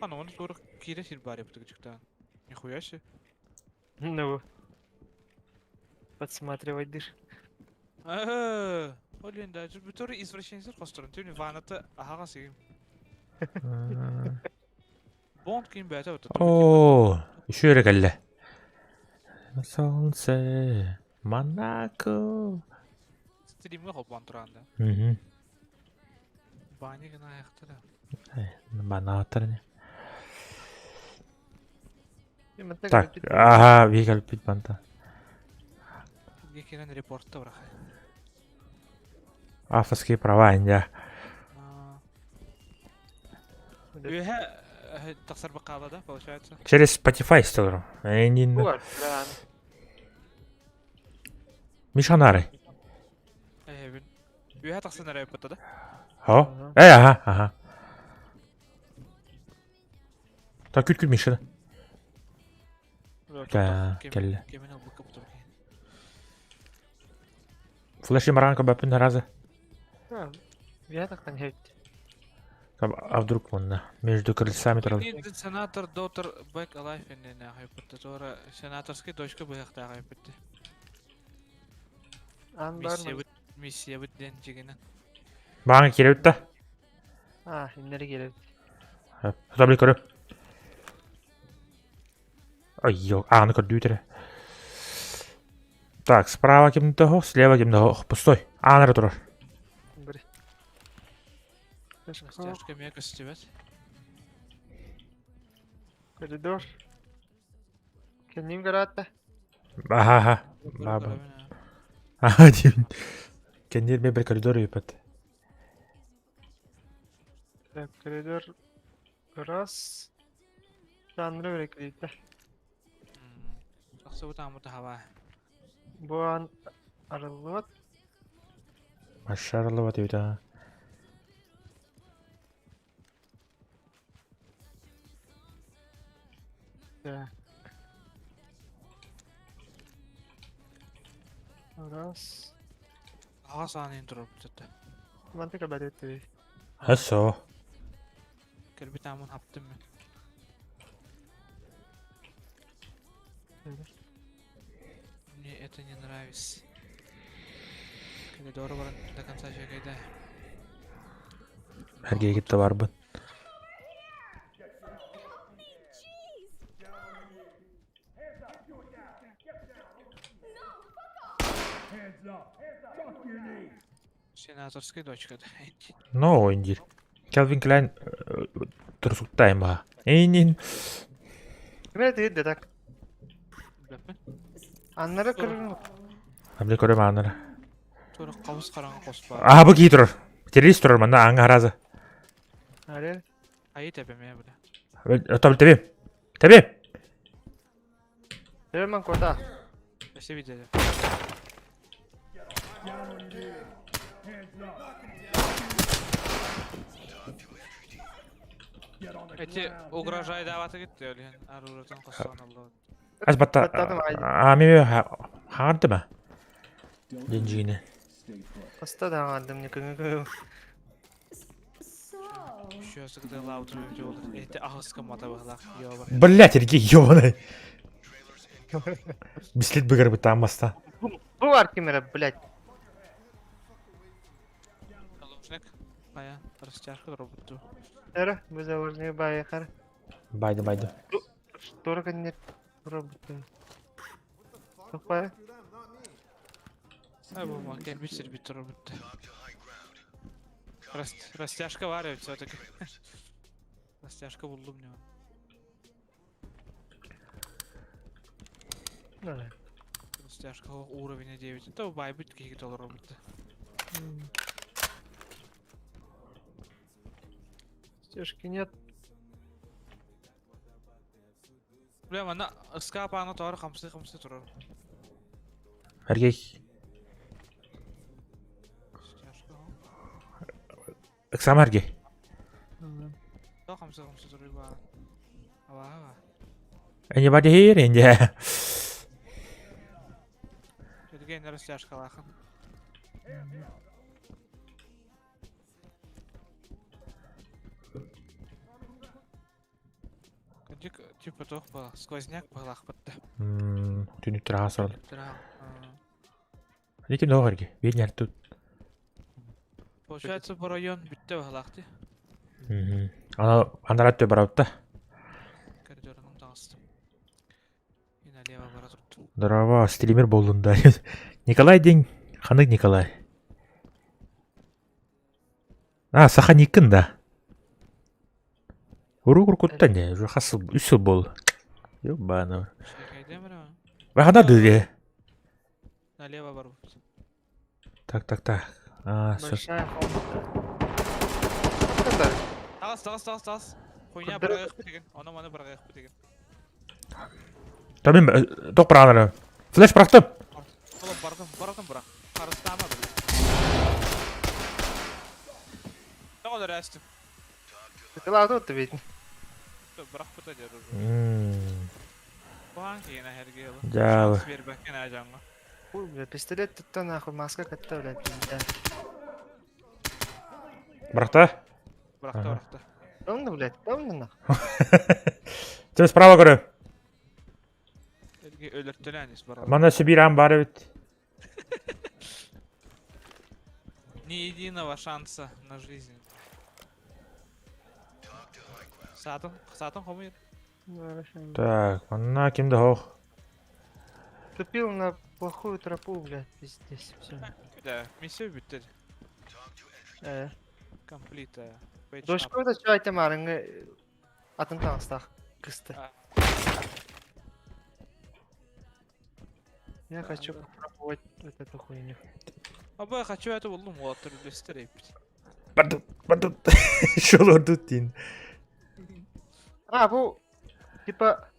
Ана оны тур кире сир бар yaptı küçükten. Нихуя себе. Ну. Подсматривать дышь. Блин, да, бу тур извращенецтер костурун. Түн ваната ахага сигим. Бонд ким бәтә өтө. О, еще эрэ кэллэ. Солнце, Монако. Стримге холбон туранда. Мгм. Бани гына аяктыра. Банаатар не. Так, ага, вигал пит банта. Гекерен репортта бирах. Авторские права инде. Үөһэ тахсар бакаала да, получается? Через Spotify историю. Мишанары. Эһэбин. Үөһэ тахсан эрэ да? Хо? Э, ага, ага. Так, күт күт Миша. Кэллэ. Флеши маранка бапын раза. Я так не А вдруг он между крыльцами турал. Сенатор daughter back alive иннинэ хайпытты. Туора сенаторский дочка быһахтаах хайпытты. Миссиябыт миссиябыт диэн дьигинэн. Бааҥа киирэбит да? А, иннери киирэбит. Табли көрө. Ой, ааны көрдүүтэрэ. Так, справа ким-то хох, слева ким-то хох. Пустой. Аан эрэ турар. Растяжка эмиэ көстүбэт. Коридор. Кэнним көрөөттө. Аха, аха. Баба. Аха, диэн. Кэннир мен бір коридор ыйыппат. Так, коридор раз. Жанры берекилийдэ. Тахсыбыт ааммыт хаба. Бу аан арыллыбат. Маша арыллыбат эбит аа. Так. Раз. Аҕа саанын турар Мантыка бэрит Хорошо. Кэлбит ааммын хаптым мин. Мне это не нравится. Коридору баран до конца чекайда. Эргиэ кытта барбын. Сенаторская дочка да. Но диир. Келвин Клайн турсуктайма. Эйнин. Ким да так? Аннары көрүн. Абли көрөм аннары. Тура кабыс караңы коспа. Аа бу кии турар. Террорист турар манна аңа харазы. Аре. Айы тэбеме бля. Табы тебем. Тебем. Тебем кота. Өсө видели. Эти угрожай даваты кетти өлген аруратын коссон алды. Аз батта. Аа мен хаардыма. Денжине. Баста да аңардым не көңө. Блять, эрги ёбаный. Бислит быгар бытаан баста. Бу бар ким эрэ, блять. Заложник. Ая, растяжка роботу. Эрэ, бу заложник байыхар. Байды, байды. Тура кэннер роботу. Тохпа. Ай, бу макен бит бит роботу. Растяжка бар все-таки. Растяжка булдум не. Растяжка уровня 9. Это байбит какие-то роботы. Стежки нет. Бля, мана скапа аны тор хамсы хамсы турар. Эргей. Ыксама эргей. Хамсы хамсы турар ба. Ава ава. Anybody here? Инде. Эдген растяжка лахан. Дик типа тох была, сквозняк была хпатта. Түнүк тура сорол. Ники ногорги. Бедняр тут. Получается, по район битте балахты. Ана анарат төб барабытта. Коридорның тағысты. И налево бара тут. Здорово, стример болдун да. Николай день. Ханык Николай. А, Саха Никын да. Уру куркуттан не, уже хасыл үс сыл бол. Ёбана. Бахана дыре. Налево барып. Так, так, так. А, сөп. Большая комната. Это Тағыс, тағыс, тағыс, тағыс. Хуйня Курдыры- бырағық деген. Оны маны бырағық деген. Табин, тоқ бұрағанары. Флеш бұрақтым. Oğlum бардым, бардым бірақ. Қарыстама біле. Тоғыз әрәстім. Ты тут ведь. Бірақ бұта дер уже. Ммм. Бұған кейін әхерге елі. Жабы. Шанс бербәккен әжаңға. Хуй, бля, пистолет тут то нахуй, маска катта, блядь, пизда. Бұрақта. Бірақта, Ага. бірақта. Ровно, блядь, ровно нахуй. Тебе справа көрі. Елге өлірттіләнес бар. Мана Сибиран бар бит. Ни единого шанса на жизнь. Сатын, сатын қомайыр. Так, мана кимде хоқ. Тупил на плохую тропу, блядь, пиздец, все. Да, миссия бітті. Э. Комплит. Дошка да чай тем арыңы атын таңыстақ кысты. А. Я хочу попробовать вот эту хуйню. Абы, хочу это болдым, олаттыр үлестір епті. Бардут, бардут. Шол ордут дейін. А, бу типа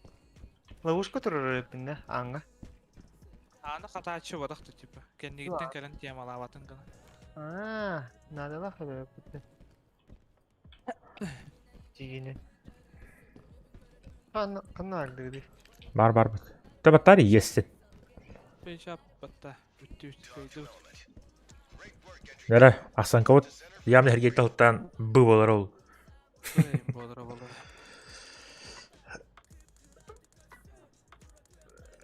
ловушка турар эппин да, аңга. Аны қатачы бадақты типа. Кендігіттен кәрін темалаватын гына. А, надо лахы бит. Дигене. Кана кана алды Бар бар бит. Та батарея есть. Пейшап батта. Бүтті бүтті көйді. Нere, ахсан кабыт. Ямны хергек талттан бу болар ол. Болыр болыр.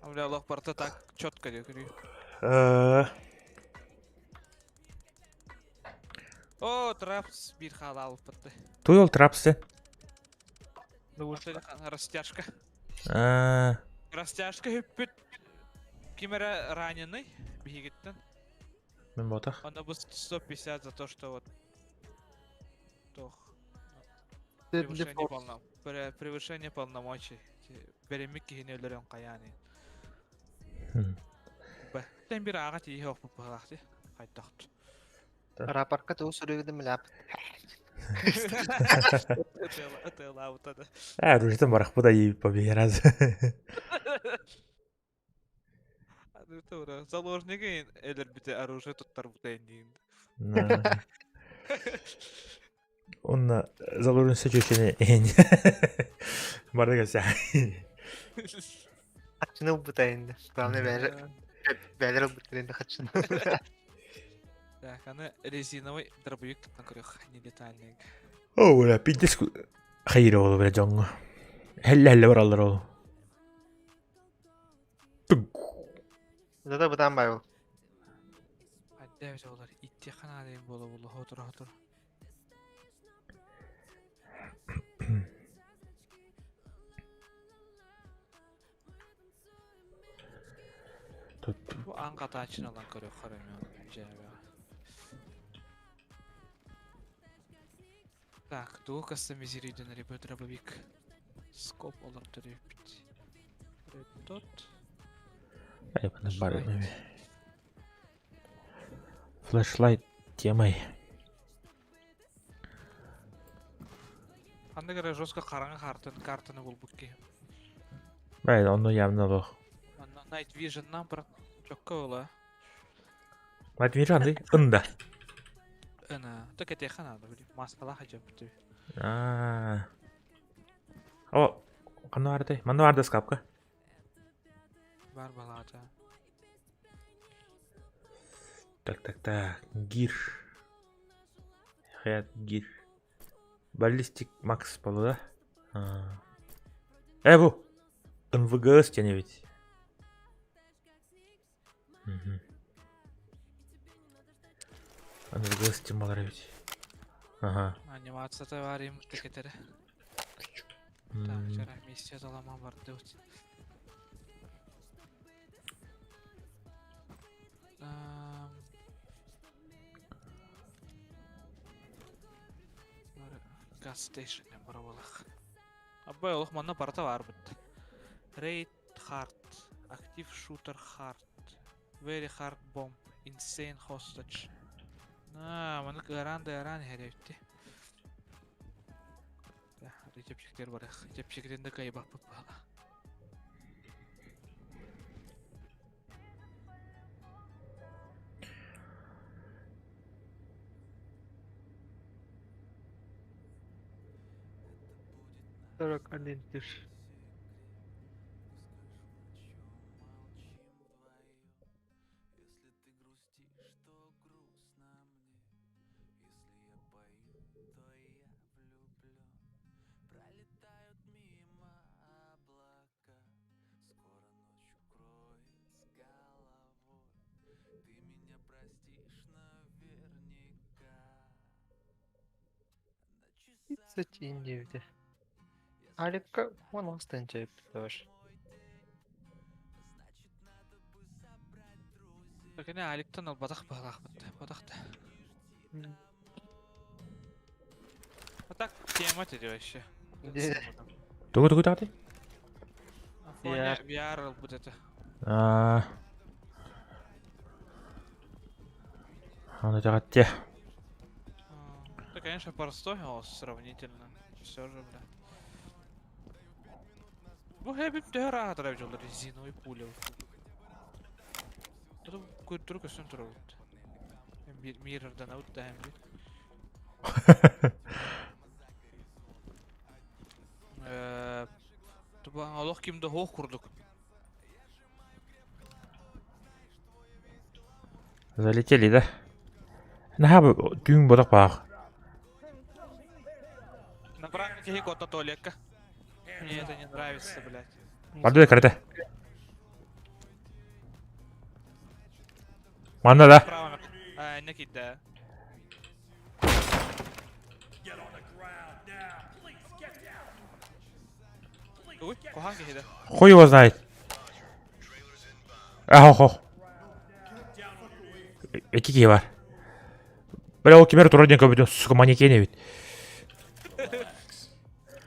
Бля, Аллах барта так четко деп көрейін. Э, О, трапс бір хал алып бітті. Туй ол трапсы. Ловушка. Растяжка. Э, Растяжка хүппүт. Кимере раненый бигиттен. мен ботах. Он бы 150 за то, что вот тох. Превышение полном. Превышение полномочий. Беремик кихини өлөрөн каяны. Б. Тен бир ага тии хок бу балакты. Кайттакт. Рапорка туу сүрүгүдүм ляп. Тела Э, ружитен барах бу да и побегераз. Заложники элер бите оружие туттар бутайын дейін. Онна заложен сечешене эн. Барды кесе. Хачыны бутайын. Главное бәлер бәлер бутайын хачыны. Так, аны резиновый дробовик туттан көрөх, не детальный. О, бля, пиздец. Хайыр ол бля жоңго. Хелле хелле бар алдар ол. Зата бутан бай ол. Аддәбит олар итте хана дейін бола бола хотур хотур. Тут Бу аң қатаачын алан көрөх харам жабы. Так, дугу кастомизирүйден ребят дробовик. Скоп олар төрөпүт. Red dot. Ай, бана бар эми. Флешлайт темай. Анда көрө жестко караңы картын картаны болбук ки. Бай, онну явно лох. Анна Night Vision'нан бір жокко ола. Мат миран ди. Ында. Ына, так это хана да били. Маскала хажап битти. А. О, кана барды? Манда барды скапка. Бар балата. Так, так, так. Гир. Хаят гир. Баллистик Макс болу да? А. Э, бу. НВГС тени ведь. Мгм. НВГС темалар ведь. Ага. Анимацията бар им текетере. Так, вчера миссия заламан бар дут. Газ station бар болах. Абай олох манна барта бар бит. Raid hard, active shooter hard, very hard bomb, insane hostage. Аа, маннык ыараан да ыараан иһэр эбит. Чэпчэкитигэр барыах. Чэпчэкитин да кыайбаппыт буолла. 41 тысяч. Сытин диэбитэ. Аликка 10 тыһыынча эбит Кини Аликтан ылбатах баһылаахпыт. Батах да. А так тема тебе вообще. Тугу тугу таҕытай? Афоня VR ылбыт этэ. Аа. Аны таҕаття. Это, конечно, простой голос сравнительно. Все же, бля. Бу хэбит төһө ыраатара дьоллор резиновый пуля. Это көрдөрө көстөн турабыт. Миррордан да бир. Туба олох ким да хоох курдук. Залетели, да? Наһаа түүн бодох баах. Направо киһи кота туалекка. Мне это не нравится, блядь. Барды карате. Манна да. Право. А, не кида. Ой, куһаҕан киһи да. Хуй его знает. А, хо. Эки киһи бар. Бля, ол кимер турар диэн көбүтүн, сука, манекен эбит.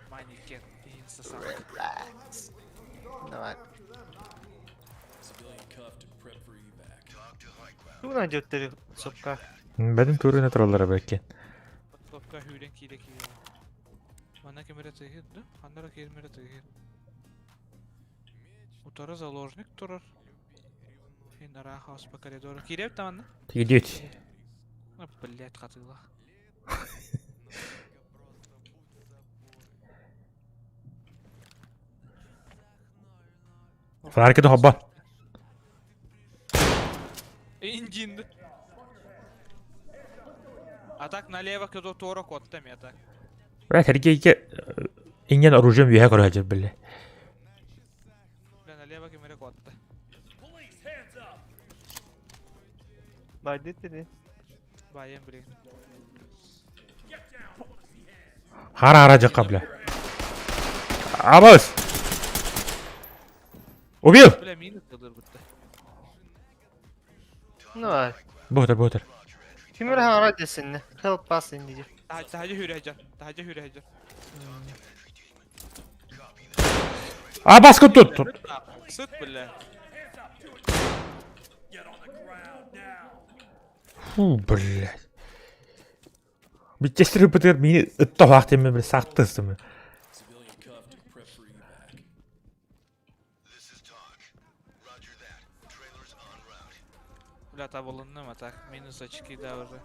Манекен. Инстасамка. Давай. Тугу найдеттери сопка? Бэдин көрүнэ тураллара бэккен. Топка хүүрен киирэ киирэ. Манна кимэрэ тыгыр да? Ханнара киирмэрэ тыгыр. Утары заложник турар. Хин хаос по коридору. Киирэбит да манна? Тигидиэт. А, блядь, хатыылах. Фонарикы хобба. Индин. А так налево кто туора котта мета. Бля, Сергейге инген оружием үһэ көрө билле. Бля, налево кимере котта. Police, hands up! Байды тини. Баян, блин. Get down! I wanna see hands! Хара хара жакка, бля. Абас! Убил! Бля, минус дылыр бутта. Ну, Бутер, бутер. Кимир хара десинне. Help us in диye. Таһа хүрэ Таһа хүрэ Абас тут! Тут. Сыт, бля. Get on the ground now! Фу, блядь. Биттестер бытыр мини ытта вахтеме бир сактысым. This is TOC. Roger that. Trailers en route. Бля, табылынным, а так минус очки, да, уже.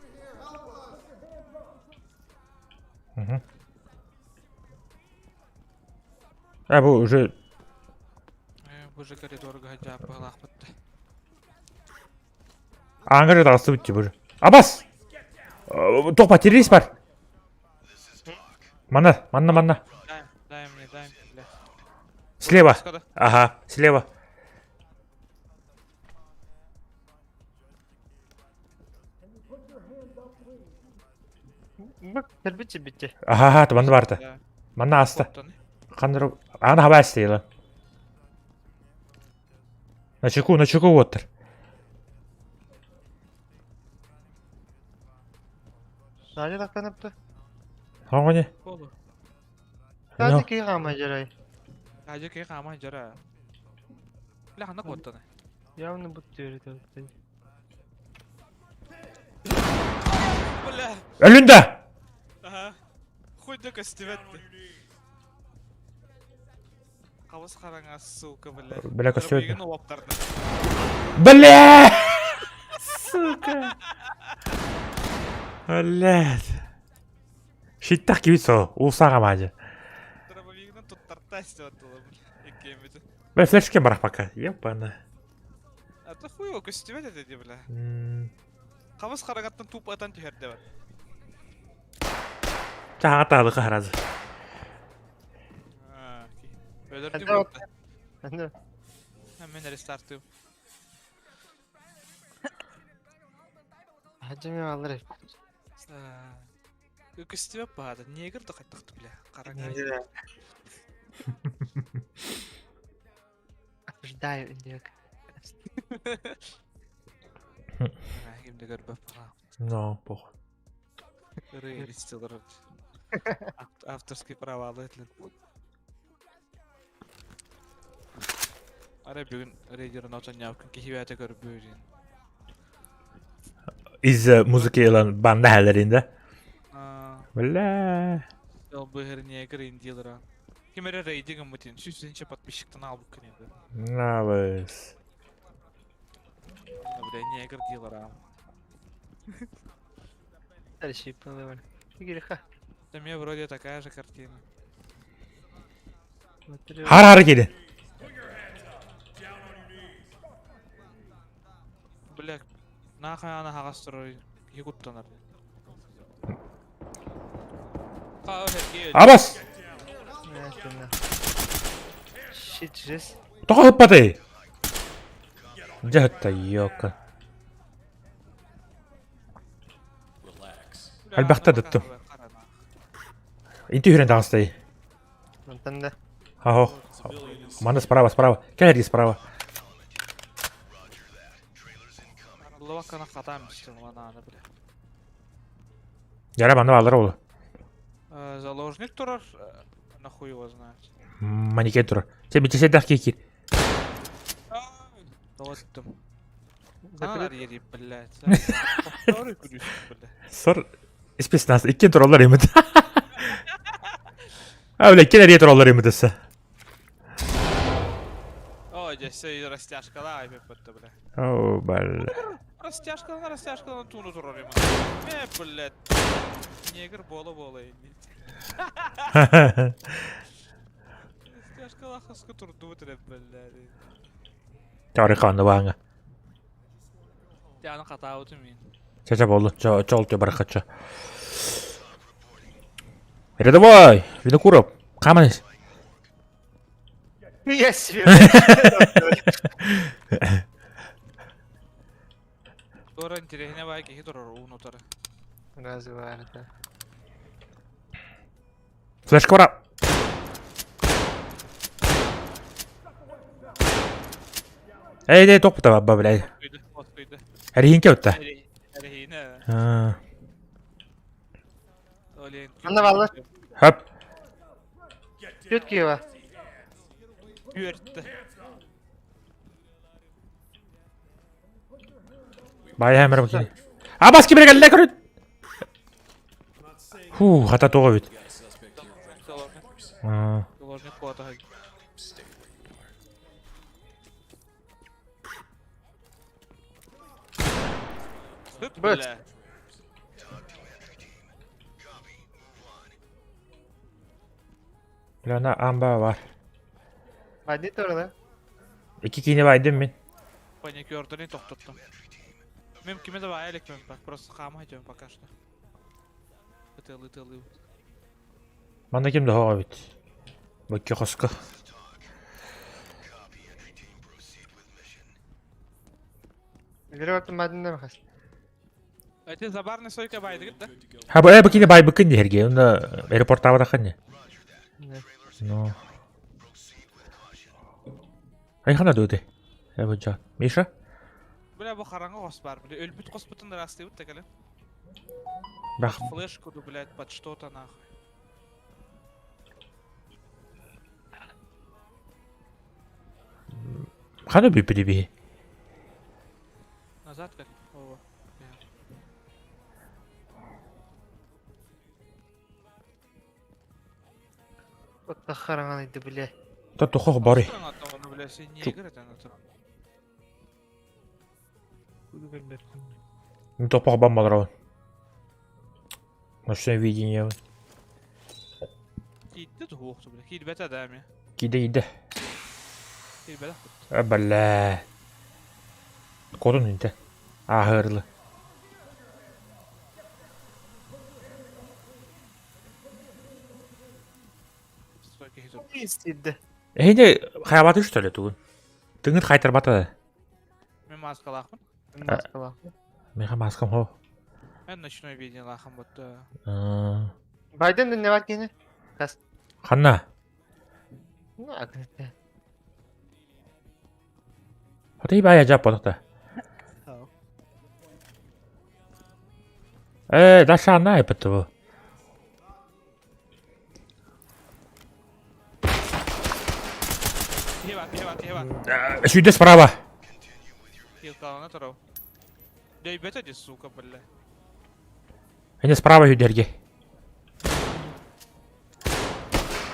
Угу. А, бу уже Бу же коридорга жааппалаах бутта. аңгар тағысы бітті бұл. Абас! Тоқпа, террорист бар. Манна, манна, манна. Дай, дай мне, дай мне, бля. Слева. Скода. Ага, слева. Бак, тербичи битти. Ага, манна барды. Да. Манна аста. Коттаны. Қандыр... Аны хаба асты На чеку, на чеку оттыр. Надя такканыпты. Аңғане. Болу. Надя ки хама жарай. Ажы кей қама жара. Бля, ханна коттаны. Явно бут диyor. Бля! Өлүн да! Ага. Хуй да көстүбэт. Хабыс хараҥа, сука, бля. Бля, көстүбэт. Дробигин уоптарды. Бля! Сука! Блядь. Шиттах кибит со, улсаға мажы. Дробовигынан туттарта истеп аттылар, бля. Иккиэммитин. Бля, флешке барах пока. Ебана. А то хуй его көстүбэт этэ дии, бля. М, Хабыс хараҥаттан туп атан түһэрдэ бар. Чаҕа таалы харазы. Өлөрдүм Ханна кытта. Ханна? Мен рестартыым. Хадьымы алыр. Көстүбэт баада. Негр да хаттахты бля. Хараҥа. Осуждаю индиок. Ким да көрбөп. Но, похуй. Рейстилер. Авторский права этилер. Ара бүгүн рейдерин отон япкын киһи бэйэтэ көрбүүрүн. Из музыки ылан банда хәлләрендә. Бля. Ол быһыр негр индилера. Ким эрэ рейди гыммытын сүүсүнчэ подписчиктан албыккын енді. Навыс. Бля, негр дилера. Дальше плывем. Греха. Да мне вроде такая же картина. Хар-хар киди. Бля, нахуй ана хагастырой егуттанар. Абас! Щит жесть. Тоҕо ыппатай? Дьэ хытта, ёка. Элбэхтэ дыттым. Инти хүрэн таҕыстай. Онтон да. Ахо. Манна справа, справа. Кэлэрги справа. Ловаканы хатаам истин анааны бля. Яра манна бааллар ол. Заложник турар, нахуй его знает. Манекен турар. Сен бичесэдэх киир. Тоҕуттум. Ханан арыйар блядь. Повторы күлүс, бля. Сор спецназ иккиэн тураллар имит. А, бля, иккиэн эрийэ тураллар имит өссө. Ой, дьэ, все растяжкалаа эппетте, бля. О, бля. Растяжкалана, растяжкалана тууну турар имит. Э, блядь. Негр бола-бола имит. Растяжкалаа хаска турдубут эрэ, блядь. Тариханны бааҥа. Дьэ, аны хатаабытым мин. Чэ, чэ, буоллун. Чэ, чэ, ол барахачча. Рядовой! Винокуров! Хааман ис. Я себе. Туора интэриэһинэй баай киһи турар уун утары. Разве это? Флешка бара! Эй, эй, тохпута бабба, блядь. Успуйда, успуйда. Эриһинке утта. Эриһинэ. Аа. Олен. Манна бааллар. Хөп. Түт киева. Үөртэ. Бая хэмэр бакини. Абас кибер кэллэ көрүт. Фу, хата тоҕо эбит. Аа. Заложник куотаһа. Сыт, Бэт. бля. Бля, на амба бар. Бандит orada. Икки киини байдым мин. Паникердерин тохтоттум. Мин кими да баайа элекпин, просто хаама идем пока что. Ытылы ытылы. Манна ким да хоҕо эбит. Бакки хоско. Görüp madende mi kas? Эти забарный сойка байдыгыт да? Ха, бу э бакини байбыкын дихерге. Онда аэропорттаабатаххын не. Ну. Айхана дуоты. Э бу жа. Миша? Бля, бу хараҥа хос бар. Бля, өлбүт хоспутун ырастыыбыт да кэлэн. Бах. Флешку, да, блядь, под что-то нахуй. Хана бүппүтү Назад как? Ого. What the хараҥаны бля. Та тухох бары. Топох баммалар. Ночное видение. Киирдэ туһуохту бля. Киирбэтэ да эми. Киирдэ киирдэ. Киирбэтэх. Бля. Кодун инте. Ааһырлы. Истидде. Эһине хайабаты что ли тугун? Тыҥыт хайтарбата. Мен маскалаахпын. Маскалаахпын. Меха маскам хо. Мен ночной видениелаахым ботта. Байден да не бар кини. Кас. Ханна? Ну, агнете. Хотой бая жап бодохта. Э, даша на эпэтэ. Сюда справа. Сука, бля. Они справа юдерги.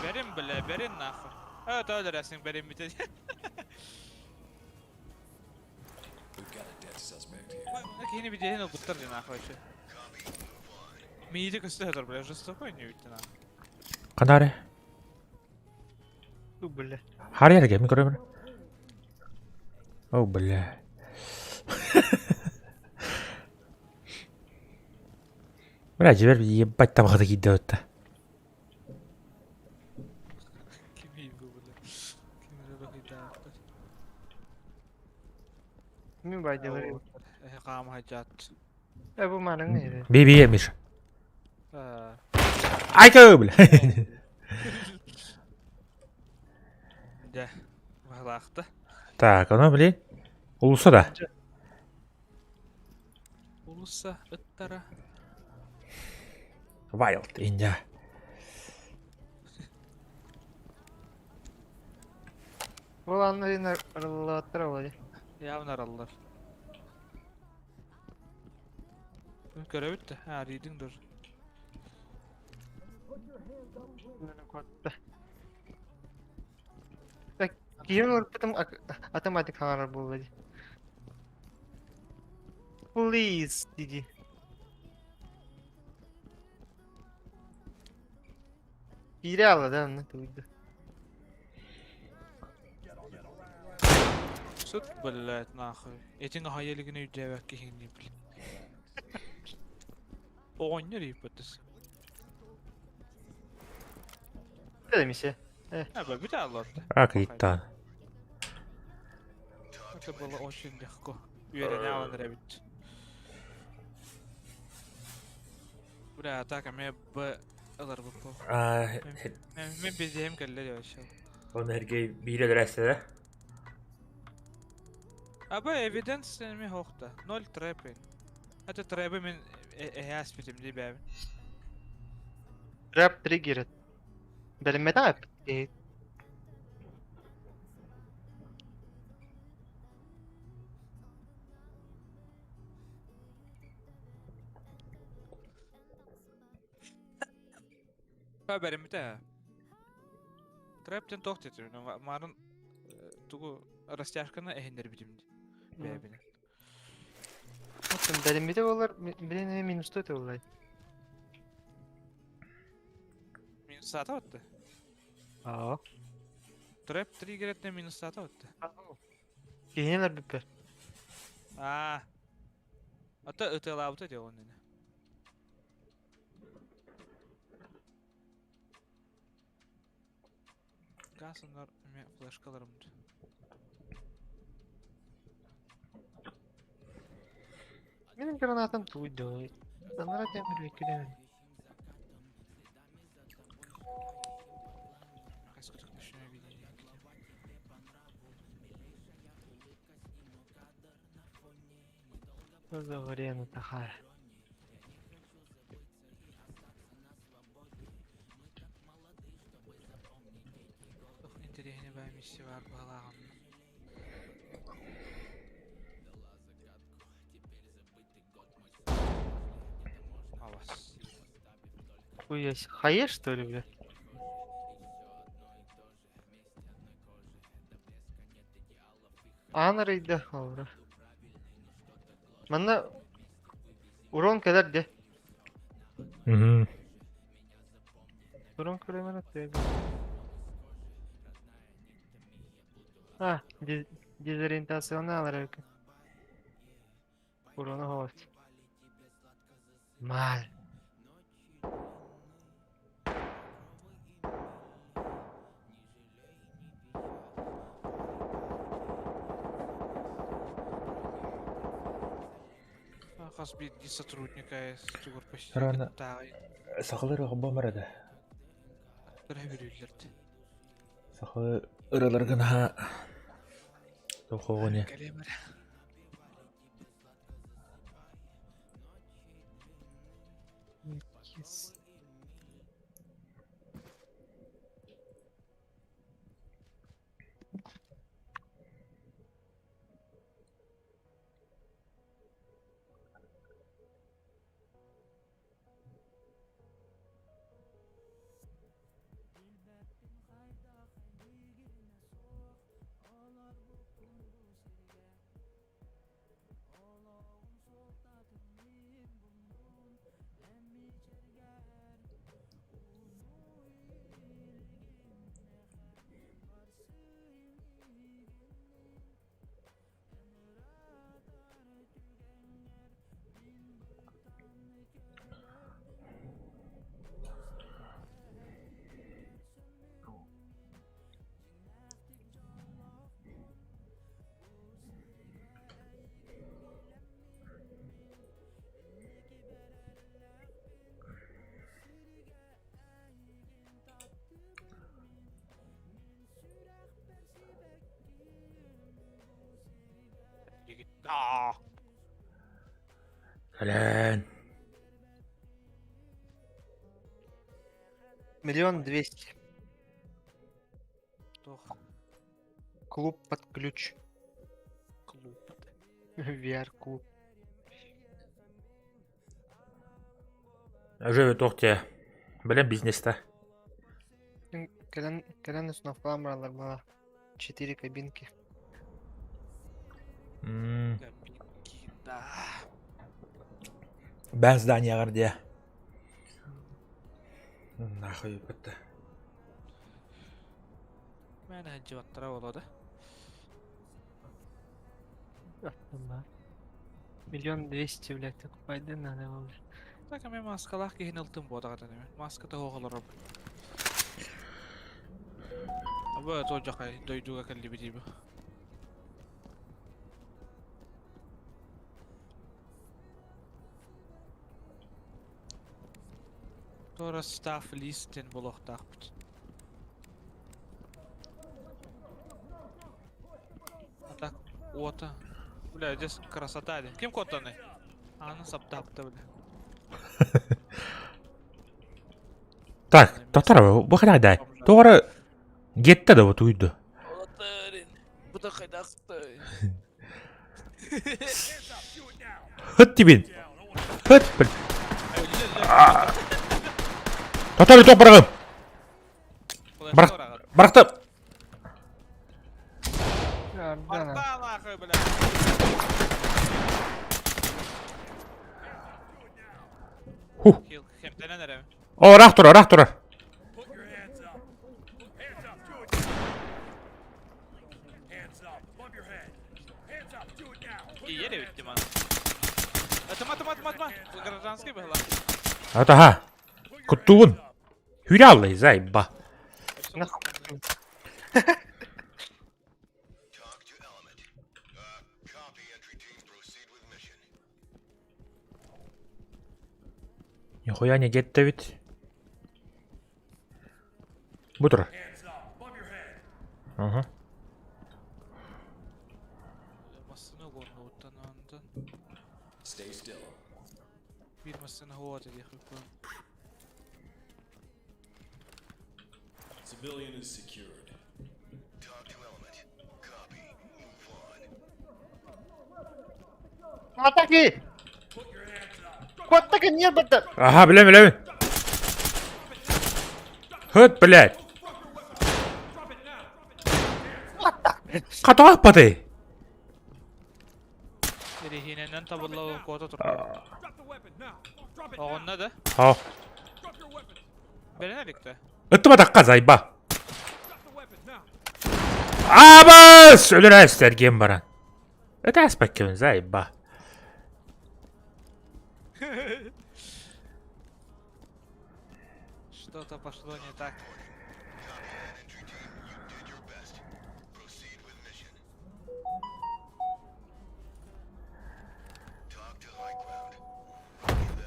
Берем, бля, берем нахуй. А, то өлөрөсүң берем бите. Кини бидеһин ылбыттар дии нахуй вообще. Мииде көстө сытар, бля, жестокой не видите нахуй. Канаре. Бля. Харьярге, мен көрөмүн. О, бля. Бля, жибер ебать табахата кийде отта. Мин байдылар. Э, бу маның не? Би би Миша. Айка, бля. Да. Валахта. Так, оно, блин. Улуса да. Улуса ыттара. Wild India. Бул анны арыллаттар олай. Явно араллар. Көрөбүт да. Ha, reading dur. Так, кийин ылыппытым автоматик хаҥарар буолла дии. Please, диди. Киирэ аала да онно тугуйда. Сут, блядь, нахуй. Этиң аһайылыгын өйдөөбөккө иһиҥни, блядь. Оҕонньор ииппэттис. Эмисе. А, бля, бүтэ алларда. А, киттан. Это было очень легко. Үөрэнэ алан эрэбит. Бля, атака ме б ылар бу. А, Мен бездеем кэллэ вообще. он эрге бире дөрәсә. Аба evidence ми хохта. Ноль трэпин. Это трэбы мен эһээспитим ди бэбин. Trap triggered. Бэлэммэтэ э Ба бэриммитэ. Трэптен тох тетир. Марын тугу растяжканы эһиннер битим ди. Бэбин. Бэлэммитэ болар билин минус той боллай. Минус саата отты. Аа. Трэп триггеретне минус саата отты. Киһинелер бүппэр. А. Ата ытылаабыта де он нене. Гасыннар ме флешкаларым. Менин гранатам туйду. Данара темир беккелемен. Заговорена тахара. Интересный бай миссия бар балагым. Авас. Хуя себе. Хаешь, что ли, бля? Аан арыйда олорор. Манна урон кэлэр де. Мгм. Урон кэлэмэр атыга. А, дезориентационный алар эбикин. Урона хоҕус. Маль. Хас биирдии сотрудника тугур почти Рано. кыттааҕай Сахалар оҕобомар да. көрөбүрүүллэрди. Саха ыраларгын аһа тохоҕуне. Кэлиэм эрэ. Yes. Кэлэн. Миллион двести. Туох Клуб под ключ. клуб. VR-клуб. Уже туох те. Бэлэм бизнес-та. Кэлэн кэлэн установкалаан бараллар буолла. Четыре кабинки. М, Кабинки, да. Бээн зданиеҕар диэ. Нахуй бытта. Мээнэ сылдьыбаттара буолуо да. Миллион двести, блядь, покупать надо было. Так эмиэ мааскалаах киһини ылтым буотаҕа эми. Мааската суох олоробун. Абы туодьахай дойдуга кэллибит ибы. Туора стаф лист диэн буолуохтаахпыт. А так уота. Бля, здесь красота диэн. Ким куоттаный? Ааны саптаапта бля. Так, тоторо, бу хайда. Тоҕо гетте да вот уйду. Бу да хайдахтай. Хыт тибин. Хыт, бл. Тоторо тоқ барагым. Барах барахта. Барта нахуй, бля. Ху. Хемтенен эрэ. О, рах турар, рах турар. Тиийэр эбит Диман. Тыма, тыма, тыма, тыма. Гражданский быһыла. Атаха. Куттугун. Хүрэ аллай, зайба. Нихуя не кетті ведь. Бу турар. Ага. Массыына угуоннубуттан онтон. Биир массыына уот диэхпин. Civilian is secured. TOC to element. Copy. Move on. Атаки! Куоттаки не бата! Ага, билем, билем. Хыт, блядь. Хатаах паты. Эрэһиинэнэн табылла куота турда. Оҕонно да? Хо. Бэринэ иликтэ. Ыттыбатахха зайба. Абас! Өлөр эргиэн баран. Өтөөспөккүн зайба. Что-то пошло не так.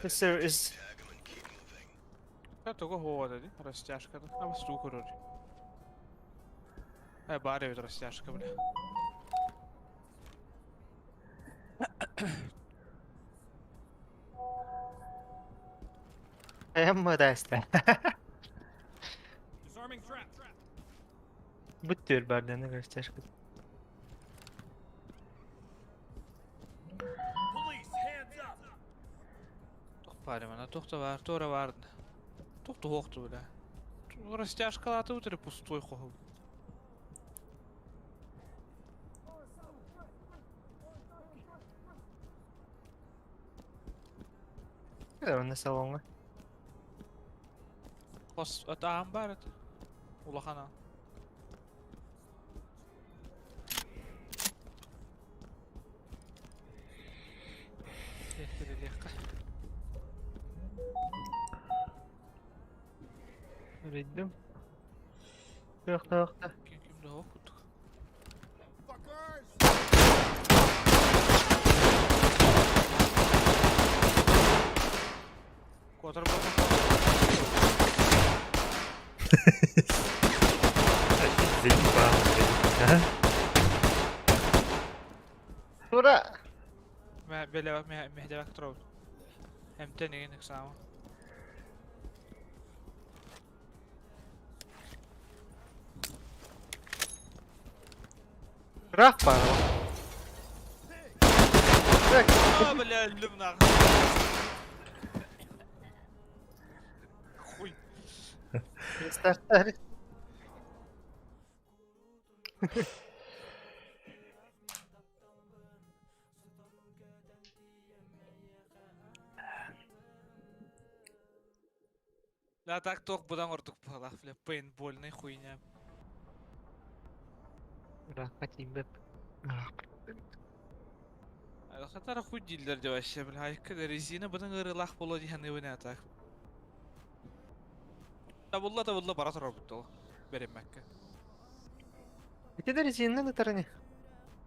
Sir is Тугу хуода ди, растяжка. А стул көрөр. Э, баар эбит растяжка, бля. Эмма даста. Бүттүөр барданы растяжка. Туох баар манна, туох да баар, туора баар. Туох да суохту, бля. Растяжкалаатыбыт эрэ пустой хоһу. Онно салоҥҥа. Хос аан баар этэ. Улахан аан. Леххэ. Рейдим. Тох-тох. Ким ким да суох курдук. Куотар буолла. Заебал. Тура. Мэ бэлэбак мэһдэбак туробут. Эмтэн игин ыксаама. Ыраах баар. А, бля, өллүм нахуй. Хуй. Стартар. Да так туох быдан ордук буолах, бля, пейнтбольный хуйня. Ыраахха тиийбэп. Хатара хуй дииллэр дии вообще, бля, айка резина быдан ыарыылаах буолуо дии саныыбын ээ так. Табылла табылла бара турарбыт ол. Бэриммэккэ. Ити да резиннэн ытар ини.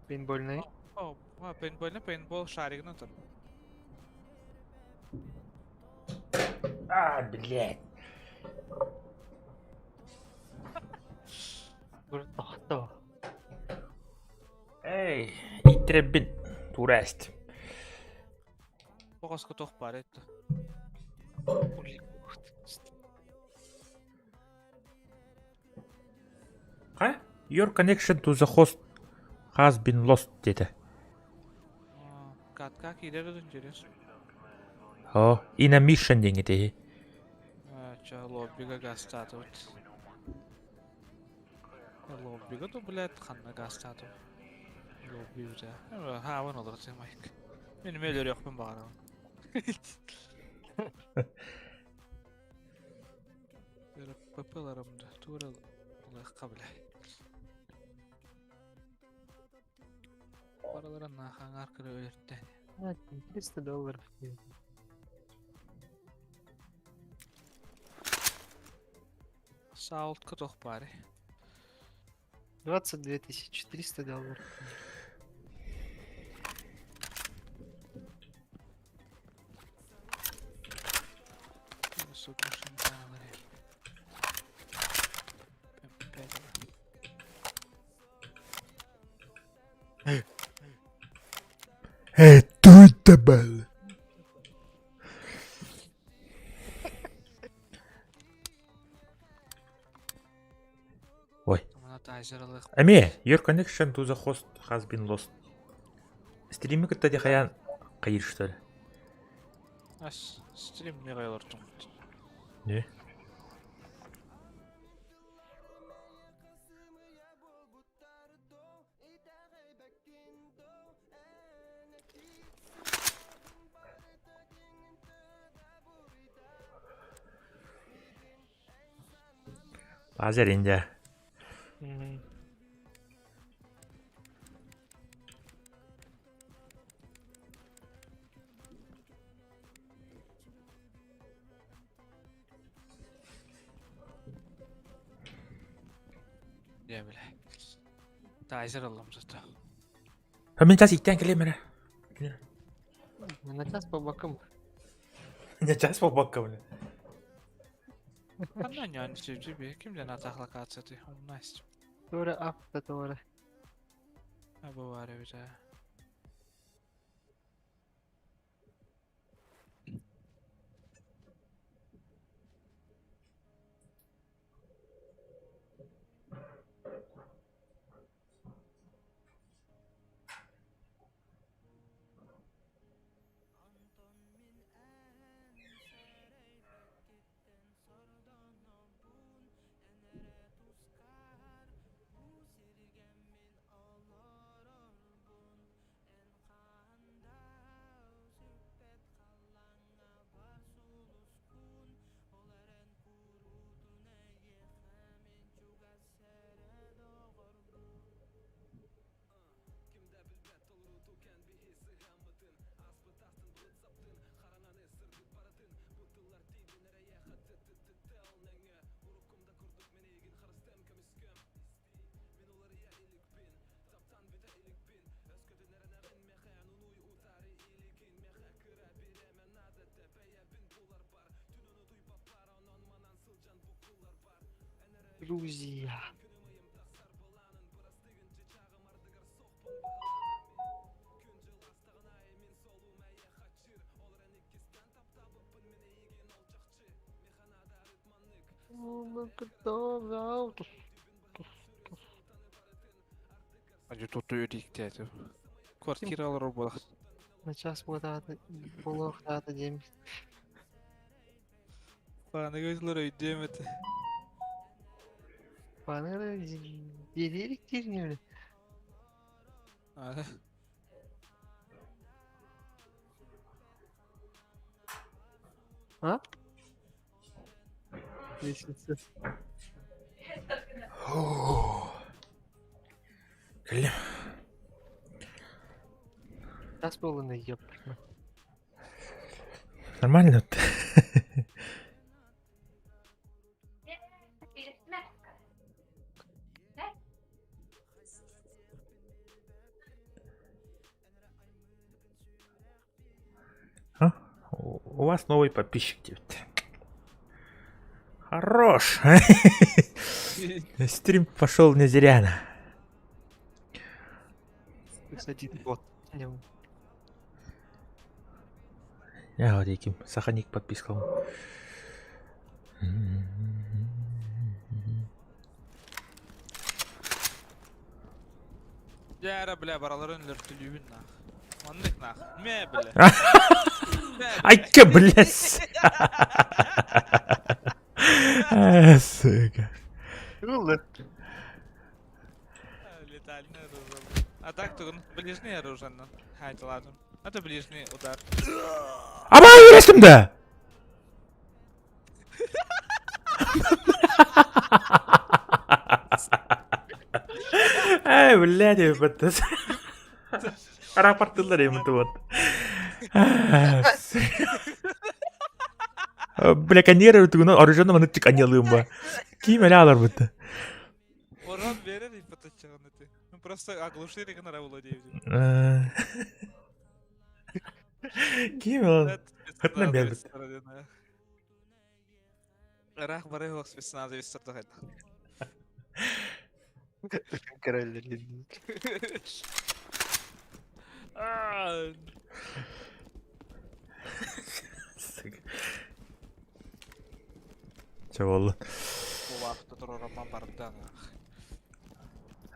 Пейнтбольный. О, а, пейнтбольный пейнтбол шаригынан ытар. А, блядь. Тохто. Эй, иттирэбин. Тураст. Тоҕоско туох баар этэ. Ха? Your connection to the host has been lost диэтэ. Катка киирэр интересно. О, in a mission диэҥ ити. Ча лоббига гастаатыбыт. Лоббига то, блядь, ханна гастаатыбыт. Лобби уже. Хаабын олор майк. Мен өлөрүөхпүн баҕарабын. ПП-ларым да тура ылыахха бля. Баралара нахаңар кыры өлөртөн. 300 долларов. Саалтка туох баар. 22 300 долларов. Сука, машина М5. Эй, тут был. Ой. Мана тайзер ылыах. Эми, your connection to the host has been lost. Стримы кытта хайаан хайыр что ли? Ас стрим мегайлар Не? Лазер инде. Дьэ бля. Тайзер ыллым зато. Мин час иттэн кэлиэм эрэ. На час по бокам. Не час по бокам, бля. Ханна ньон сүбү ким ден атах локацияты умнасть. Тура авто тура. А бу бар эбит аа. Грузия. Aju tuttu ödeyikti Квартиралар буолах. На час буолаата буолуохтаата диэм. Пааны көзлөр өйдүөм этэ. Паныгы диэлиэрик диир Аа. А? Лестница. Кэллим. Час буолуна ёпта. Нормально. А? У вас новый подписчик, девять. Хорош! Стрим пошел не зря. Плюс один бот. Я вот этим саханик подписка. Дьэ бля бараларын өлөртүлүүбүн нах. Маннык нах. Мэ бля. Айка, блядь! Сука. Летальное оружие. А так то ближнее оружие. Хайда ладно. Это ближний удар. Абай үрэстим да! Эй, блядь, баттас. Рапортылар ему вот. Бля, каньеры тугунан оружие маны тик анялым ба. Ким эле алар бутта. Урон берер и поточчаҕын ити. Ну просто оглушили гынара буолуо диэбитим. Ким ол? Хытна бербит. Ыраах бары суох спецназовецтар да хайдах. Король. Аа, Чэ буолла. Улаапта туруорамман барда.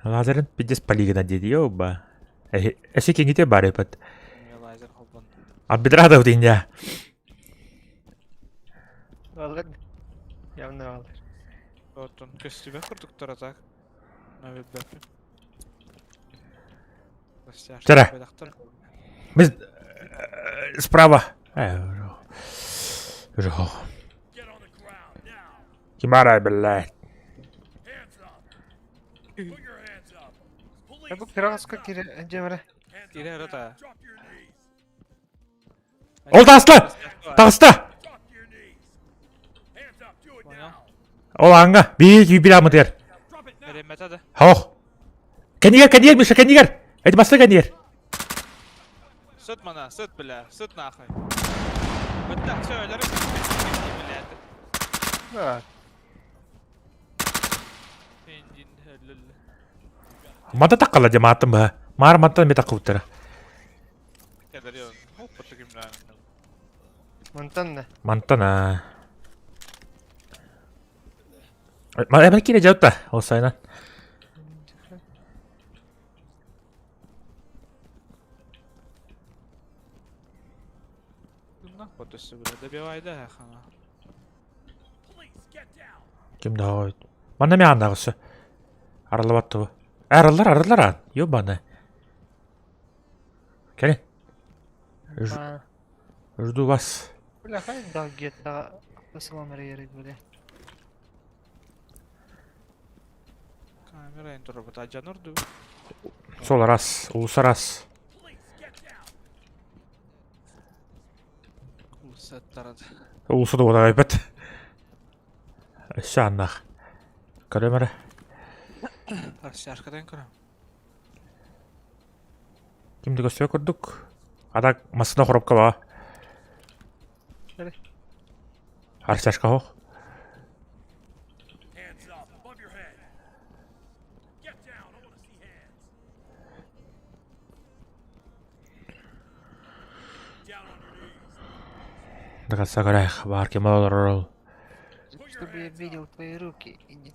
Лазерын пиздец полигона диэди ёба. Эси киҥите бар эпэт. Эмиэ лазер холбон. Арбитратов диня. Алыр. Явно алыр. Оттон көстүбэх курдуктар так. Нөбүбэппин. Чара. Біз справа. Жо. Кимара, блядь. Put your hands up. Police, Бу кыраҕаска кире дьэмэрэ. hands up Кире now. рота. Drop to your knees. Ол таҕыста! Таҕыста! Drop to your knees. Hands up. Do it Понял. now. Ол ааҥҥа биир биир ааммытыгар. Drop it now. Беремете да. Хоох. Кэннигэр, кэннигэр, Миша, кэннигэр! Эти баста кэннигэр. Сыт мана, сыт бля, сыт нахуй. Бытта, все, өлөрүм. Бля. Да. Индин өлөл. Мата таккала дьэ мааттым быһа. Маар мантан эмиэ таккыбыттара. Кэлэр йон. Хоп, кимнән. Мантан да. Мантан аа. Ма эбэн киирэ дьаутта ол сайынан. Нах потөссө бля, добивай да хана. Police, get down. Ким да хойт. Манна эмиэ ааннаҕысы. Арыллыбат тугу. Арыллар, арыллар аан. Ёбаны. Кэлин. Ж- А, Жду вас. Бля, хай да где-то автосалон рейрит, бля. Камера интро бата жаныр ду. Сол раз, улуса раз. Police, get down. Улсаттарад. Улуса да уодайбат. Өссө ааннаах. Көрөм эрэ. Растяжкадан көрөм. Ким да көстүбэт курдук. Ата массыына коробка баа. Эрэ. Арчашка хоох. Hands up above your head. Get down. I want to see hands. Down on your knees. Дагаса көрөөх. Баар ким олорор ол. Put your Чтобы я hands up. видел твои руки и не...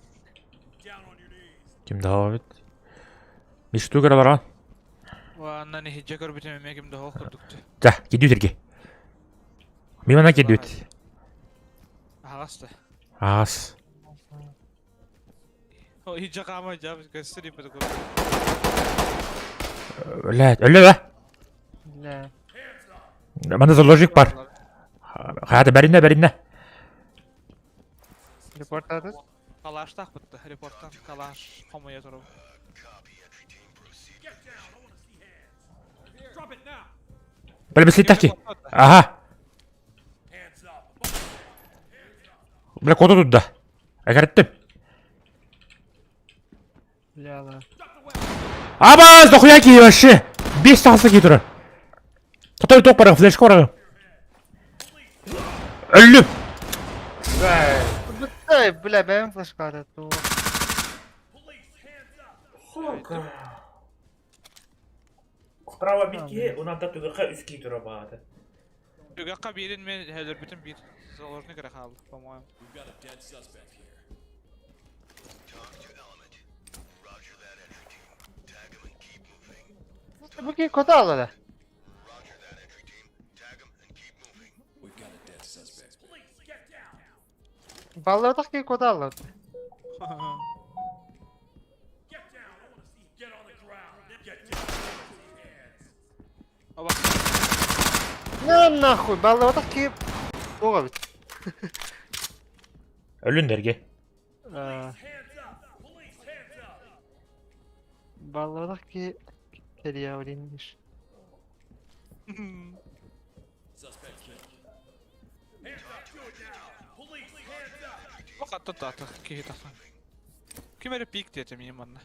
Down on your knees. Ким да хообит. Миштугер олорон. Уанна не хиджа көрбүтүм эме ким да хоох курдукту. Жа, кидүүт эрге. Мимана кидүүт. Агаста. Аас. О, хиджа кама жаб көстүр ипет курдук. Блядь, өлө бе. Бля. Манда заложник бар. Хаята бәринне бәринне. Репорт атыс? Калаштах бытты. Репорттан калаш хомуя туру. Copy, entry team. Proceed. Get down. I want to see hands. Drop it now. Бля, бислиттахи. Аха. Hands up. Above Бля, кода тутта. Әгәрттим. Бля, да. Абаз, дохуя ки вообще. Бес тағысы ки турар. Тотой тоқ барағы, флешка барағы. Өллүм. Эй, бля, бэйм флешка атат. Police, hands up. Справа bir ki, ona da tügüqqa üç ki тура бағады. Түгәккә бирин мен хәлер бүтән бир заложник кирәк алды, по-моему. We've got a dead suspect here. Talk to element. Roger that, entry team. Tag him and keep moving. Бу ки кота алады. Roger that, entry team. Tag him and keep moving. We've got a dead suspect. Police, get down. Баллардах ки кота алады. Get down. I want to see. Get on the ground. Get down. I want to see hands. Аба, На нахуй, баллардах ки... Туга бит. Өлүндерге. А, Hands up. Police, hands up. Баллардах ки... Терьяврин Suspect killed. Hands up. Do it now. Police, hands up. Вакытта таты, киһи тахсан. Ким әле пик диэтэ мин манна.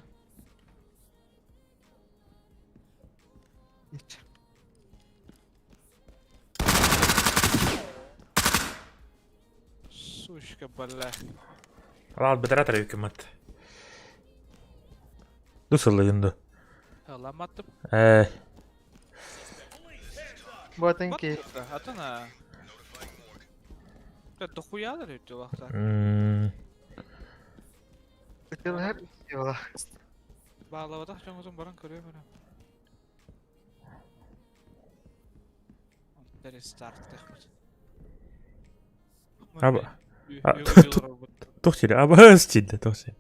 Сучка, бля. Алал бітіра тұра үкімет. Дусылыгынды. Ламаттым. Э, Батын ки... Атана. Бля, дохуя да өтті лақта. м, Бытыл хеп yola. Бағлабатақ жоңызын баран көрө бара. Рестарт техмит. Аба. А, Тух сири, абас тиді, тух сири.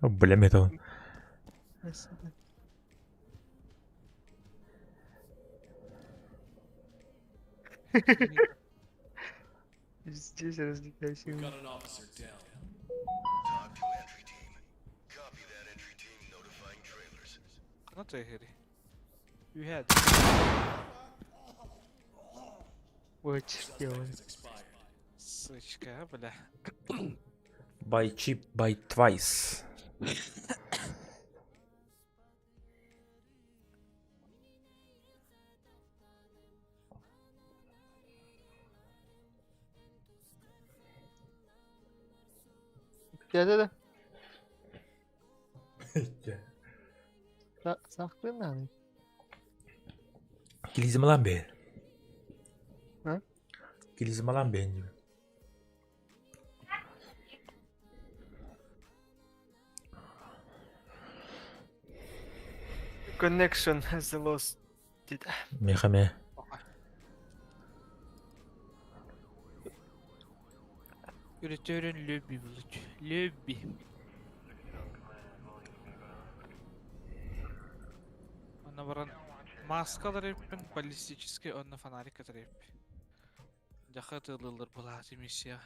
Бля, мен он. Здесь развлекайся. We've got an officer down. Talk to entry team. Хана тыаһыырый? Үһээ Ой, черт. Сучка, бля. By cheap, by twice. Дядя да. Сахтын надо. Килизмалан бэйэн. А? Килизмалан бэйэн диби. Connection has lost. Did Меха ме. Return lobby булуч. Lobby. Онно баран маскалар эппин, баллистический онно фонарик эппин. Дьаха тылылар булааты миссия.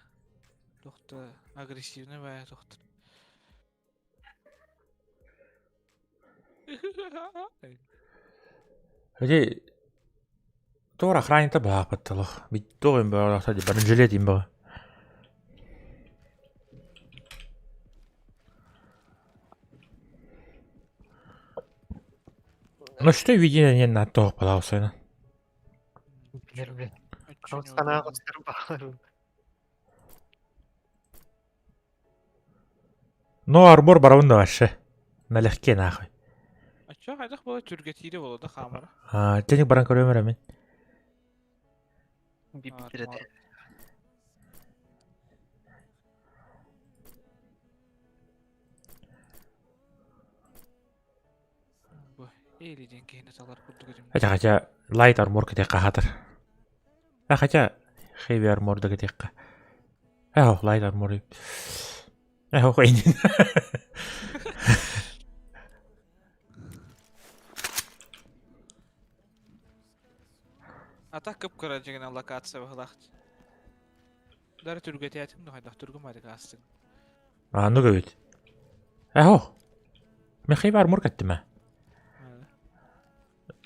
Тохта агрессивный бая тохта. Эти Туор охранникта баапатталах. Бит туох им баҕалаахта ди бронежилет им баҕа. Ну что видение не на то палаусайна. Билер блин. Очень Санаа удобно. көстөр баҕар. Но армор барабын да вообще. Налегке нахуй. А чё хайдах була түргэтиире буола да хаамара? А, теник баран көрөмөр мен. Бибитир этэ. Бу эли диэн киһини талар курдук этим. Хотя хотя light armor кете кахатар. А хотя heavy armor да кете ка. Эхо light armor. Эхо хойнин. А так кып-кыра дьиҥинэн локация быһыылаах. Дары түргэтээтим да хайдах түргүм астык. А ну говорит. Эхо. Мен heavy armor кеттим.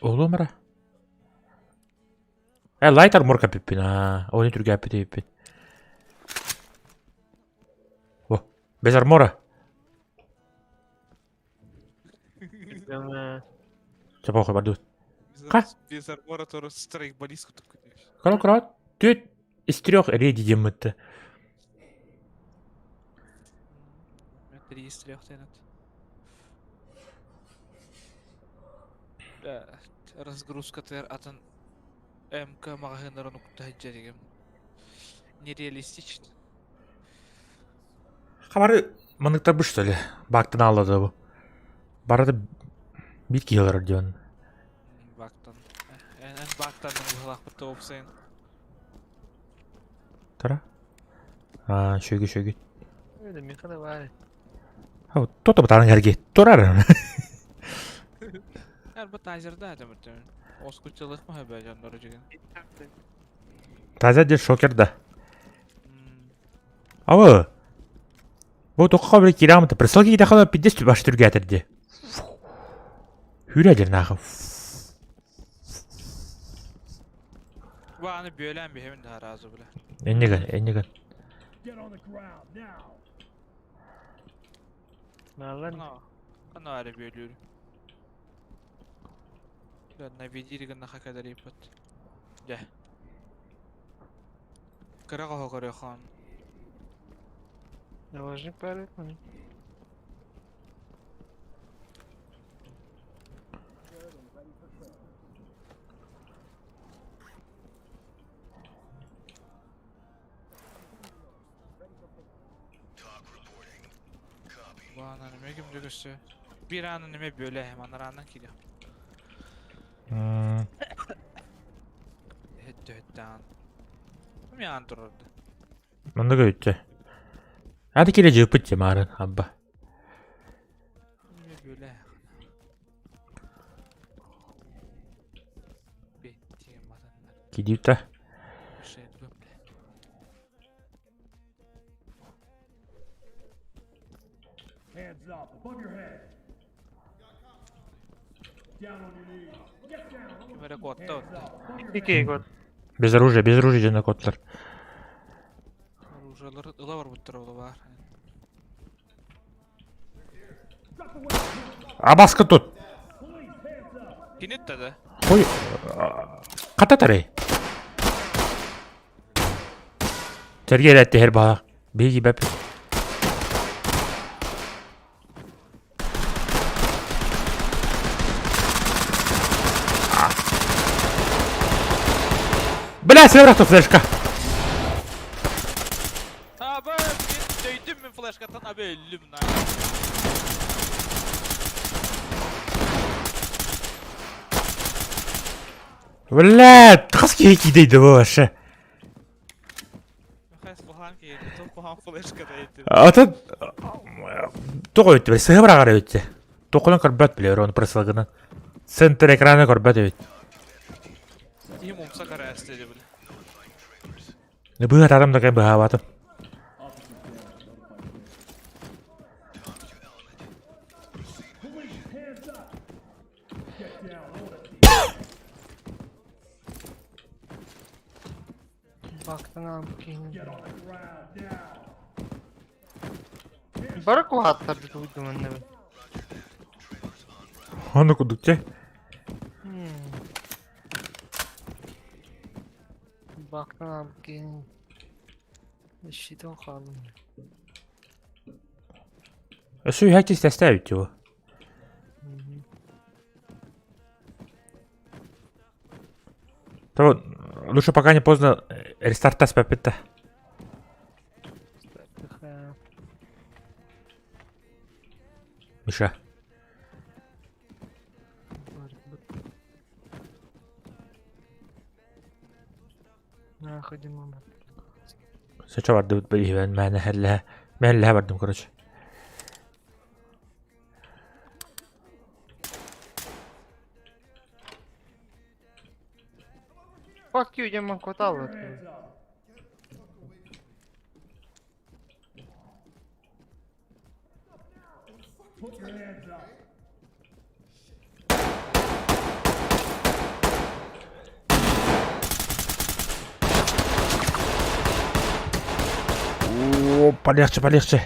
Оğlum Э, light armor капиппин, а. Оны түргә аппит. О, без армора. Чапа хой барду. Ка? Без армора тоже страйкболист такой. Кара кара. Түт из трех реди демытты. Три из трех тянет. Да, разгрузка тер атын МК магазиннарын укта дегем. Нереалистично. Хабары маныктар бу что ли? Бактан алады бу. Барады бит килер дион. Бактан. Эн бактан быһылаах бытта опсайын. Тара. А, шөгі шөгі. Öyle mi var? А, то-то бутанын әрге. Турар. Эр бу тазерда этем. Оскучалых ма хөбә жаннары жеген. Таза де шокер да. Ава. Бу тоққа бір керамыты. Присылки киде қала пидес баш түрге әтірде. Хүрәдер нахы. Бу аны бөлән бихемин да разы биле. Эннеген, эннеген. Get on the ground now. Налан Ана ана аре бөлүр. Да наведири гына хакадар ипат. Да. Кырага хокоры хан. Заложник бар. TOC reporting. Copy. Бу аны неме ким дөгөсө. Бир аны неме бөлө хем анаранан кире. Хөттө хөттө ан. Ми ан турарды. Мында көйтті. Ады келе жыпыт же марын, абба. Неме бөлө. Беттеген матаннар. Кидипта. Шет бөмле. Hands up above your head. Ким эрэ куотта отто. Ики год. Без оружия, без оружия дьоно куоттулар. Оружиелары ыла барбыттар ол баар. Абаска тут! Кини да. Хуй... Хата тарай. Сергей эрэтти баҕа. Биһиги бэп. Бля, сверху флешка. Аба, мен дөйдүм мен флешкаттан аба өллүм на. Бля, хас киһи киидейді бу вообще. Атын тоҕо өттү сыһы быраҕар эбит Тоқынан көрбөт билэр оны просылгынан. Центр экрана көрбөт эбит. Киһим умса караасты бile. Быһа татам да кэ быһаабатым. Бактан алып киһини. Бары куһааттар дии манна. Ону курдук че. Бактан алып киһини. Щитом хаалым. Өссө үһэ тэстээбит его. То лучше пока не поздно рестарта спэппит Миша. Сочо бардыбыт билиһибэн мээнэ хэллэһэ мээнэлэһэ бардым короче. Fuck you, диэн коталлар. О, полегче, полегче.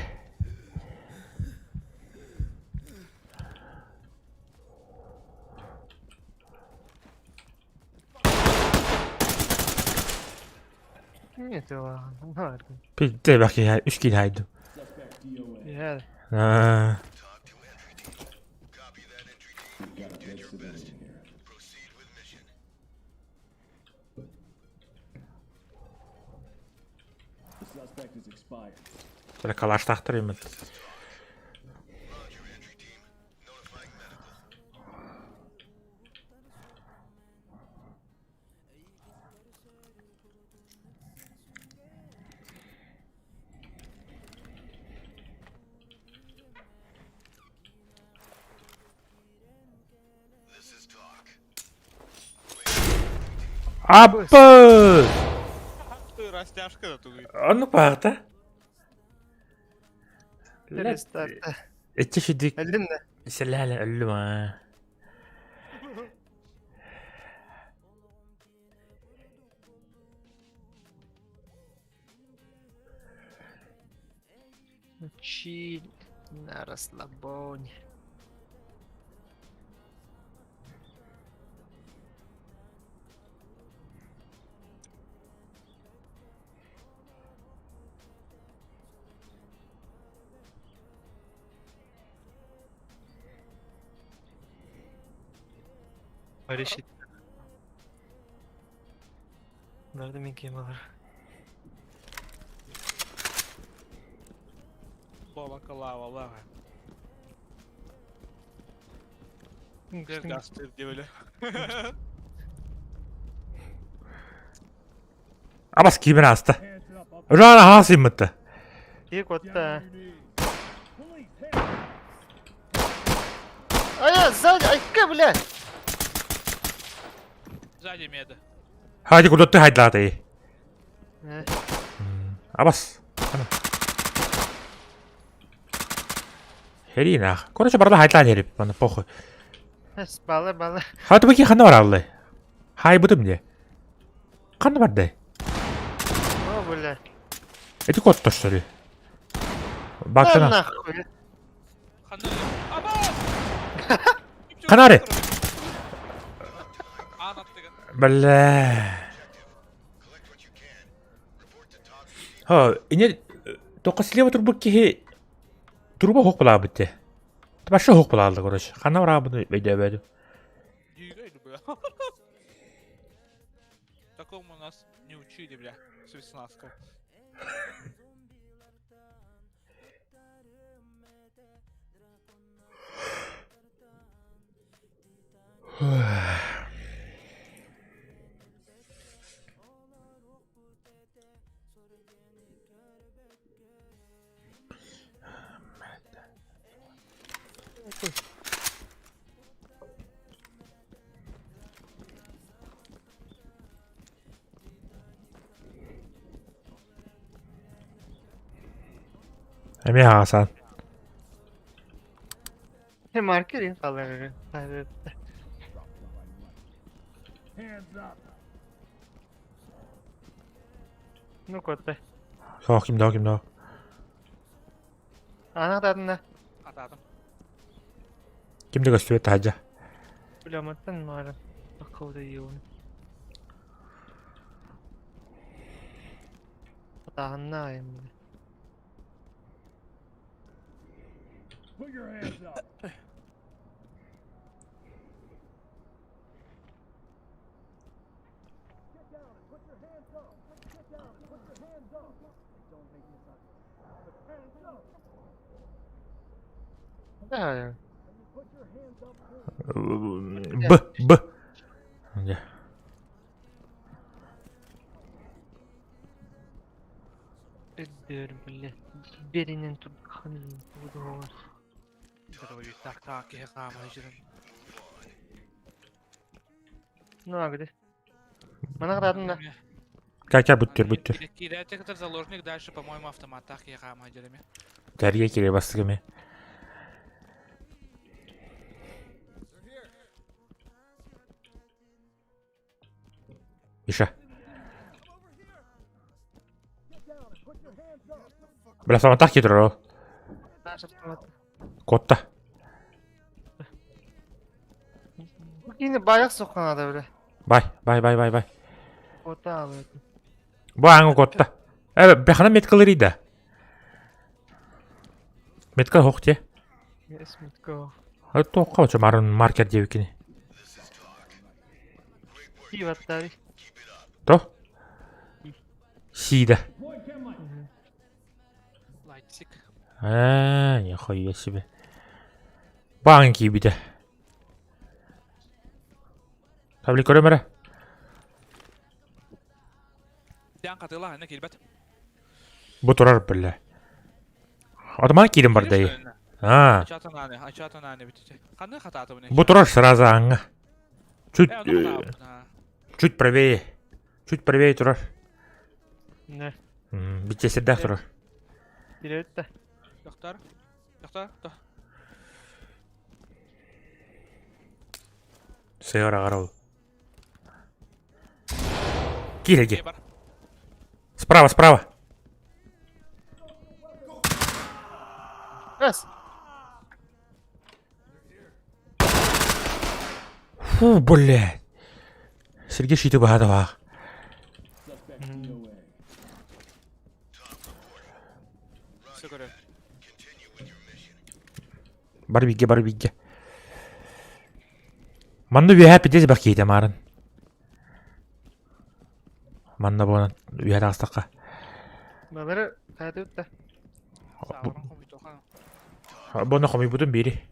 Нет, ладно. Пизде баки, үс киһи хайдым. Yeah. Аа. Copy that entry team. We've got a Did dead your best. civilian here. Proceed with mission. The suspect is expired. Бля, калаштаахтар именно. Roger, entry team. Notifying medical. This is talk. Аппы! Ты растяжка да тугуй. Ону паата. Рестарт. Ичи шидик Эллин да. сэлэһэлэ өллүм аа. Чиль на расслабоне. Решит. Nerede minki var? Балаклава, Гастыр деп эле. Абас киибин ааста. Ужаана хаас иммытта. Тиек отта. А я сзади, айка, бля! Сзади меда. Хайди кудотты хайдлааты. Абас. Херинах. Короче, барда хайдлаан херип. Мана похуй. Балар балар. Хата бу ханна бараллай? Хайбытым дии. Ханна бардай? О, бля. Эти кот что ли? Бактана. Нахуй. Канары. Бля. Ха, ине тоққа слева турбут киһи туруба хоқ булаабыт те. Вообще хоқ булаалды, короче. Ханна бараабыны өйдөбөдүм. Такому нас не учили, бля, спецназка. Эмиэ хаасан. Маркер қалар. Hands up. Ну котта. Суох ким да ким да. Ана тадында. Атадым. Ким да көстүбэт таһадьа. Bilemezden mağara. Akılda iyi onu. Daha ne Put your hands up. Get down and put your hands up. Get down and put your hands up. Don't make this ugly. Put hands up. Да. Put your hands up. please. Б, Б. Дьэ. Өддөр бile. Беринен турхан буду. Так, так, киһи хаама жүрүн. Ну агды. Мана кададында. Катя бүттүр бүттүр. Киирээти кытар заложник дальше, по-моему, автоматтаах киһи хаама жүрүмэ. Тәрге кире бастык эме. Миша. Бля, автоматтаах киирэр ол. Котта. Кини баяк сокканада биле. Бай, бай, бай, бай, бай. Ота алып. Бу аңы котта. Э, бэхана меткалары да. Метка хоқ те. Эсмитко. Тоққа оча марын маркер диэбикини. Киваттари. То? Сида. Deploy chem light. Лайтсик. А, нихуя себе. Банки бите. Табли көрөмөрө. Дян катыла, аны килбет. Бу турар билле. Атаман киирин бар дей. А, Ачатан аны, ачатан аны битите. Каны хататы буны. бу турар сразу аңа. Чуть, Э, ону хатаабын, чуть правее. Чуть правее турар. Не. Бичесердэх турар. Бирөттө. Доктор. Доктор, до. Сыгара карал. Киреге. Бар. Справа, справа. Раз. Фу, блядь. Сергей шиты баһада Suspect DOA. Все көрө. Бар бигге, бар бигге. Манна үөһэ пидес бар киһитэ маарын. Манна буонан үөһэ таҕыстахха. Балары кайтыпта. Саабырын хомуйтохан. Буона хомуйбутун бири.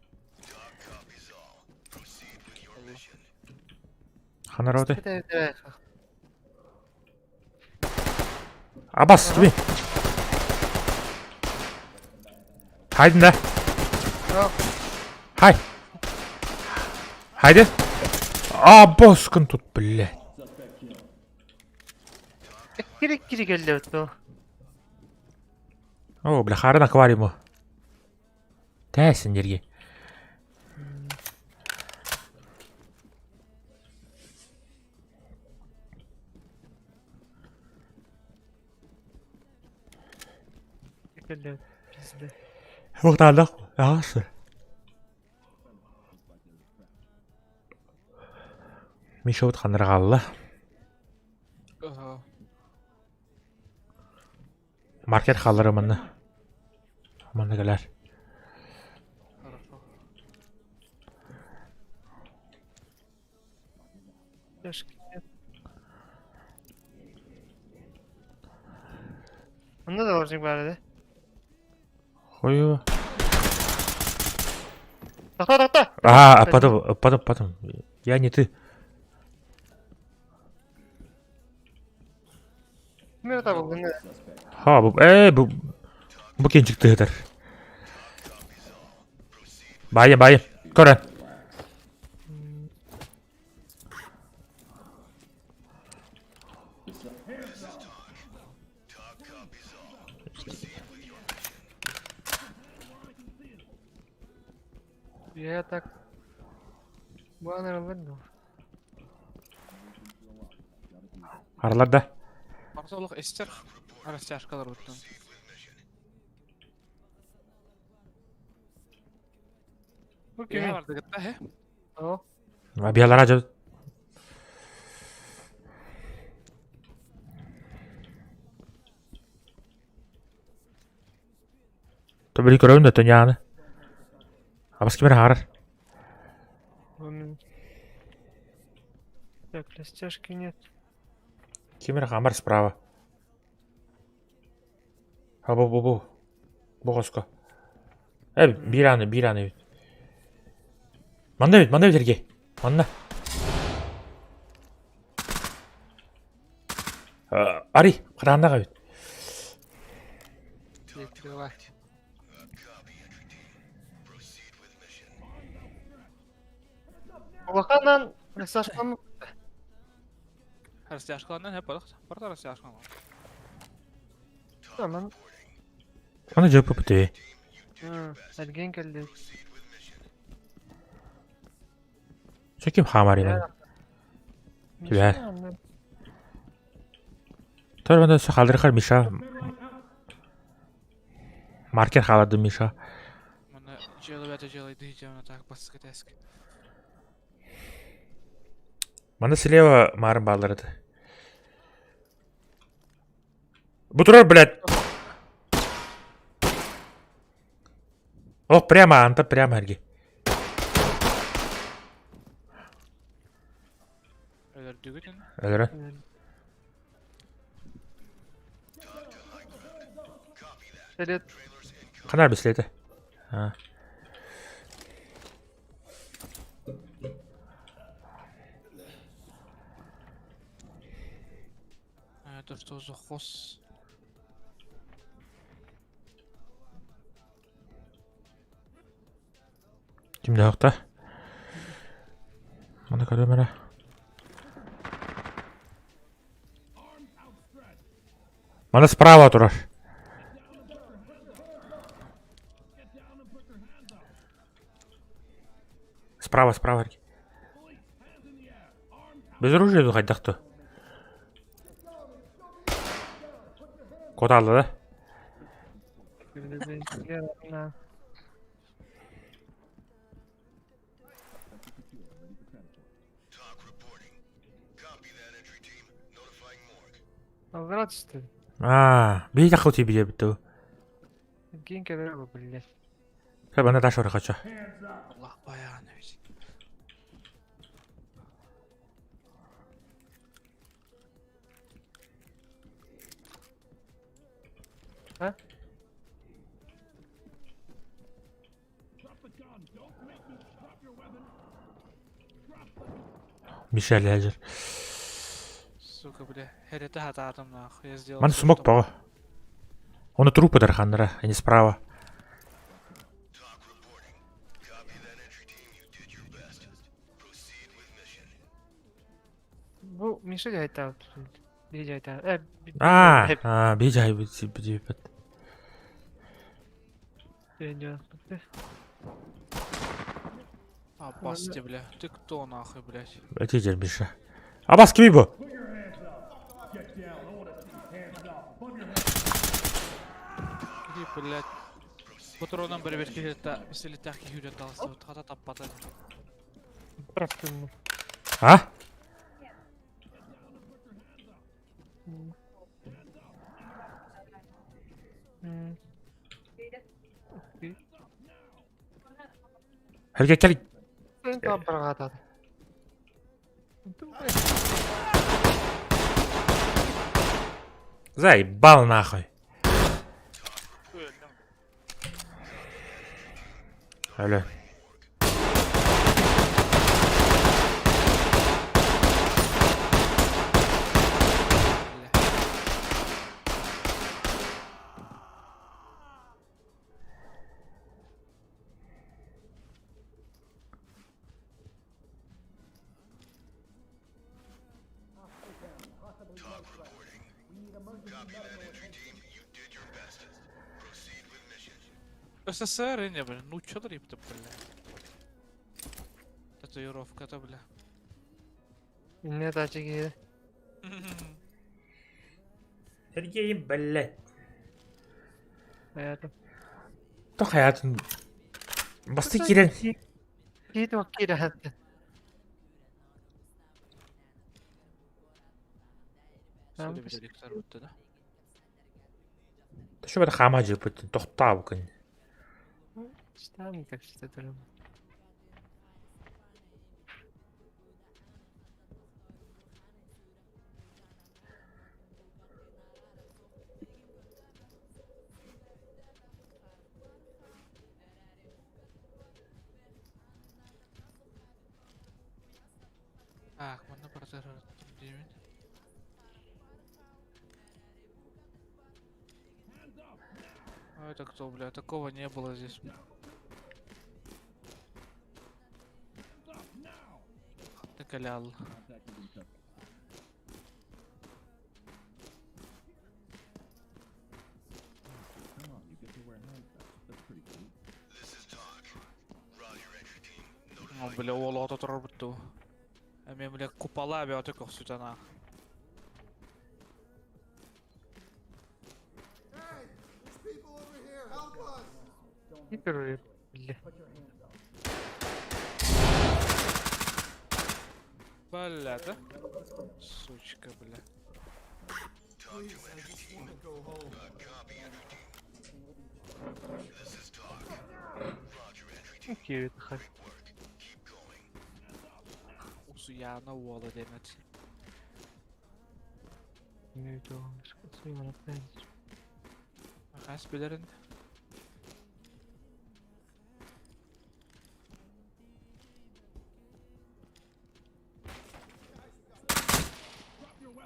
Ханар оты. Абас, туми. Хайдын да. Хай. Хайды. Абоскын тут, блядь. Suspect killed. Кирик кирик эллебит. О, бля, харын аквариуму. Тәсін жерге. Кэллэ пизда. Вахталах. Аас. Миша вот ханырҕалла. Маркер хааллара манна. Манна кэлэр. Хорошо. Онно заложник баар этэ. Хойу. Тохтоо, тохтоо! А, а потом, а потом, потом. Я не ты. Мир табылгын. Ха, бу, э, бу, бу кенчик тыһытар. Байы, байы. Көрөн. Я так... Баннер ылыр Аралар да. Барса олох эстер. Растяжкалар буттан. Бу Кими кими? барды кытта, хе? О, Биялара жа. Тобили көрөбүн да төньяаны. Абас кимер хаарар. бу мин. Так, растяжки нет. Кимер хамар справа. Ha bu bu bu. Bu kosko. Э, биир аны, биир аны бит. Манна бит, манна бит эрге. Манна. Ари, кырааннаға бит. Открывай. Улаханан растяжкам Растяжкалардан хеп балык. Барда растяжкалар. Tamam. Аны жөпө бите. Эрген келди. Чеким хамар мен. Түбэ. Төр манда халдырхар Миша. Маркер халады Миша. Мана желы бәті желы дыйжамна так басқы тәск. Манда слева марын балдырды. Бу турар, блядь. О, прямо, анта прямо эрги. Өлөр дүгүтін. Өлөрө. Билет. Канар бислети. А. Это что за хос? Кимде хакта? Мана көрөмөрө. Мана справа турар. Справа, справа. Без оружия ду хайдахту. Кот алды да? Алгара түсті. А, бии тахыл ти бие биту. Кейін келер бу блядь. Хэ бана таш ора хача. Аллах баяны ведь. А? Мишель әжір. Сука, бля. Херете хататым нахуй. Я сделал. Мана всё, смок что баҕа. Оны трупы дарханнара, они справа. Бу Миша жайта. Би жайта. Э, А, а, бии жай бит бит. Аббас тебе, бля. Ты кто нахуй, блядь? Эти жер Миша. Абас кими бу? Киһи, блядь. Патронан бэрэбиэркэ пистолеттээх киһи үрэн таҕыстыбыт, хата таппата. Бырахтым. А? Сергей, кэл. Заебал нахуй. Алло. TOC reporting. Copy that entry team. You did your best. Proceed with mission. СССР не, бля, ну чё дрипта, бля. Татуировка-то, бля. Инне дача киһи. Сергей, блядь. Хайата. То хаятын басты киирэн Киһи туох киирэ хатта. Сөйле билер бутта да. Şu бата хаама жыппытын тохтаабыкын. Читаем как что это. Так, манна барытыгар диибин. А это кто, бля? Такого не было здесь. Накалял. This is TOC. Roger, entry team. О, бля, уол оҕото турарбыт дуу. Эмиэ, бля, купола бөҕөтө көхсүтэн аах. Hey, there's people over here. Help us! Киирэ бля. Бля, да? Сучка, бля. TOC to Please, I entry just team. want to go home. Copy, entry team. This is TOC. Roger, entry team. Киирэ хат. Great work. Keep going. Усуйаана уола диэмэт. Хас билэрин.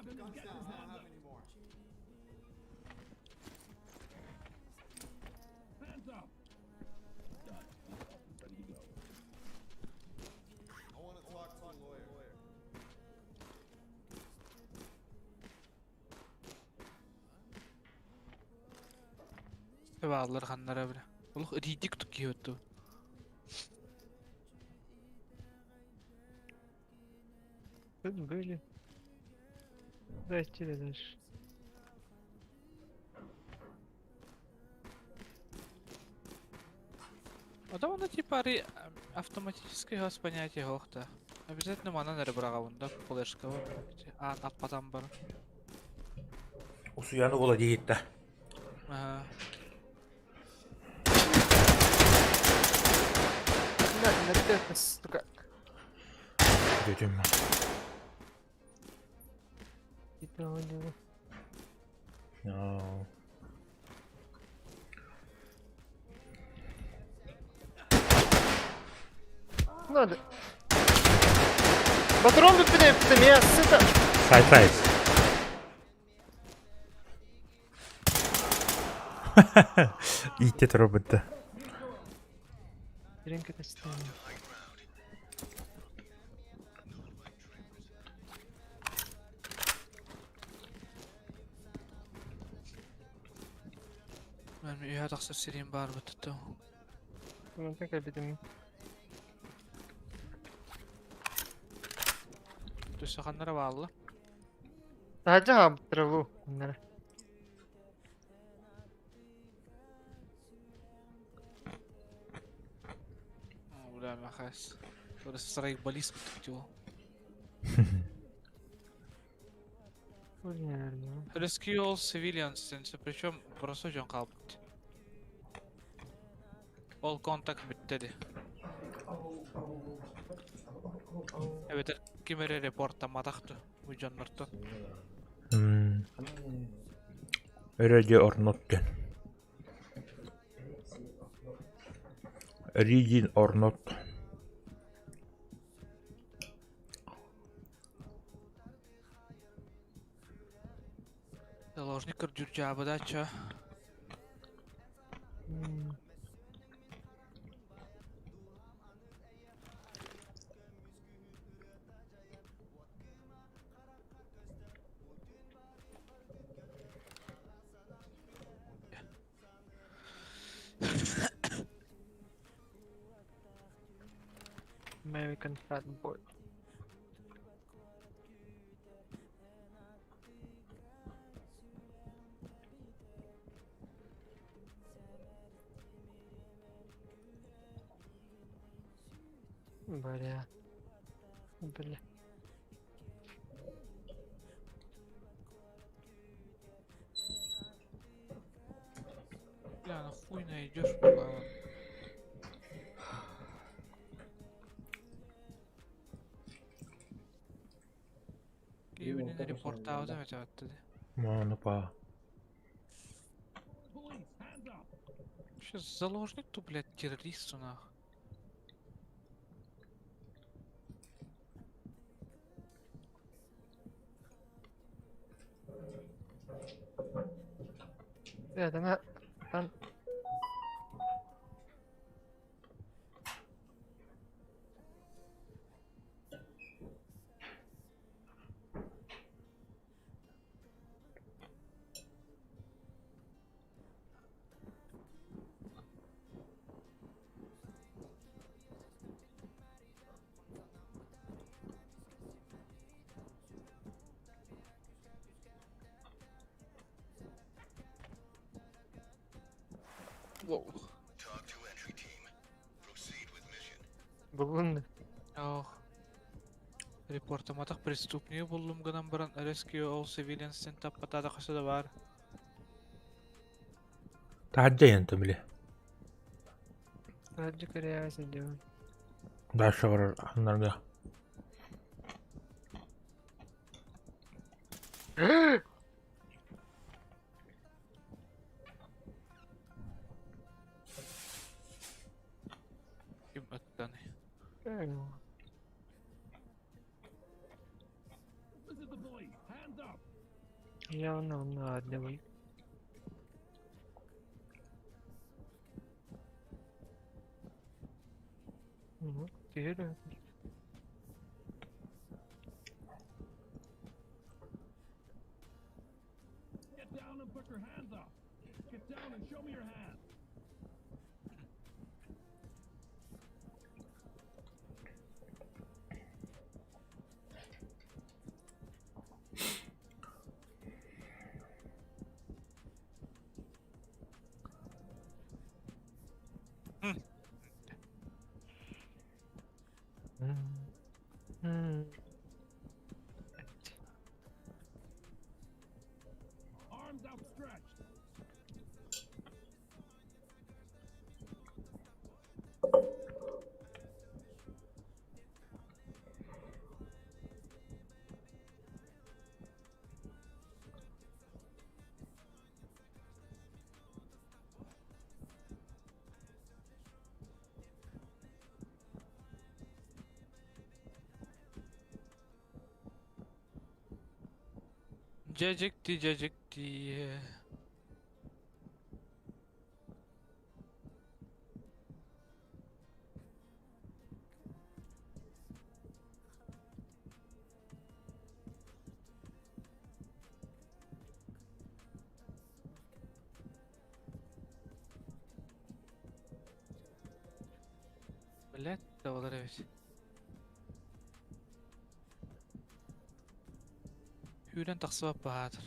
Guns down. I don't have any more. I want to talk to a lawyer. Бааллар ханнара бля. Олох итиитик кутук киһи дуу. Тут были. Зайти дальше. А да оно типа ари автоматический газ понятие хохта. Обязательно манан эрэ быраҕабын да флешкаба аан аппатан баран. Усуйааны уола диэһиттэ. Аһа. На, сука. Бүтүм. No. Надо. Патрон бүппүтэ мясо Сайт сайт. Иитте турбутта. Ринка тестами. Мен үйэ тахсар сириим баар бутта. Мантан кэлбитим. Төссө ханнара баалла. Таһырдьа хаалбыттара бу. Маннара. Бля, махас. Страйкболист кутук Rescue all civilians, причем просто дьон хаалбыт. All contact бүттэ дии. Эбэтэр ким эрэ репортамматах дуу бу дьоннортон. Ready or not диэн. Reading or not. Заложник көрдүүр дьаабыдаачча. American Fat Boy. Бля. Бля. Бля, ну хуй найдешь, бля. Киевинин репортаабытым этэ баттады. Маны па. Сейчас заложник ту, блядь, террорист нах. Это на... Там... Воу. Talk to entry team. Proceed with mission. Булгун. Ох. Репортаматах преступнигы буллум гынан баран Rescue all civilians тэн таппатаада хаса да баар. Таһырдьа иһэн били. Раджи Корея сидел. Дальше барар аннарга. Ким ыттаны. Явно он на одного. Ну, теперь... Get down and put your hands up. Get down and show me your hands. Arms outstretched. Дьэ дьикти, дьэ дьикти. Блядь, да олар эбит. Сүүрэн тахсыбат баһаатар.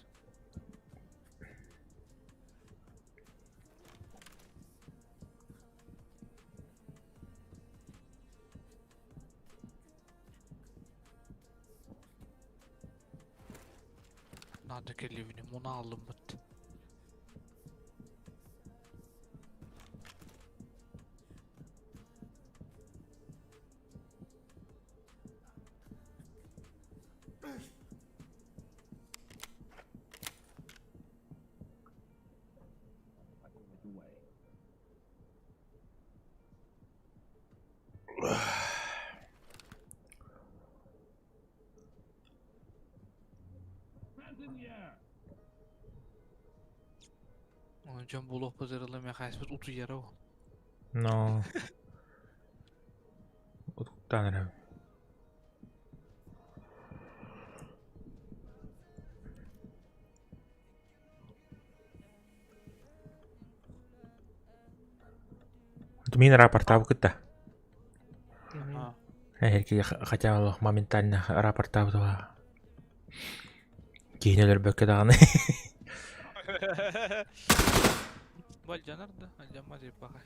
Надо кэлибини муна алыммыт. I will lead the way. Оны дьон булуохпут ырылы Михайспыт утуйара ол. Но. Утуктаан эрэ. Мин рапортаабыкыт да. Ага. Эһэрки хотя олох моментально рапортаабытыга. Киһини өлөрбөккө даҕаны. Бальдьанар да, алдьаммат иппаха.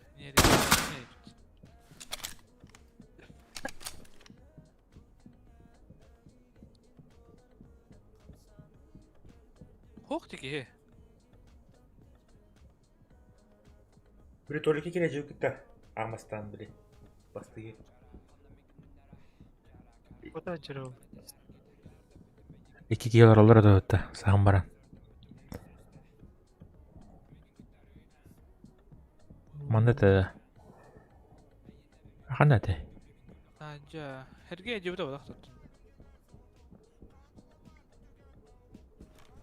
Хох киһи. Били только кире кытта амастан били бастыгы. Куда жүрөм? Икки киһи олороллор да саһан баран. Манна та Ханна те? Жа, херге жебите бодах тут.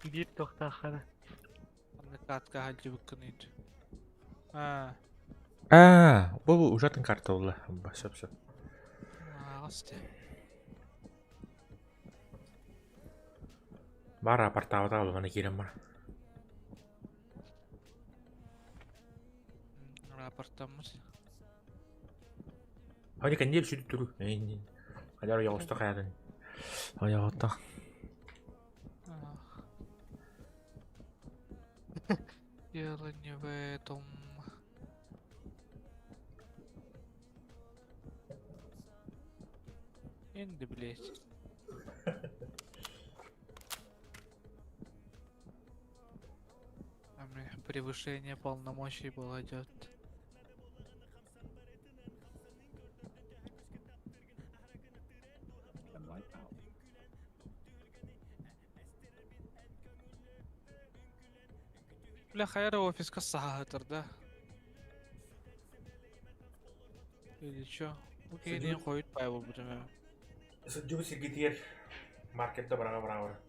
Биир тохтаахара. Анны катка халжыбыккыныйт. А, А, бу ужатын карта болла. Сөп сөп. ағасты. Бар рапортаабыта ол мана киирэн бар. Рапорттаммыт. Они кандил сүтүп туру. Хадар яғыста хаядын. Аяғытта. Дело не в этом. Енді, блядь. Там превышение полномочий было идет. Chem light out. Бля, хайра офиска саатыр, да? Или чё? Окей, не ходит пайбыл будем. Сыджубы сиргитиер маркетта барага барага.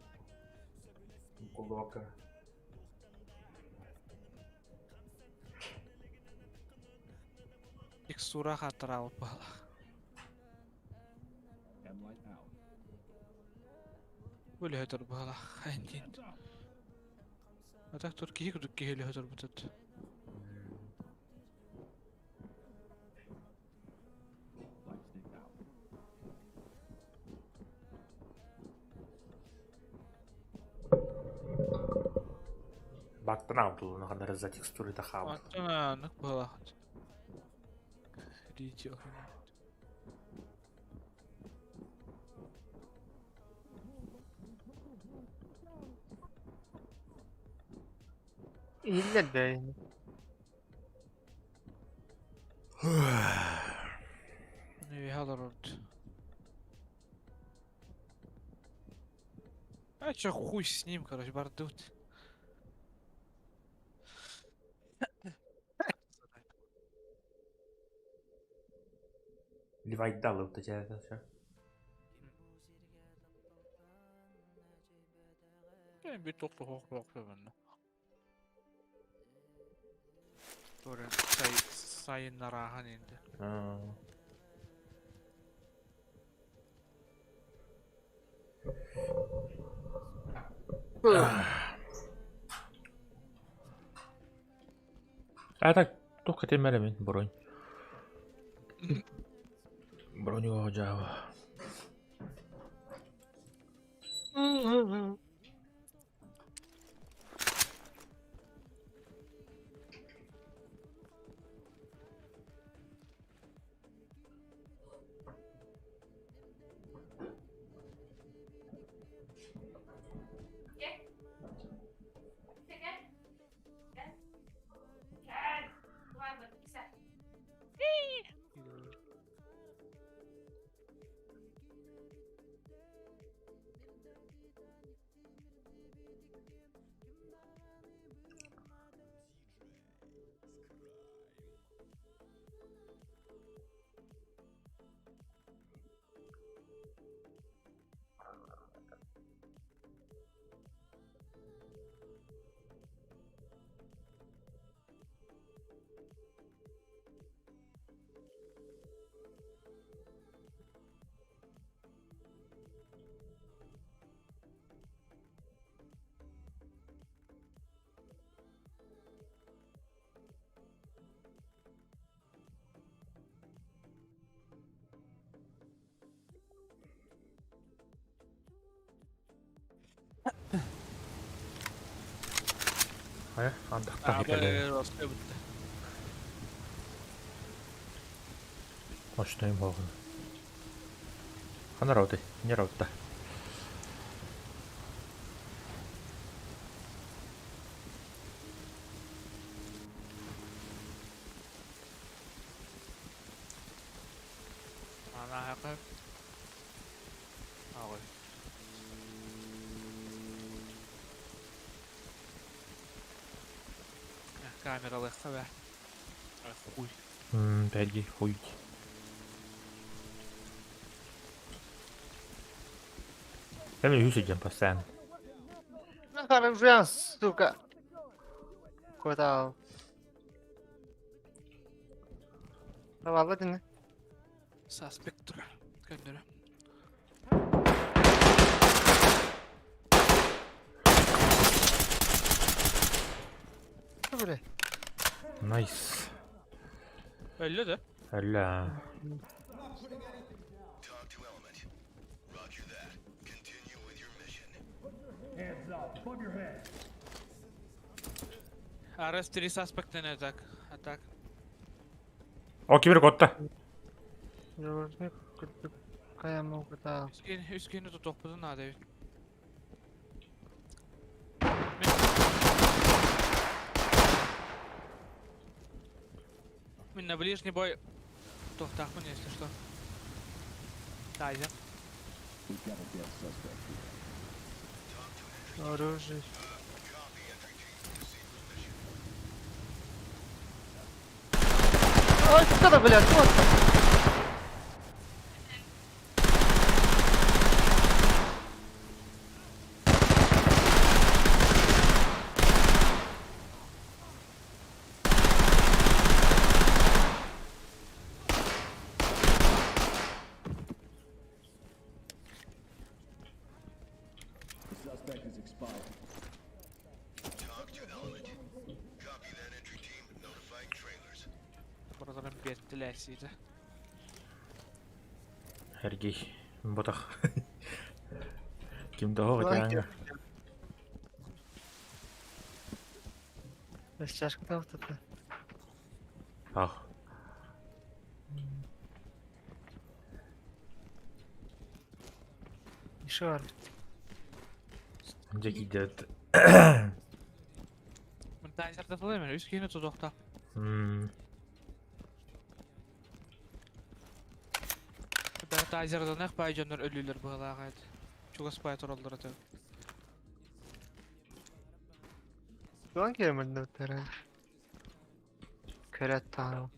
Кулдуакка. Текстура хатырал бала. Chem light out. Бөлі өтір бала. Хайндин. А так тут кихи кудук кихи өтір бутат. Light stick out. Бактан абдулуну хандар за текстуры да хаб. Антона, нык бала. Видео. Иһиллэр да. Не халарот. А чё хуй с ним, короче, бардут. Ливайдалы вот эти это все. Ben bir toklu hok hok ben. Doğru. Say sayın narahan indi. А так, только ты мен бронь. Броню жаба. Хайа, ардахтаах кэллэ. Мощнойум хоҕун. Ханна работай? Не работа. Камералыахха бээ. Хуй. Погоди, хуй. Я мне сидим постоянно. Оружие, сука. Куда? Давай, дini. Suspect тура. Көннөрө. Бля. Nice. Өллө да? Өллө. TOC to element. Roger that. Continue with your mission. Hands up, above your head. Arrest 3 suspect in attack. Attack. О, кибер котта. Үс киһини тутуохпутун наада эбит. Мин на ближний бой туохтаахпын, если что. Тайзер. We've got a dead suspect here. Оружие. Copy, entry team. Proceed with mission. Ой, что блядь, вот. The suspect is expired. TOC to element. Copy that, entry team. Notifying trailers. Buradan биэртилээсиитэ. Сергей. Ботах. Ким того хотя. Чашка там тут. Ах. Еще Дьэ киирдэ. Тайзерда Үс киһини тутуохтаах. Тайзерданах баай дьоннор өлүүлэр быһалаах эт. Чугас баай тураллар этэ. Туан киэмэн тэрэн. Көрөт тааны.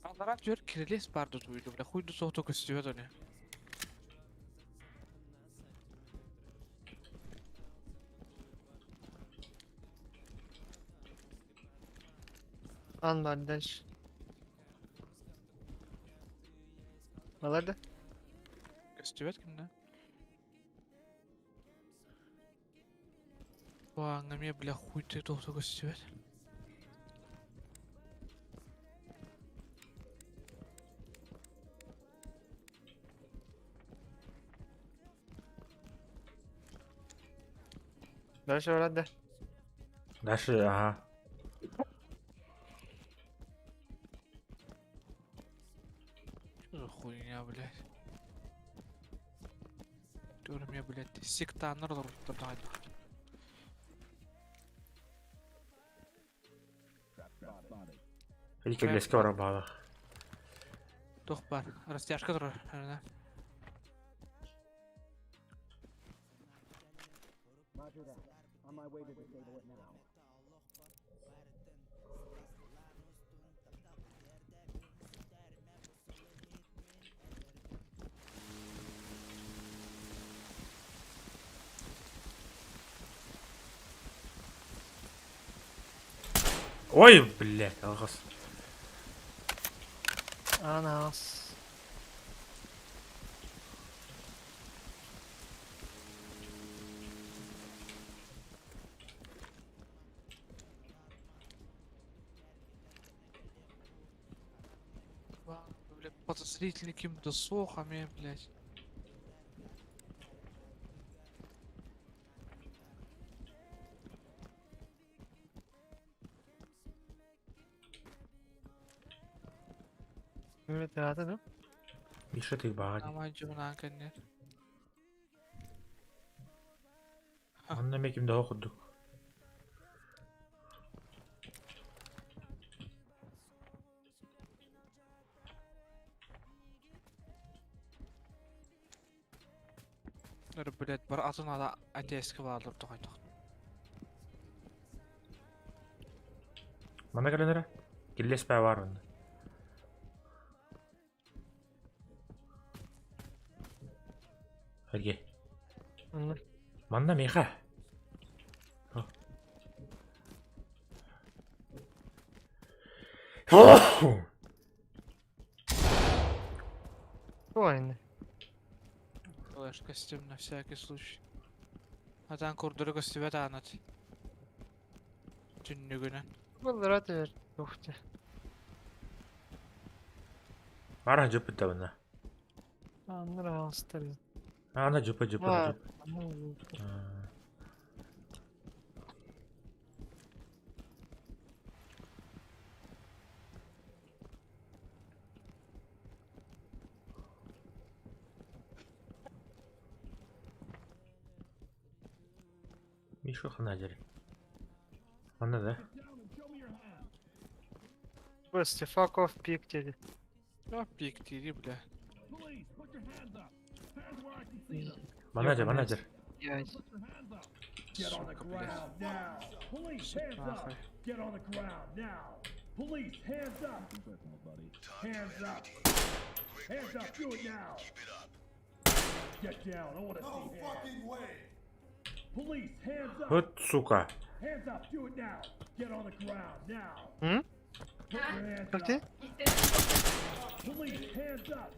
Аллараа түөр кирилиэс баар дутуйду бля хуйду соһто көстүбэт ону. Ан бар дальше. Баларды? Көстүбэт кимнэ? Буаҥҥа эмиэ бля хуй ты тоһто көстүбэт. Дальше барады. Дальше, ага. Что за хуйня, блядь? Түөр эмиэ, блядь, сектаннар олорбуттар даҕаны. Или кэллэскэ барар баҕалаах. Туох баар? Растяжка турар. Арына. Roger that. On my way to disable it now. Ой, блядь, алҕас. Анас. Подозрительный ким-то суох эмиэ, блядь. Mehmet rahat mı? Миша ты баҕа дии. Амай дьыбынаан кэннэр. Онно эмиэ ким да суох курдук. Блядь, бар атын ала АТС-ка баалар тоҕойдох. Манна кэлэн эрэ. Киллэс баа баар онно. Сергей. Онно. Манна миэхэ. Ой. Флеш костюм на всякий случай. Атан курдары көстүбэт аанат. Түннүгүнэн. Бұл рад ver. Ухты. Ара жыппыт да мына. Анныр алыстар. Ана жыппыт жыппыт Ва. жыппыт. Миша ханадер. Манна да? Просто fuck off пик dedi. А пик тири, бля. Манадер, манадер. Я Get on the Сука, блядь. ground now. Police, hands up. Нахуй. Get on the ground now. Police, hands up. Hands up. Hands up. Do it now. Get down. I want to No see hands. fucking way! Police, hands up. Вот сука. Hands up. Do it now. Get on the ground now. Hı? Put your hands Как ты? up. Police, hands up.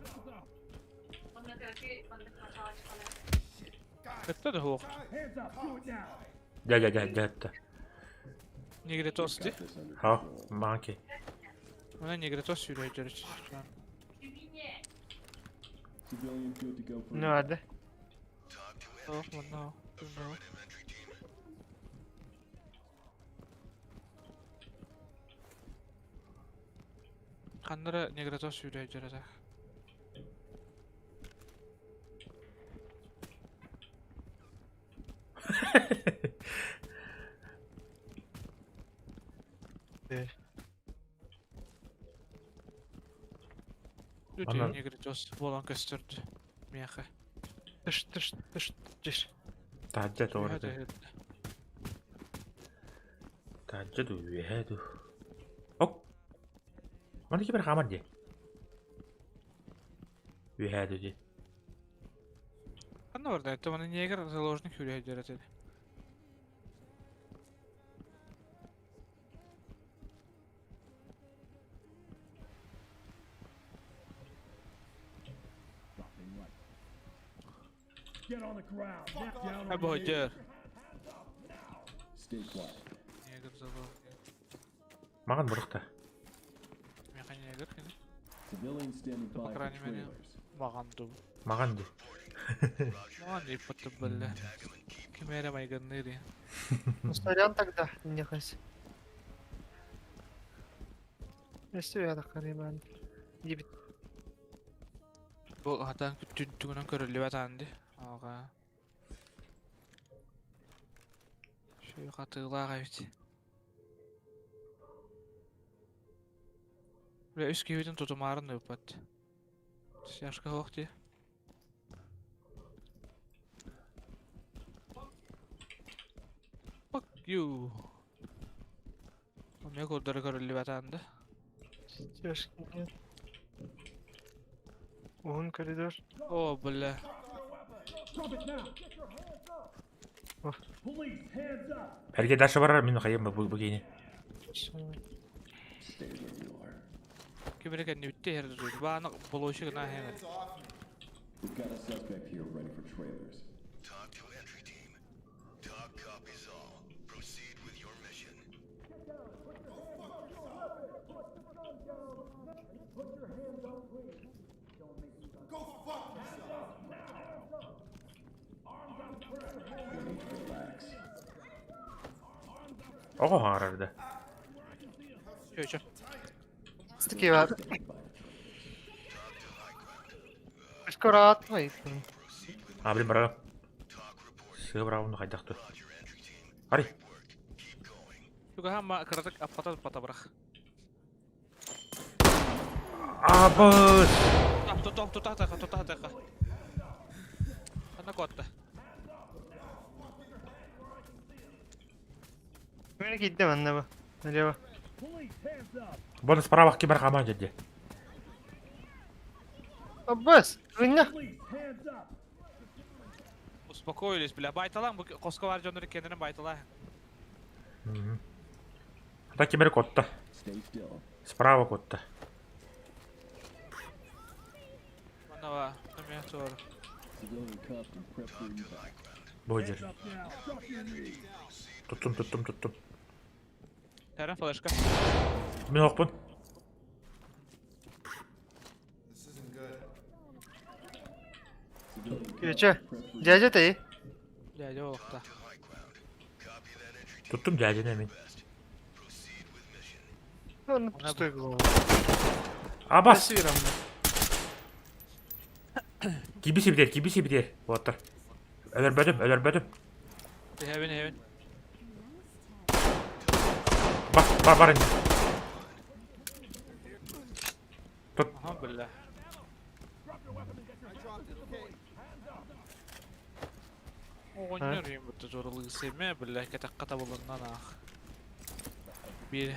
Это да глох. Hands up. Do it now. Дядя, дядя, дядя. Негритос ти? Got this under Ха, control. маки. Мына негритос сүйрөйдөр. Civilian good to go for Ne vardı? Talk to Ох, entry team. мына. Affirmative, entry team. Ханнара негритос сүйрөйдөр ата. Ана- Үтү негритос болан көстөрдү. Меха. Тыш тыш тыш тыш. Таджа тоору. Таджа ду үһэ ду. Оп. Маны кибер хамар ди. Үһэ ду ди. Ханна барда, это мана негр заложник сүйрөйдөр ата. Get on the ground. Now. Down on Або your knees. дер. Stay quiet. Негр заложник. Маган бурукта. Меха негр кини. Civilian standing По by for крайней мере. trailers. Маган ду. Маган ди. Маган ди патты бля. Кимере майганныри. Ну сорян тогда. Не хас. Өстү я да карыйман. Дибит. Бу атан түнтүгүнөн көрүлүбэт аанди. Ага. Шүй катыылаах эбит. Бля, үс киһитин тутумаарын ыыппат. Сяшка хоох дии. Fuck you. Эмиэ курдары көрүллүбэт аанды. Тяжкий нет. Уһун коридор. О, бля. Drop it now. Get your hands up. О. Police, hands up. Эрге даша барар мин хайым бу бу кини. Stay where you are. Киберэ кэннибитте иһэр дуу. Бааны болуочу гына иһэн. Hands off me. We've got a suspect here ready for trailers. Talk to entry team. Talk copies all. Proceed with your mission. Put your hands up, please. Go fuck yourself. You need to relax. Оҕо хаҥарар да. Чүчө. Стыки бар. Скоро атмай. А, блин, барам. Сыа быраабын хайдах тур. Ари. Чугаһаама кыратык аппата аппата бырах. Абыс! Тута тута атака тута атака. Ана куотта. Мені кидде манна бу. Налево. Бонус справа кибер хаман деді. Аббас, вынна. Успокоились, бля. Байталаң бу коско бар дьоннор кенерин байталаа. Ата кибер котта. Stay still. Справа котта. Манава, номер тур. Civilian cuffed and prepped for evac. Бу жер. Туттум, туттум, туттум. Тэрэн флешка. Мин оқпын. This isn't good. Күчө. Дядя ты. Дядя олохта. Туттум дядяны мин. Он пустой голову. Абас! Красиво. Киби сибидер, киби сибидер. Буоттар. Өлөрбөтүм, өлөрбөтүм. Heaven, heaven. Бар, бар, бар инде. Тут. Ага, бля. Оҕонньор ийэм зорулуу сэмэ, бля, кэтэххэ табылыннан аах. Биир,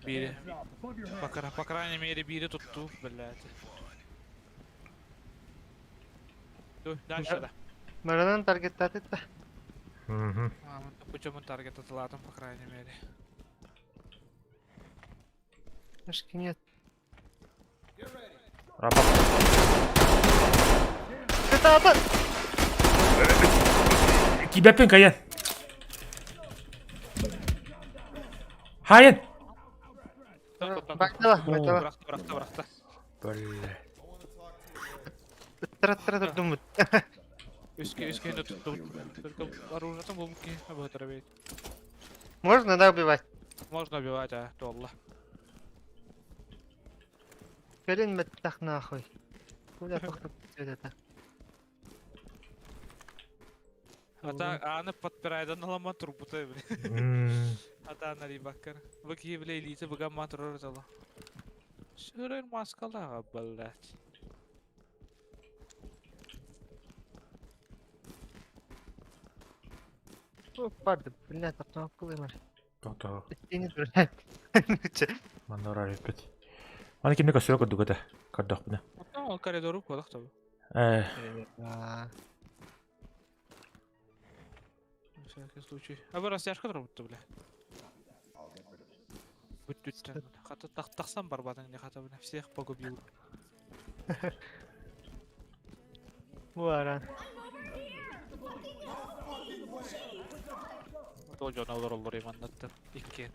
биир, по, по крайней мере, биири туттуу, блядь. Дальше да. Маранан таргеттааты да. Угу. Путем таргет атылаатым, по крайней мере. Мышки нет. Апа. Это ата. Кибеппин кайын. Хайын! Байтала, байтала. Бырахта, бырахта, бырахта. Бля. Тра-тра думают. Үске, үске тутту. Только оружие там был ки, об Можно, да, убивать? Можно убивать, а, то Кэлин бэттэх нахуй. Куда похто это? А так, а аны подпирайдан аламан турбута, бля. Ата ана рибаккар. Бу киһи бля илиитэ быгамма турар тала. Сүрэн маскалаға, блядь. Барды, блядь, автомобиль. То-то. Тени, блядь. Манна орар эппит. Аны кимне көсүө көрдүк этэ. Көрдөхпүнэ. Оттон ол коридору кодах табы. Э, На всякий случай. А бу растяжка турбутта, бля. Бүт-бүттен. Хата тахсан барбатың не хата, бля. Всех погубил. Буаран. Ол жона олар олар иманнаттан. Иккен.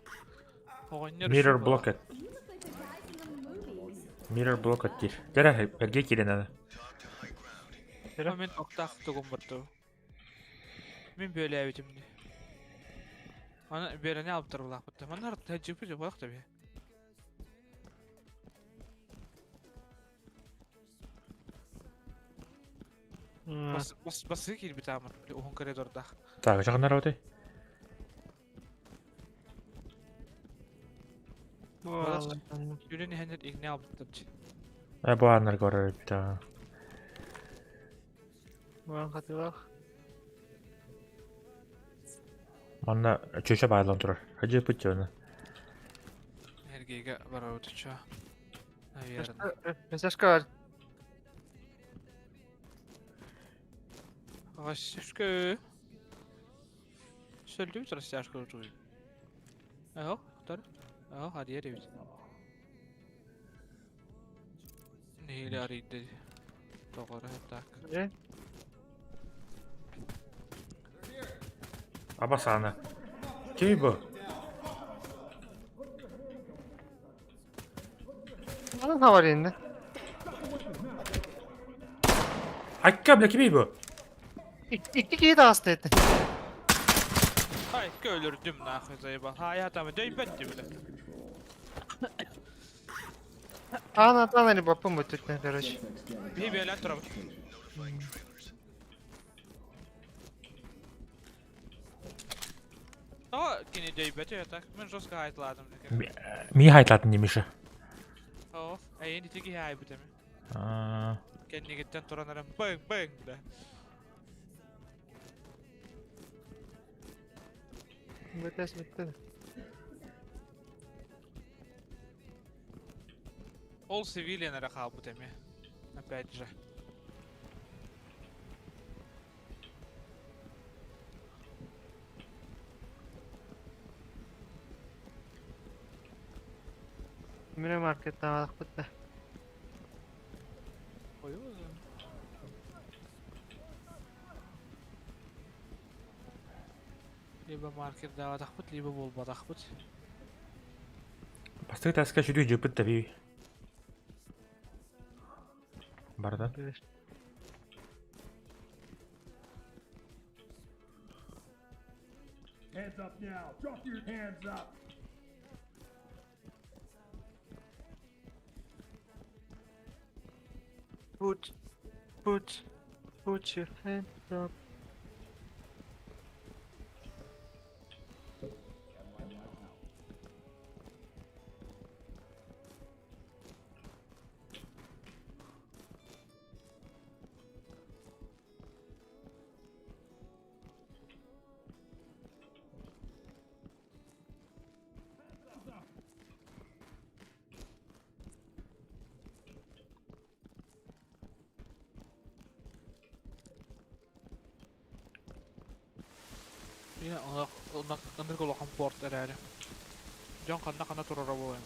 Оҕонньор Mirror үчүгэй blocked. You look like the guys in the movies. Mirror blocked диир. Дэрэ эргэ киирэн аны. буолла. Мен октаах тугум батту. Мин бөлөөбүтүм дии. Аны бөрөне алып турбулаах бутта. Манна жипи жобох таби. Бас бас басы киирбит аамын. Уһун коридордаах. Так, жагынар отой. Үрүн иһэннэр игне албыттар дии. Э, бу аннар көрөр эбит. Буаран хатылах. Манна чөчө байлан турар. Хажы пыт жона. Эргиге барабыт чо. Наверное. Растяжка бар. Растяжка. Сөлдүбүт растяжка утуй. اه, اختار. اه, هذه ريبت. Нehile арыйды. Тоҕоро так. Э? Абасана. Кими бу? Манан хабар инде. Айка, бля, кимий бу? Икки киһи таҕыста этэ. Ай, өлөрдүм нахуй заебал. Ха, я там дөйбөт бля. Аан атаан али баппын бөттүттэн, короче. Биһи бээлээн турабыт. Тоҕо кини дөйбөтү так? Мен жестко хайтладым. Мии хайтатын дии, Миша. Оо, эйин ити киһи айбыт эми. Аа. Кэннигиттэн туран эрэн бың бың бля. Бүтэс бүттэ. Ол civilian эрэ хаалбыт эми. Опять же. Мире маркеттан алахпыт да. Ой, Либо маркер даҕатахпыт, либо буолбатахпыт. Бастакы таска сүдү дьыппыт да би. Бардан. Hands up now. Drop your hands up. Put, put, put your hands up. Yine ынырык улахан порт эрээри. Дьон ханна-ханна турара буолуой.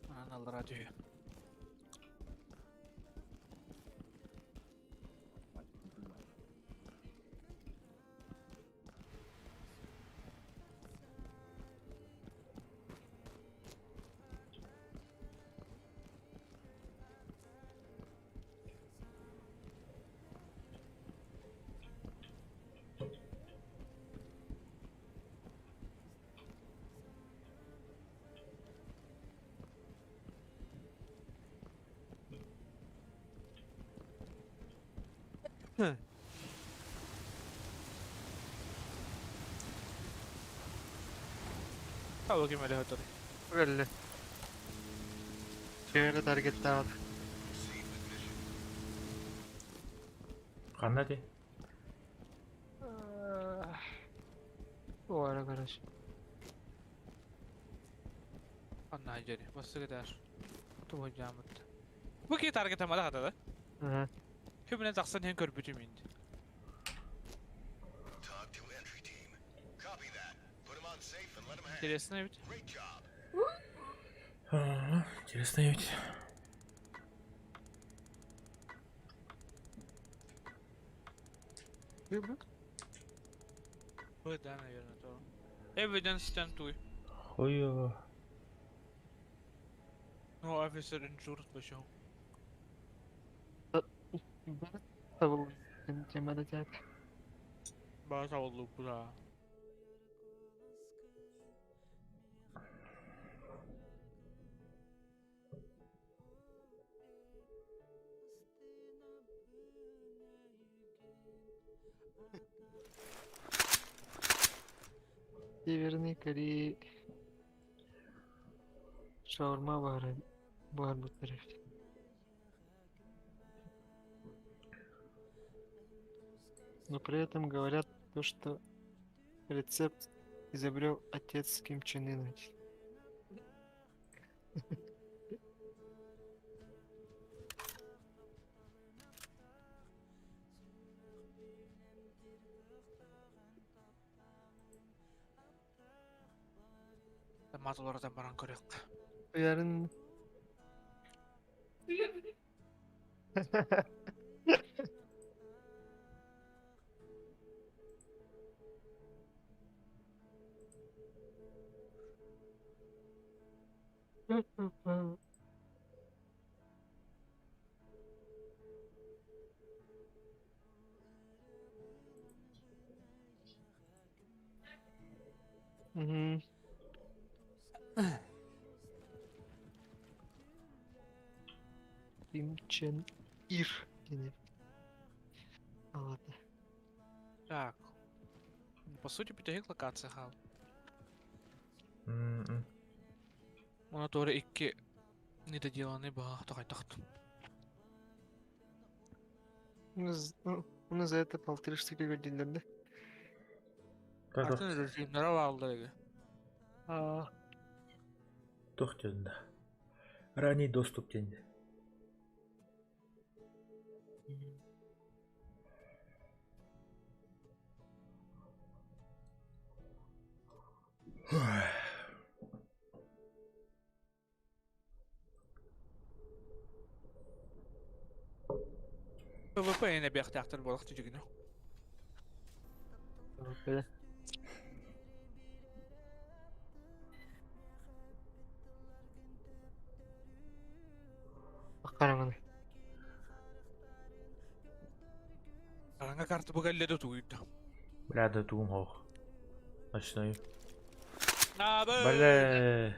Манан аллара түһүө. Тау ким эле өтөр. Belli. Şöyle targetler var. Ханна ти? Bu ara garaj. Анна жери. Басыгы даш. Ту жамыт. Бу ки таргет амада хатада. Hı. Хүмүнэ тахсан хен көрбүтүм инди. Talk to entry team. Copy that. Put him on safe and let him hang. Интересно ведь. Great job. Ага, Интересно ведь. Бу да, наверное, то. Evidence stand Хуево. No officer injured почему? Tavul. Cemada Jack. База олу бра. Северной Кореи шаурма бар, бар bu tarafta. Но при этом говорят то, что рецепт изобрел отец Ким Чен Ына. Матулардан баран көрөк. Yarın Мгм. Ким Чен Ир диэн. Ладно. Так. Ну, По сути, бүтэһик локация хаал. М-м. Она тоже икки недоделанный баҕа тоҕойдохтум. Ну, ну, ну, за это полторы штуки годин, да? Так, Атын режимнere бааллар А, туох диэн да. Ранний доступ диэн. PvP эбиэхтээхтэр буолах түдьүгүнэ. окей. Аккараҥаны. Араҥа карта бу кэллэ да тугуйда. Бля, да тугум хоох. Ночной. Наабы! Бля.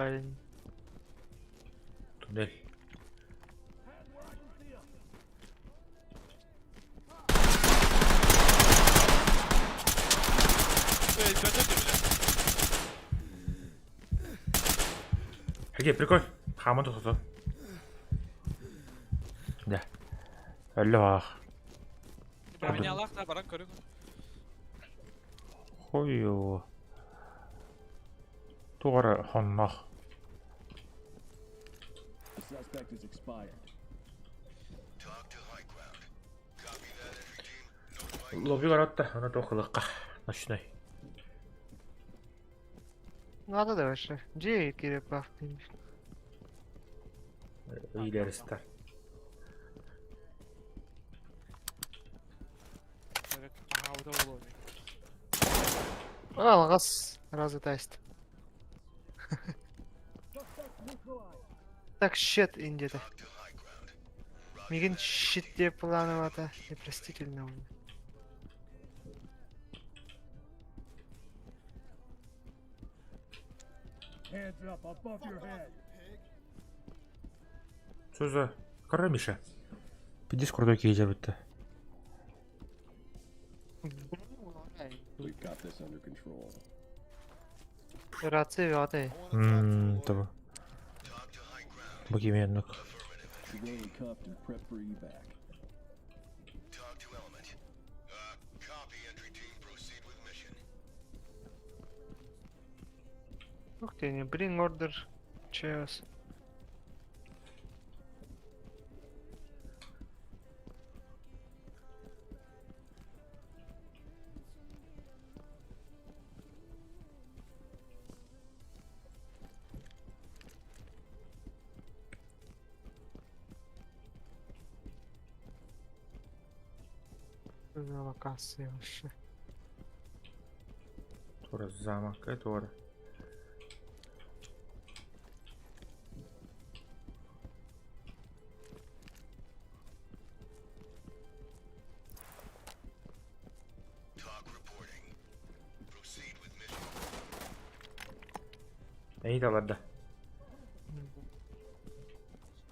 Парень. Туннель. Өлбөтө бile. Хаге, прикол. Хааман тохтото. Да. Өллө Бронялаах да баран көрүҥ. Хойу. Тугара хоннох. The suspect is expired. TOC to high ground. Copy that, entry team. Notify Лобби баратта, ана тохылыкка. Ночной. Надо дальше. Где Кирепав? Илеристер. Аһаабыта буолуо. А, алғас разы тест. Так, щит индида. TOC to high ground. Мигин щит деп плановато. Непростительно. у меня. Hands up above your head. Что за кора, Миша? Пиздец крутой кейзер бітті. We've got this under control. Рация ваты. Ммм, того. TOC to high ground. Бу кименнук. Civilian cuffed and prepped for evac. TOC to element. Copy, entry team. Proceed with mission. Ух ты, не bring order. Chaos. Что за локация вообще? Тура замок, это TOC reporting. Proceed with mission. Эй, да ладно.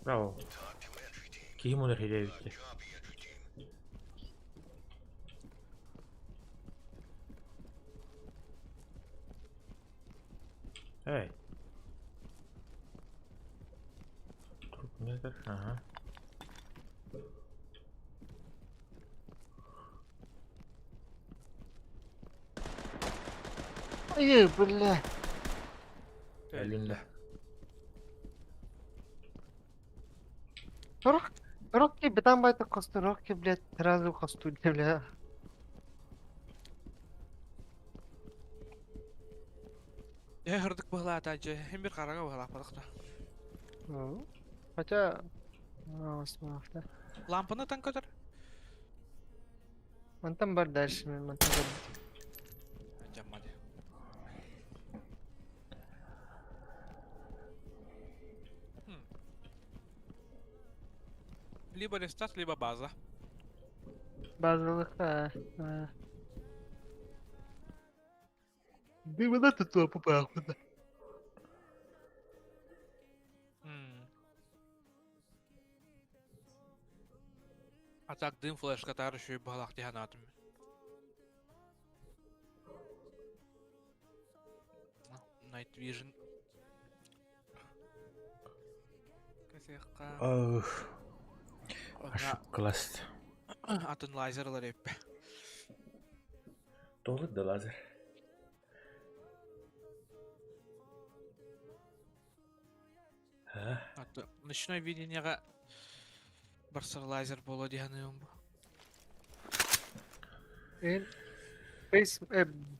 Браво. TOC to entry team. Кихим оныр хеде бітті. Copy, entry team. Эй. Труп метр, ага. Ай, бля. Элинде. Рок, Рокки, бетан байта косту, Рокки, блядь, сразу косту, бля. Э хырдык быһылаата дьэ, хим бир хараҥа быһылааппатах да. Ну, хотя... Да. Лампаны тан көтөр. Мантан бар дальше, мен мантан бар. Дьаммады. Либо рестарт, либо база. Базовых, а, а. Дымына тут попахута. А так дым флешка тар еще и быһылаах дии санаатым. Night Vision. Кэсиэххэ. Ох. Ошибкаласт. Атын лазерлар эппе. Толы да лазер. А? Ночное видениеҕэ барсар лазер буолуо дии саныыбын бу. Face,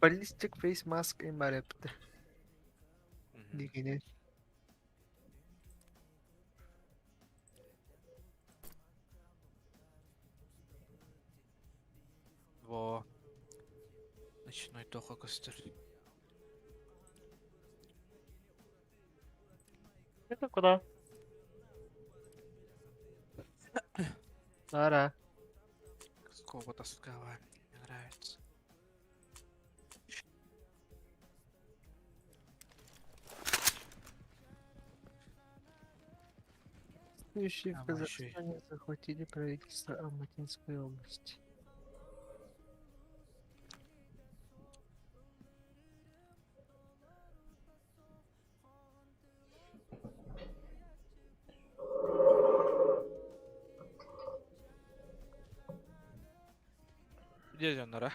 ballistic face mask им бар эпти. Дигине. Во. Ночной тоха көстөр. Это куда? Лара. Скоба тосковая. Мне нравится. Следующие в Казахстане захватили правительство Алматинской области. Где дьоннора?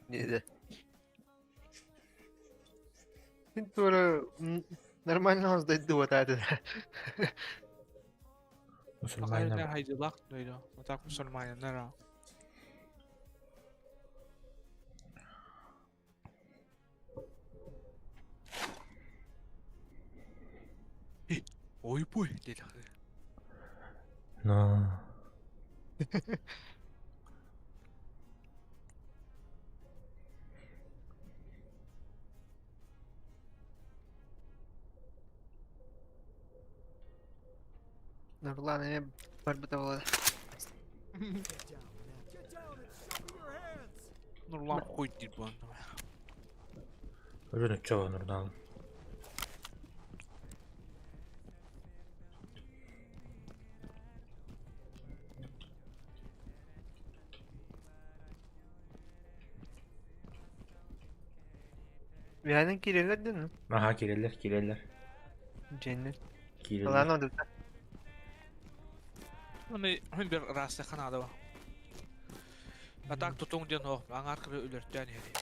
Не, Тура нормально сдать вот это. Мусульманина. Хайдилах дойду. Вот так мусульманин, Ой, пой, диэтэх. Но. Нурлан эмиэ барбыта буолла. Нурлан хуй диир буолан. Уже ничего, Нурлан. Биһанын киирэллэр дии Аха, киирэллэр, киирэллэр. Дьэннэр. Киирэллэр. Ладно, одута. Оны мин бир рация наада ба. А так тутуҥ диэн суох, аҥаар кырыы өлөртөөн иһэрий.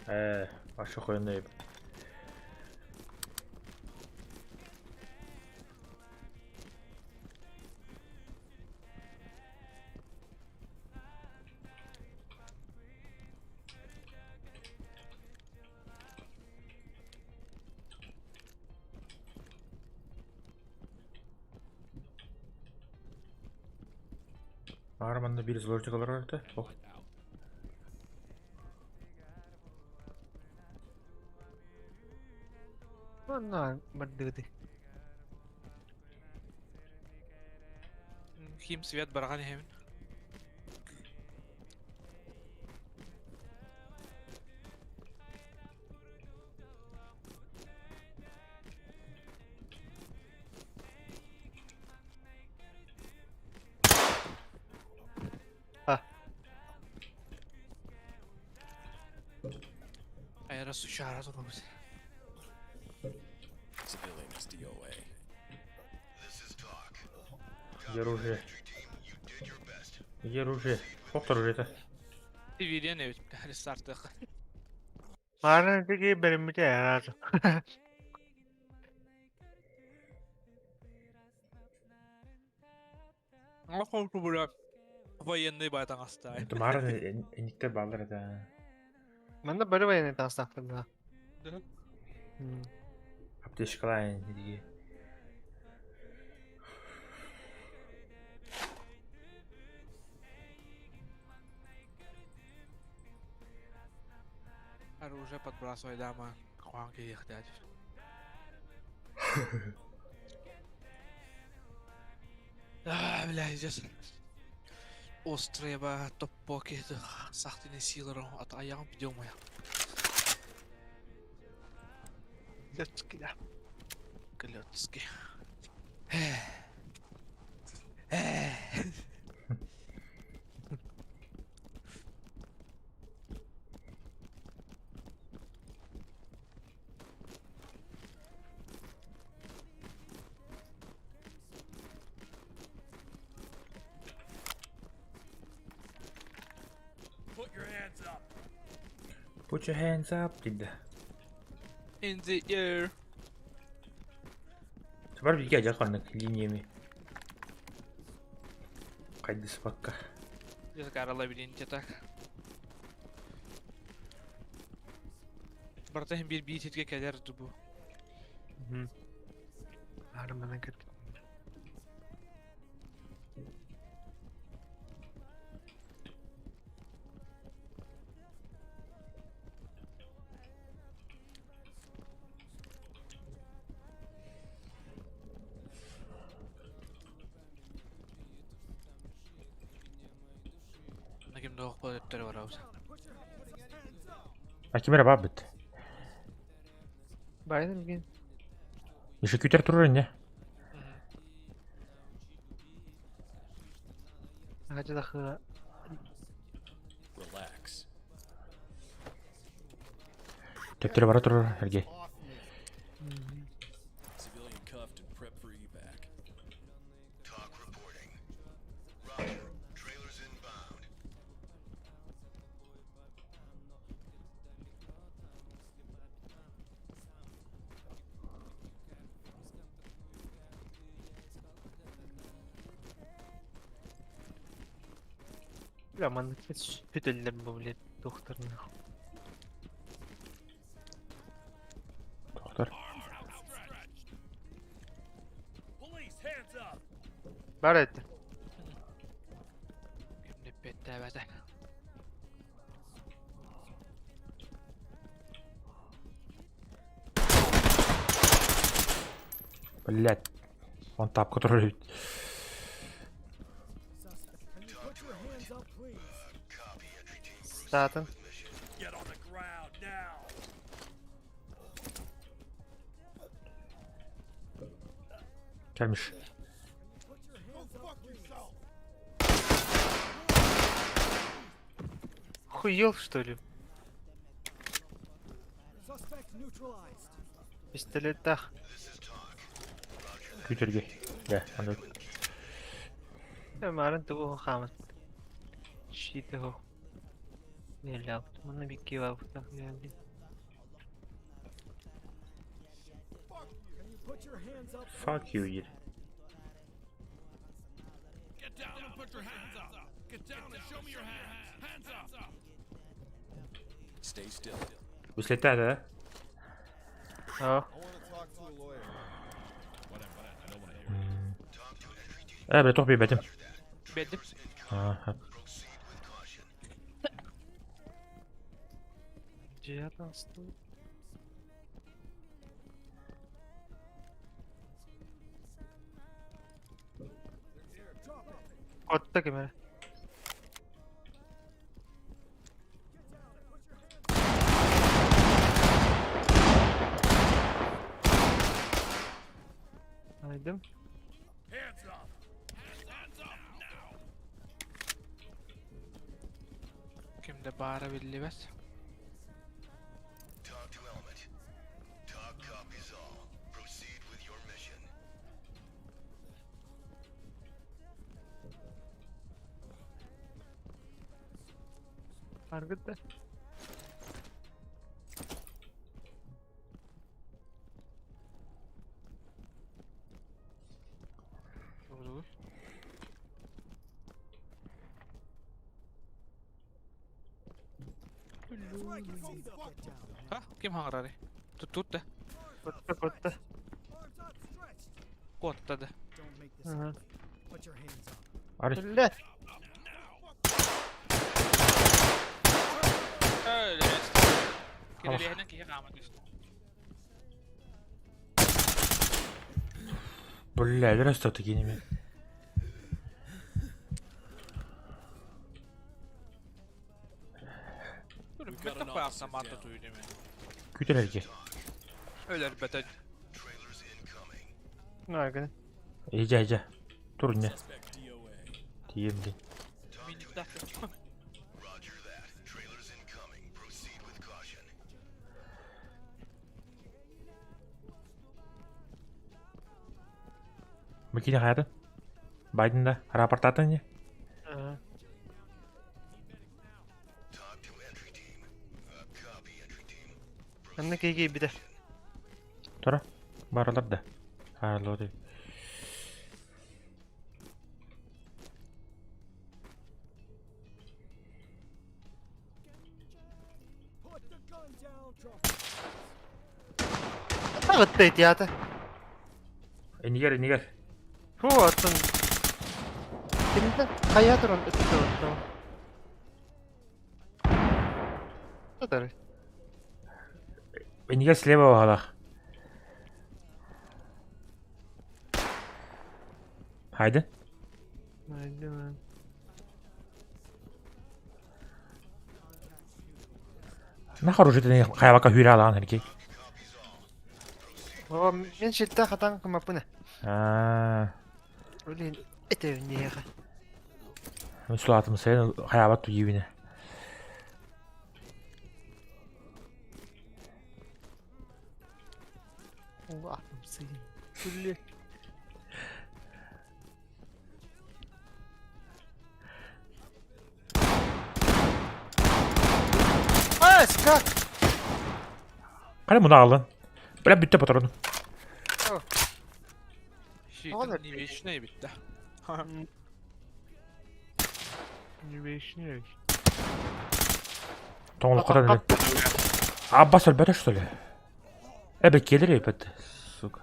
Ээ, ашы хойунай. Аар манна биир заложник олорор этэ. Ох. Онно бардыгыты. Хим свет барахан иһэбин. А. Кимнэрэ сучара турбут. Civilian is DOA. Где оружие? Где оружие? Сколько оружие-то? Сибириэн эбит, рестартыах. Мааран тиги бериммите ярар. Охол бля военный байтан астай. Это Мара никтер баллар это. Манна бары военный таастаахтар да. Да. Аптечкалай диги. Оружие подбрасывай, дама. Хуанки их дядь. А, бля, здесь острые ба топпоки сахтины силы от аян пидем моя. Клёцки да. Клёцки. Put your hands up. Put your hands up диде. In the air. Бар бизге ажар линиями. Кайды спакка. Здесь гора лабиринте так. Бартахим бир бит хитке келер дубу. Мааран манан кет. Наким доох болептер бар аус. А кимер бабыт. Байден ген. Еще күтер турар не? Хача дахы. Relax. Төптөр бара турар эрге. Civilian cuffed and prepped for evac. Talk reporting. Roger. Trailers inbound. Бля, манна сүтөллөр бу блядь докторна. Доктор. Police, hands up. Бар это. Кимде петте бәтә. Блять. Он тапка турар. Статын. Get on the ground now. Келмиш. Go fuck yourself. Хуел что ли? Suspect neutralized. Пистолеттах. Күтөргө. Да, анда. Мааран тугу хамат. Шите хо. Нелап. Манна бикки бабыта. Can you put your hands up? Fuck you диир. Get down and put your hands up. Get down and show me your hands. Hands up. Stay still. Үслетә да. А. I want to talk to a lawyer. Э, бля, тох бетим. Бедим. Ага. Жиатан стул. Отта кемер. Айдым. Hands up. Hands up now. Кимде бара билли бәс. Аргыт да. А, ким хаҥарарый? Тут да. Котта, котта. Котта да. Арый. Бля. Кирилиэһинэн киһи хаама түстэ. Бля, растет такими. Күүтэр эргэ. Өлөрбөтө. Наагын. Ижа, ижа. Тур не. Тиийем дии. Бикини хайатын? Байден да рапортаатын ини? Анна киһи киирбитэ. Тура. Баралар да. Хааллы Таҕытта итиата. Инигэр, инигэр. Фу, оттон кинитэ хайа туран ыттыбыттан. Татары. Инигэр слева баҕалаах. Haydi. Haydi lan. Нахар уже хайабака хүрэ алаан хэрги. О, мен шилтэ хатан кымаппына. Аа. Блин, это неха. Мен сулаатым сайын хайабат туйибине. Улаатым сайын. Күлле. Ас, как? Хайа муна алын. Бля бүттэ патрону. Щитин не вечный ведь, да? Не вечный. Тоҥолоххо Аббас өлбөтө что ли? Эбэ келер эбит, сука.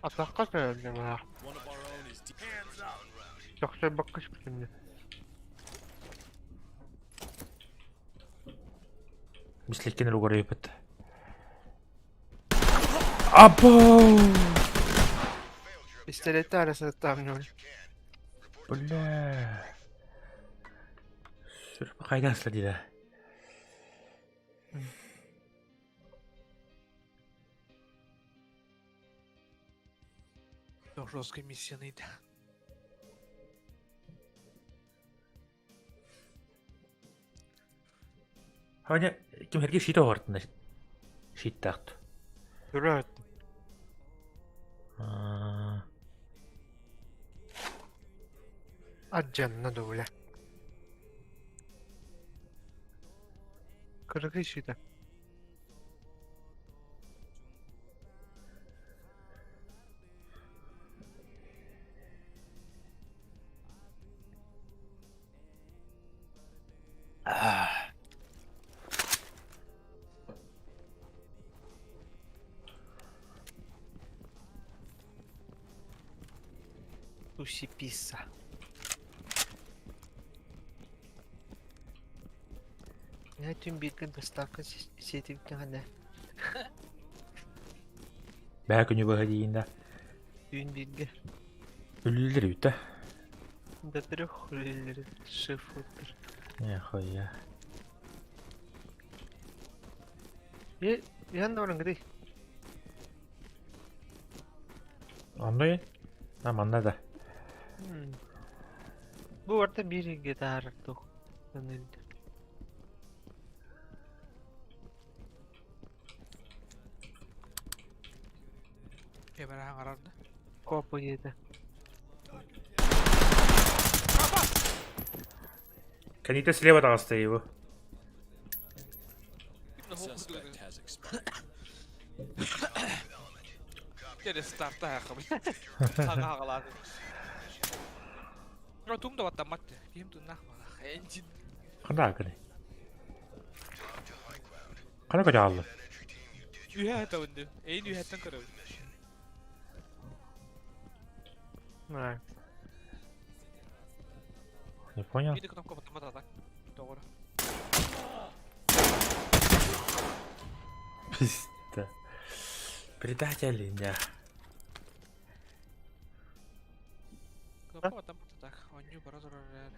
Атахха көрөллөм аа. Чохчойбокко сүктүм. Мислеккен угар эбит. Або! Пистолетти арасыттаамньуун. Бля. Сүр хайдан следи Жесткая миссия найда. Ханя ким хэрэг шийдэ хортно. Шийдтаахт. Түрүү. Аа. Адьанна дуля. Кыргый шийдэ. Суши пицца. Я түн бииргэ доставка сиэтибитэҕинэ Бээ күнү быһа диин да. түүн бииргэ Үлүлэр үтэ. до трех үлэлиир шеф-оттар. Нехуя. Е, ян баран Онно А манна да. Бу барта биир гитара тух. Кемера хаҥарарда. Копа диэтэ. Кэнитэ слева таҕыста его. Рестарта хаҕалааты. Тум да баттаммат. Ким туннах малах. Энчин. Хана кини. Хана көтөҕаллар. Үһэ табынды. Эйин үһэттэн көрөбүн. Не понял. Биир кнопка баттаммат а так. Тоҕура. Пизда. Предатели, да. Кнопка баттаммат а так. Онньу бара турар эрээр.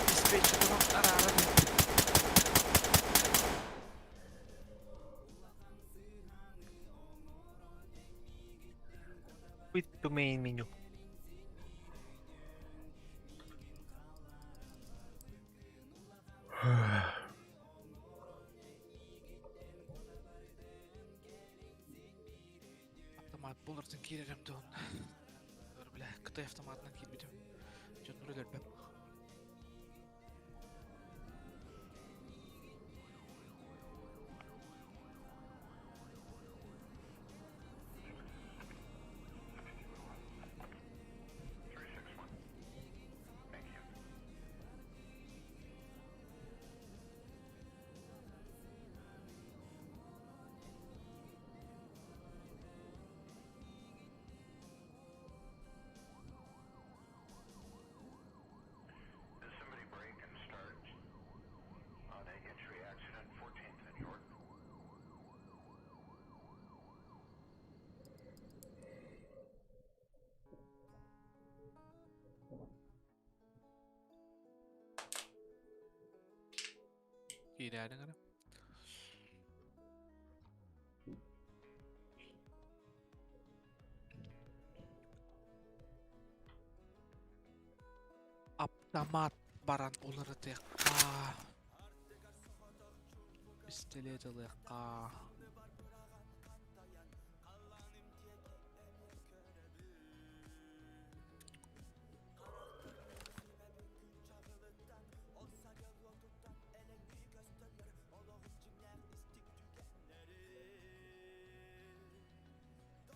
Диспетчер араара Quit to main menu. Автомат булыртын киирэрим туһун. Бля, Кытай автоматынан киирбитим. Дьоннору өлөрбөм. Киирээри гына. Автомат баран уларытыахха. Пистолет ылыахха.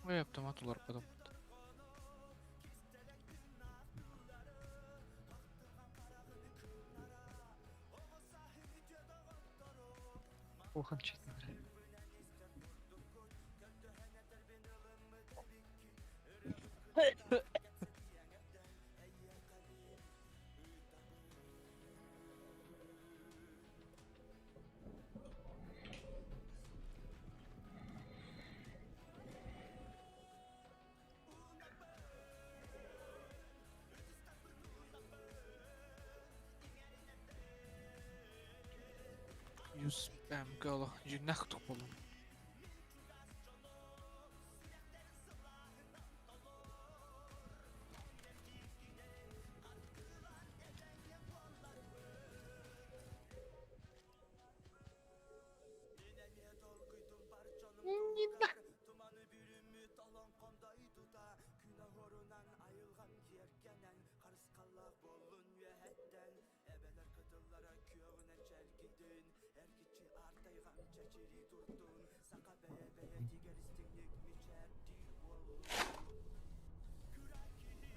Ой, автомат уларпатым. Улахан честно говоря. Юз МК дьиҥнээх кутук буоллум.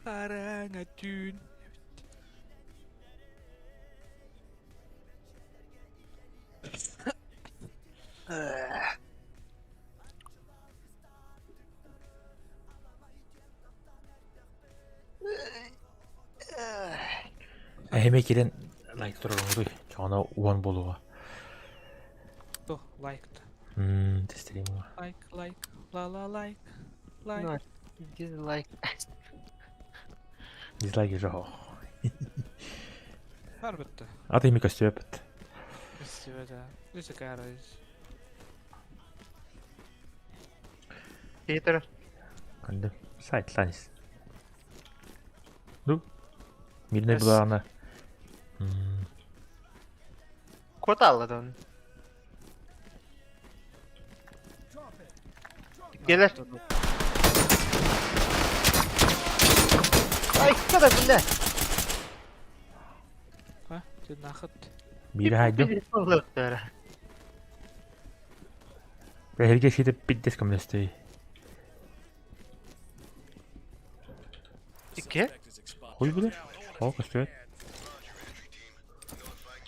Хараҥа түүн. Эһэме киирэн лайк туруоруҥ Чоҕоно уон буолуоҕа. То лайкта. Мм, тестерим. Лайк, лайк, ла-ла лайк, лайк. Ну, дизлайк. Дизлайк же. Бар бітті. Аты ими көстүбэт. Көстүбэт, да. Үс акаарайыз. Театр. Кэнде сайтланис. Ну, мирный была Кот алладын. Келер. Ай, кто бля? А, ты наход. Биири хаайдым. Эһиргэ ситip пиздец көмөлөстүй. Икки? Хуй билэр. Ол көстүбэт.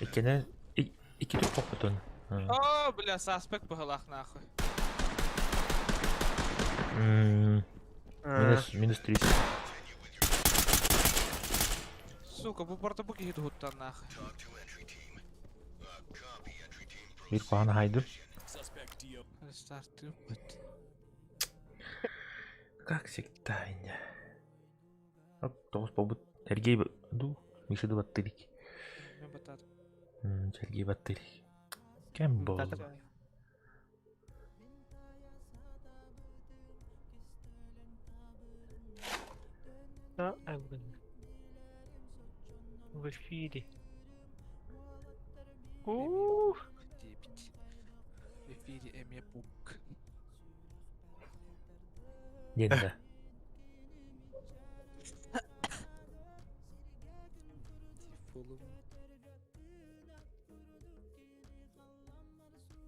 Иккинэн икки тук хоппутун. О, бля, саспек быһылаах нахуй. Минус, минус 30. Сука, бу барда бу киһи туһуттан нахуй. Биир куһаҕаны хаайдым. Рестартыыппыт. Как всегда, инья. Оп, тоҕус буолбут. Сергей ду, Миша ду баттырик. Мен баттаатым. Сергей баттырик. Кем буолла? Да, В эфире. Ух! Диэбит. В эфире эмиэ пук. Диэн да.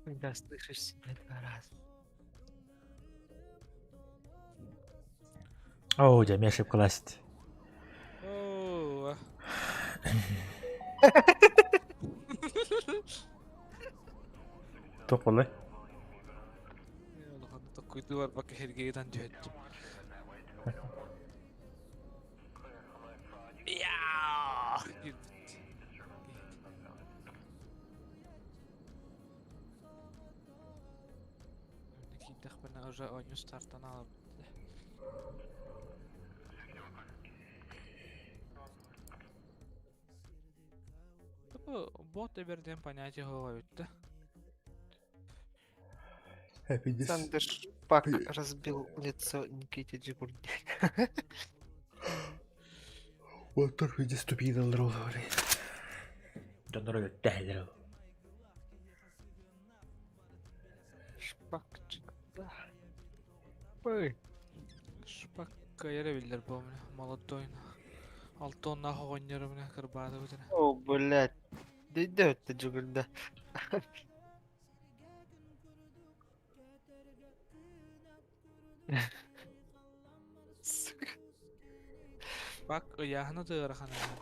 Когда слышишь себя два раза. Оо, дьэ, эмиэ ошибкаласть. Оо. Туох буоллай? Улахан токкуйдуу барбакка Сергейдан түһэттим. Яа! Диирбит. Киирдэхпинэ уже оонньуу стартан аалабыт. Бот эбэр диэн понятие суоҕа эбит да. Сандер Шпак разбил лицо Никите Джигурде. Уоттар виде ступидалар ол Дьоннор өлөттөһөлөр. Шпак Джигурда. Ой. Шпак кыайара биллэр буо бля, молодой. Алта уоннаах оҕонньору бля кырбаатыбыт эрэ. О, блядь. Да идет ты, Джигурда. Сука. Шпак ыйааһына да ыарахан эбит.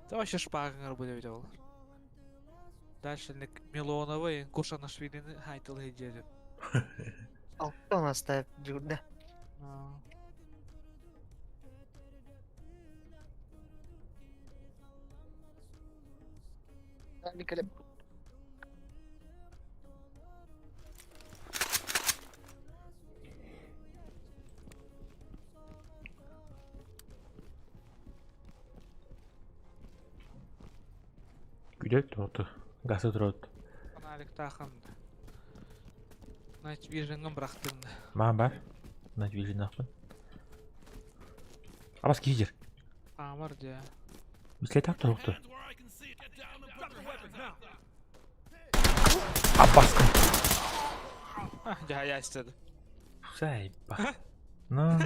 Это вообще шпагыҥар бу эбит ол. Дальше Милоновы Кушанашвилини хайтыл сылдьыа Алтан оставь, Джигурда. Күдэ туоту. Гасы туруот. Фонариктаахын да. Night Vision-ҥын бырахтым да. Маан бар. Night Vision-наахпын. Абас киһи Хаамар дьэ. Бислетак турукту. Абаскын. Дьаһайа истэди. Сайба. Ну.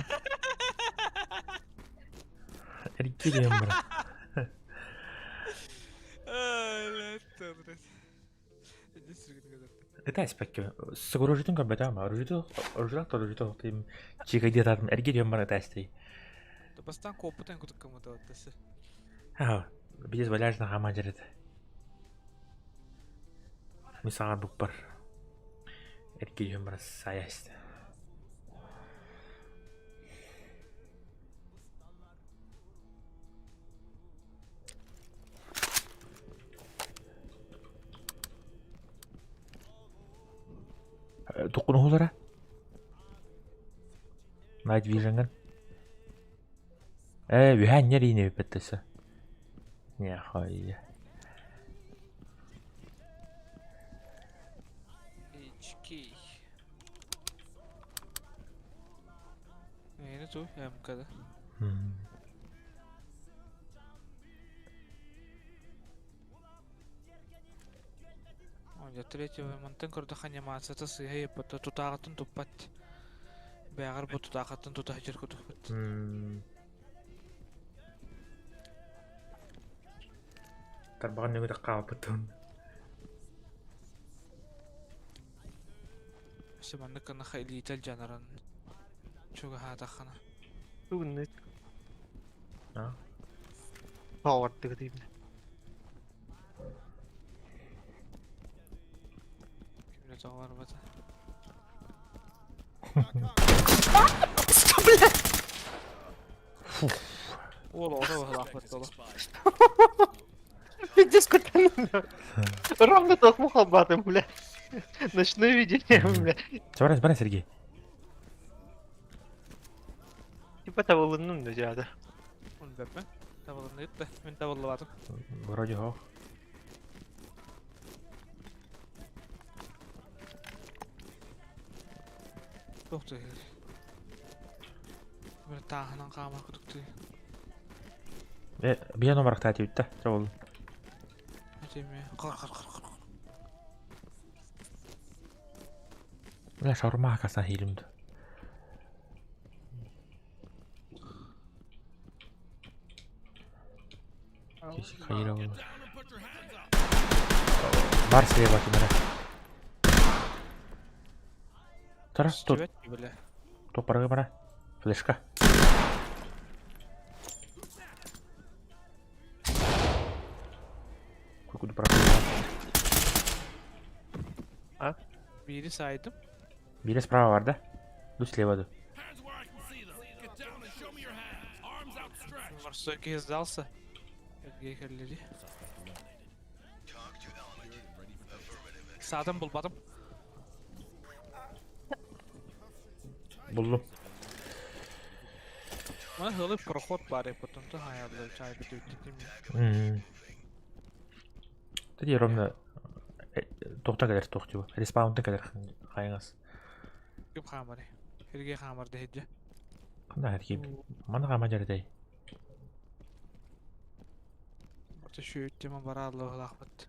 Эргирием бра. Это аспекке. Согорожитын көрбөтөм. Оружито, оружилах оружито тим чикайдиататым эргирием бара тасти. Бастан куоппутан кутуккамыта Ха, биз валяжна хама жерет. Ми саҥа букпар. Эргирием бара саяст. Туккунуһулара? Night Vision-гын. Ээ, үһээн ньэриини бүппэттесе. Ньяхайя. HK. Эйни ту, МКда. О, третьего мантан көрдөх анимацията сыыһа ыппыта тутааҕытын туппат. Бэҕэр бу тутаахаттан тута сылдьар курдукпут. Тарбаҕын нөҥүтэ хаалбытын. Өссө маннык гыннаха илиитэ алдьанарын чугаһаатаххына. Тугуннук. А? Тоҕо бардыгыт бля. Кимне тоҕо барбата. Что, бля? Уол оҕото быһылаахпыт толо. Пиздец, куда Ровно тот мухабатым, бля. Ночное видение, бля. Баран, баран, Сергей. Типа табылынным да дьаада. Өлбөппүн. Табылынныгыт да. Мин табыллыбатым. Вроде хох. Туох түһэр. Бир тааһынан хаамар курдук тыы. Э, бия номер тәтибитте. Чабыл. Этими кыр кыр кыр кыр. Бля, шаурма каса хилимд. Киси хайра ол. Бар слева кимера. Тара, тут. Бля. Топарга бара. Флешка. Куду А? Бири сайдым. Бири справа бар да? Ду слева ду. Морской сдался. Сергей Хеллери. Саатым булбатым. Булдум. Мана хылы проход бар потом то хаялы чай бит Ти ровно тохта кэлэр туох типа респаунта кэлэр хайыңас. Ким хаамары? Сергей хаамар дэһиджэ. Ханда хэрки мана хаама жарытай. Орта шүйүттема барааллы хылаахпыт.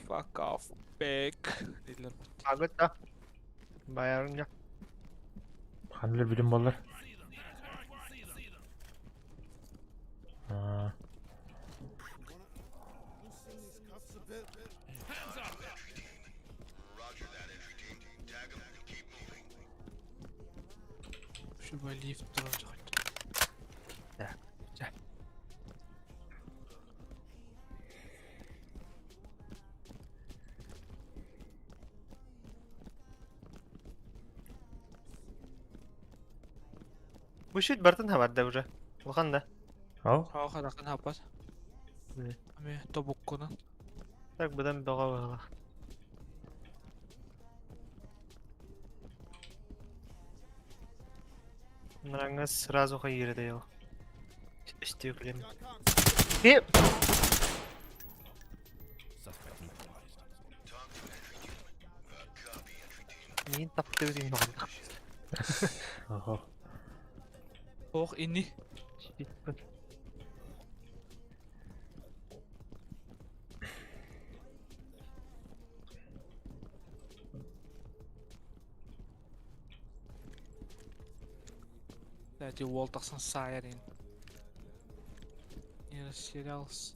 Fuck off, back. Дилер. Агыта. Баярын Ханлар бүтүн боллар. Şu лифт туран Да. Бу шүт бартын хабарда уже. Улхан да. Ал? Хаа харакын хаппат. Ами тобуккунан. Так будан бага бага. Нараңа сразу хайырды ел. Стеклем. И Мин тапты үзен ноғында. Ого. Ох, inni. Дайте уол тахсан саайар ин. Не растерялся.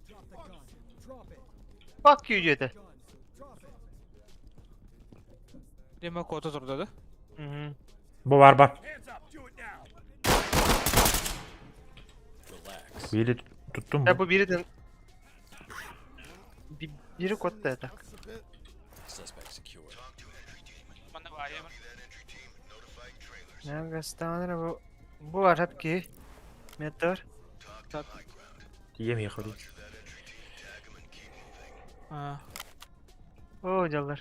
Drop the gun. Drop it. Fuck you деді. Guns. Drop it. Дема кота турда да? Мгм. Бу бар бар. Бири туттум Ya бу. bu biri de biri kotта это. Манна баайа Нагастан bu bu var hep ki. Метр. Тием ехали. А, О, жаллар.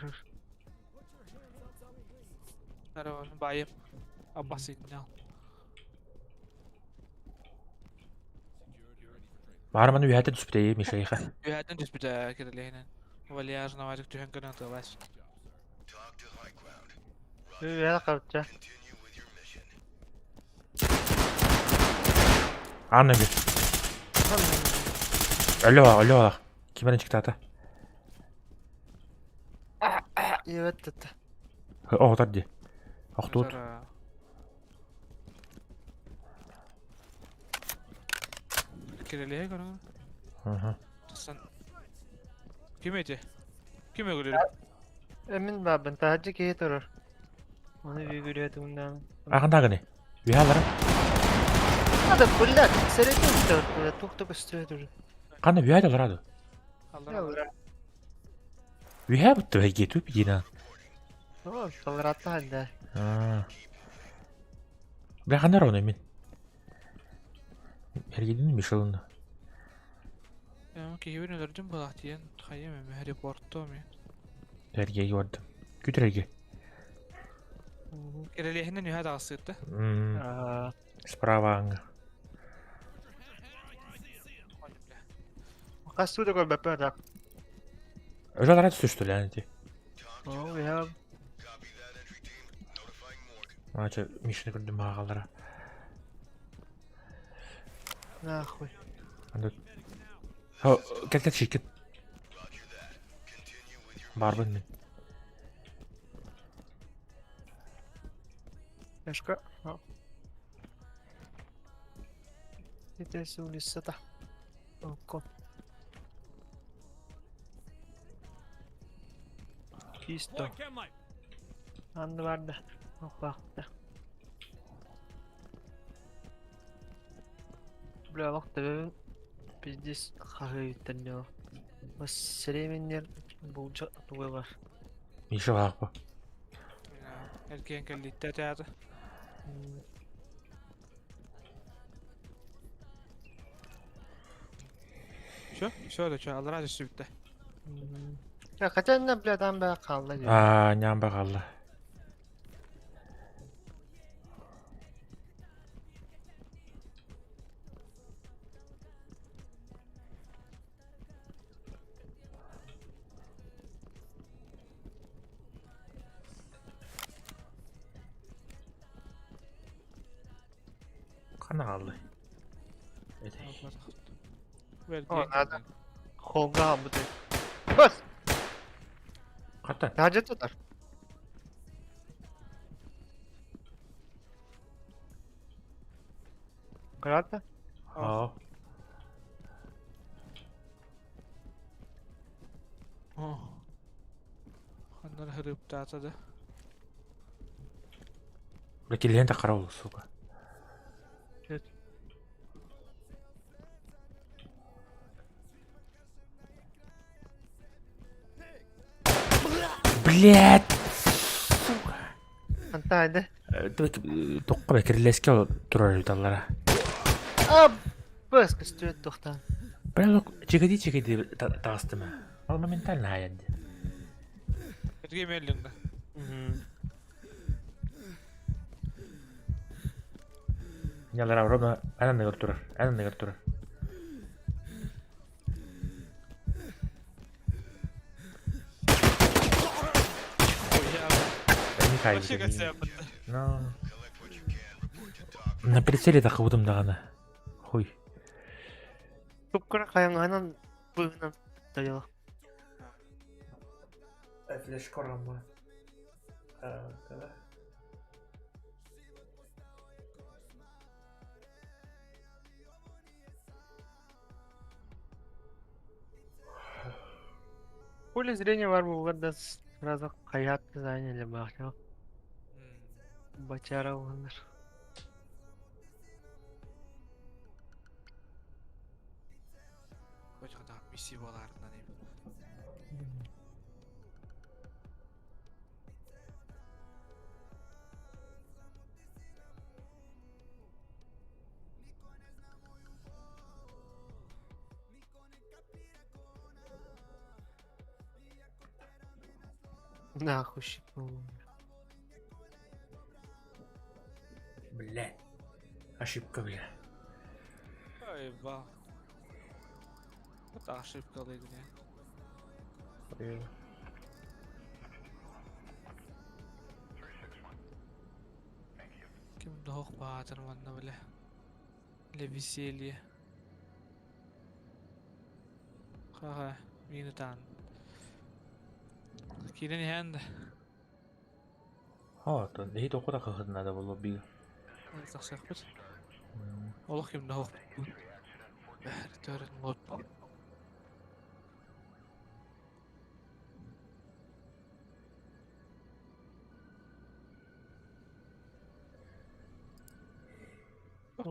здорово, баайа. Абба сигнал. Баар маны үһәтен түспүтэ Мишайха. Үһәтен түспүтэ кирилиһинен. Вальяжно вадик түһэн гынан тылас. Үһә капча. Анна би. Алло, алло. Кимерен чыктата. Evet это. О, тарди. Охтут. Кирилиһи көрөҥ. Ага. Тахсан. Ким эти? Ким өлөрөр? Эмин баабын таһырдьа киһи турар. Оны бүгүрүө тугуннаан. Ағындағыны. Үйалары. Надо, блядь, сэрэтин тур, туох да көстүбэ тур. Қаны үйадалар ады. Аллара. Үйә бітті бәйге түп ена. О, таларатта ханда. Бля, қандар оны мен? Эргедин Мишелін. Киһибин өлөрдүм балаатыйан хайым эме репортто мен. Эргеге бардым. Күтір эрге. Кирилиһинен үһэ таҕыстыытта. Справа аңга. Хас суу да көрбөппүн так. Өжалара түсүштү ләнти. О, я Ача Мишini көрдүм ағалара. нахуй. Анда Хо, кел кел шикет. Барбын мен. Яшка. Это улица-то. Око. Чисто. Анды барды. Опа. Бля, вакыт пиздец хахыйтан дела. Бас сременнер булча тугай бар. Миша баақпа. Эркиэн кэллиттэ театр. Все, все, да что, аллара түстүбүттэ. Я хотя не, бля, там бля қалды. Аа, ням бағалла. Қана қалды? О, надо. Холга бұды. Бас! Қаттан. Тажы тұтар. Граната? Аа. О. Ханнар хырыптаата да. Бля, келген қарау, сука. Чет. Блядь! Сука. Антайды. Тоққа кирилеске турар даллара. А, бас көстүбөт тоқтан. Бля, чекеди чекеди тағыстым. Ал моментально аянды. Эрге меллиң да. Нялара ровно анан негер турар. Анан негер турар. Не Вообще кайф. Но. На прицеле так будем дагана. Хуй. Тупкара каяңанан быгынан даяла. Флеш корама. Поле зрения бар булганда сразу каят заняли бахча. Бачара олар. Хоча да миссия боларынан эми. Нахуй щипнул. Бля. Ошибка, бля. Ой, ба. Вот ошибка лыгне. Ким дохох баатыр манна, бля. Для веселья. Ха-ха, мины тан. Кирен хэнд. Ха, то не тоққа да надо было би. Тахсахпыт. Олох ким дохох. Return mode.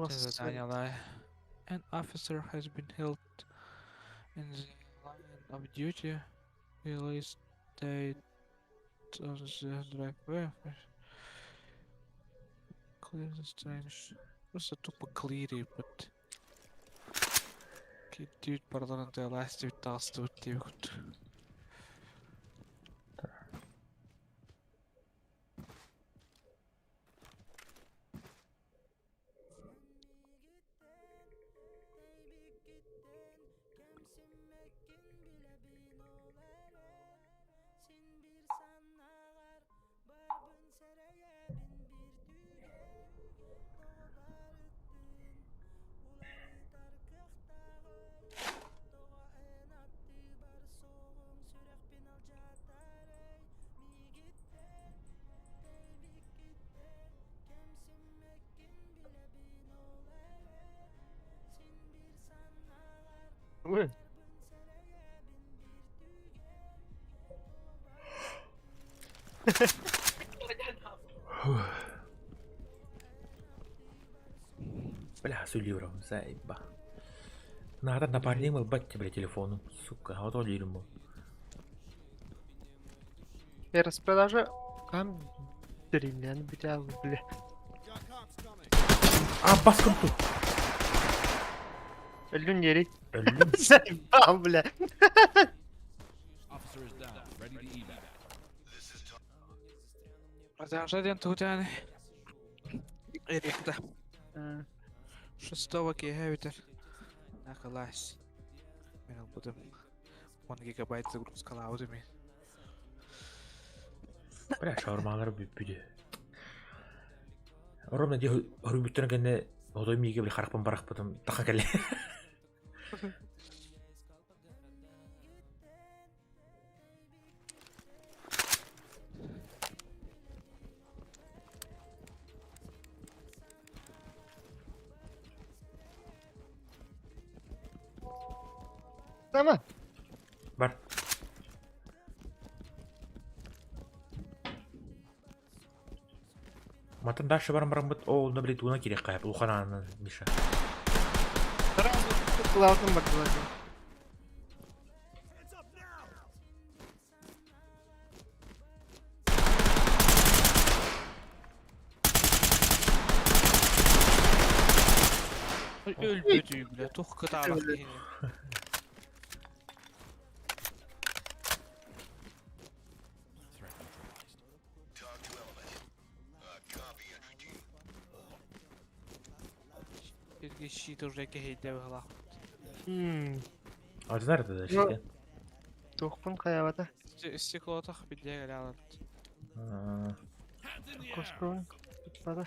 Задание An officer has been held in the line of duty. Release date on the driveway. Clear the strange. Просто тупо клири, but Кирдиит барыларын тыалаастыбыт таҕыстыбыт диэбит. Ой. Бля, сүлүөрөм, заеба. Надо напарник ылбат бля телефону, сука, вот ол диирим бу. Я распродажа кам дринен бля бля. А, баскым тут. Өллүн дери. Өллүм. Заебал, бля. Продолжай диэн тугутааны. Эрикта. Шестого киэһэ бүтэр. Накалаас. Мин ылбытым. 10 гигабайт загрузкалаабытым мин. Бля, шаурмалар бүппүдү. Ровно дии хоруйбуттарын кэннэ хотой миигэ били харахпын барахпытым таха кэлэ. Сама. Бар. Мантан дальше баран бараммыт, оо, онно били тугунан киириэххэ улахан аанынан Миша. Сразу кылаатын бардылар. Өлбөтүй, бля, тух кытаанах киһини. Сергей щит уже кэһэйдэ быһылаах. Ардынар да щит. Туохпун хайабата. Стеклотах билдиэ кэлэ аларбыт. Коскоун туппата.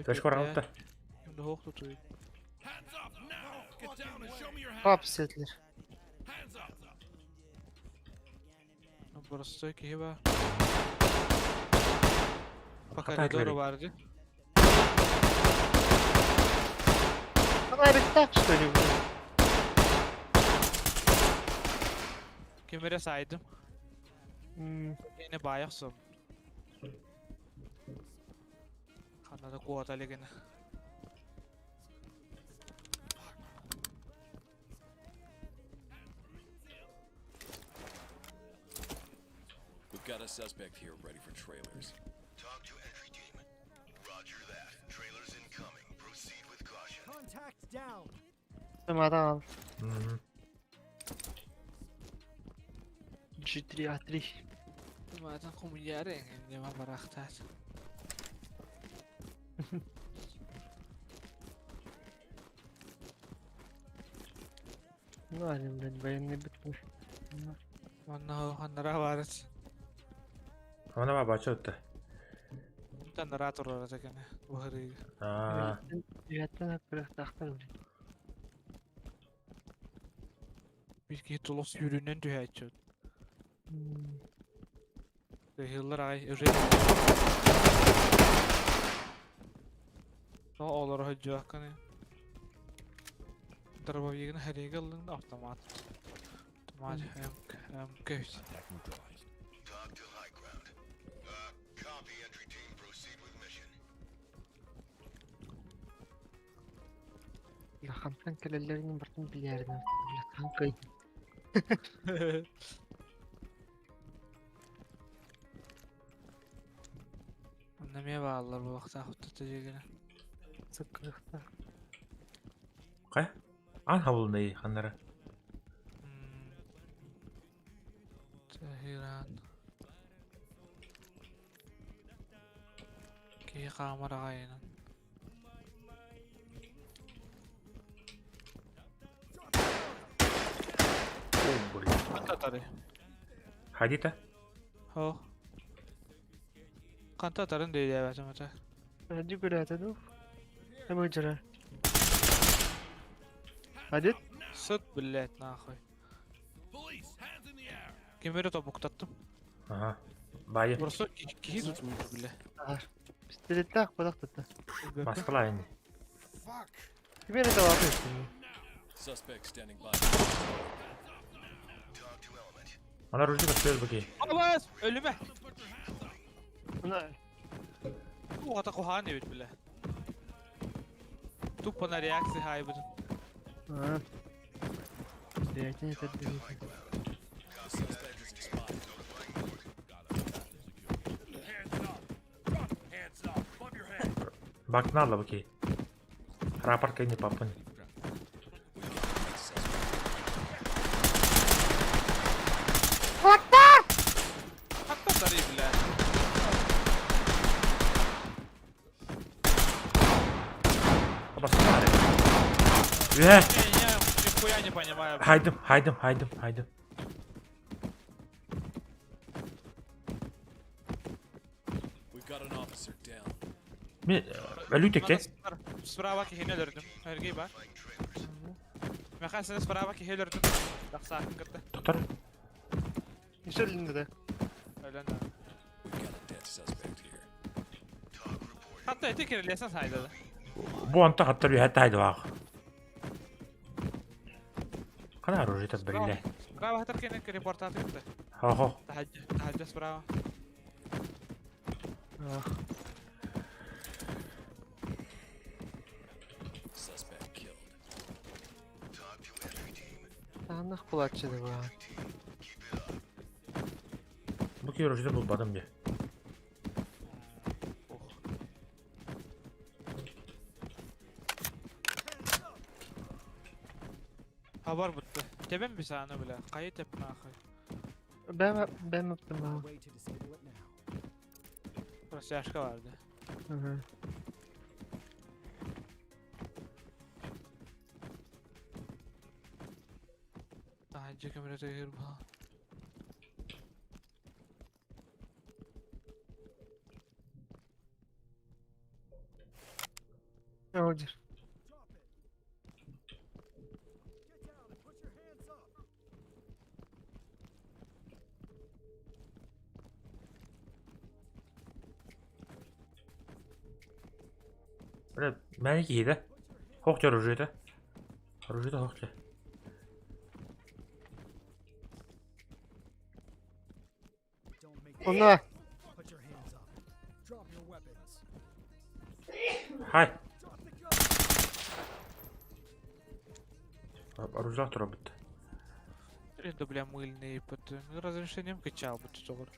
Точка баралта. Ким да хоох тутуй. Пап сетлер. Простой киһи баар. По коридору баар дии. Фонарик так, что ли, блин? Ким эрэ саайдым. Ини баайах сом. Ханна да куота илигинэ. We've got a suspect here ready for trailers. TOC to entry team. Roger that. Trailers incoming. Proceed with caution. Contact down. Самара. G3 A3. Маатан хомуйаары эҥин барахтаат. Ну, они, блядь, военный быт. Манна ханнара баарыт. Ана ба бача отта. Таннара турар этэ быһырыыга. Аа. Üyetten bıraktım, блядь. Биир киһи тулус сүүрүүнэн түһээччи. Ыһыллар аҕай уже. Тоҕо олоро сылдьыбаккыный? Дробовигын хэриигэ ыллыҥ да автомат. Автомат МК Хантан кэлэллэрин барытын билээринэ хаһан кыайдым. Онно эмиэ бааллар буолуохтаах тэтэригинэ. Сыккырыахтаах. Хайа? Аан хабылынай ханнара? Тэһиран. Киһи хаамар аҕайынан. Ханта атары? Хадита? Ho. Ханта атарын диэбэтим этэ. Hadi көрөөтө дуу? Эм ыдьара. Хадит? Сыт, блядь, нахуй. Ким эрэ тобуктаттым. Ага. Баайы. Просто киһи тутулду, бля. Пистолеттээх бадах тутта. Маскалаа ини. Ким эрэ табааты истиҥ. Suspect standing by. Ана ружье көстөр бу. Абас, өлүмэ. Мына Туохата куһаҕан эбит, бля. Тупо на реакции хайбытын. Аа. Бэйэтин этэрдин. The suspect is expired. Бакнала бу киһи. Рапорт кэнни папын. We've got the suspect. Ханта атары, бля. Баскалаа. Үһэ. Не, не, нихуя не понимаю. бля. Хайдым, хайдым, хайдым, хайдым. We've got an officer down. Мен өлүү теке. Справа киһини өлөрдүм. Эргий бар. Меха сен справа киһи өлөрдүм. Тахсаатын кытта. Тоқтар. Еще өлүндү да. Өлөн да. We've got a dead suspect here. Ханта эти кирилесен сайдады. Бу онто хаттар үһэ тайды баах. Кана оружие билле. Справа хатар кенен репортаты кытта. Хо-хо. Таһаджа, таһаджа справа. Ах. Suspect killed. Таанах булааччы да баа. Бу киһи оружие булбадым де. Ох. Хабар бутты. Тебен bir sahne bile. Kayıt etme нахуй. Бэм бэм ыптым аа. Way to disable it now. Растяжка vardı. Мгм. Таһаджа көмөрө тыгыр бу. Оодир. Drop it. Get down and put your hands up. Бля, мәне киһи Хох оружие Оружие хох. Don't make Онна. Put your hands up. Drop your weapons. Хай. Drop the gun. Оружие тура бит. Это, бля, мыльный под разрешением качал бы тут olur.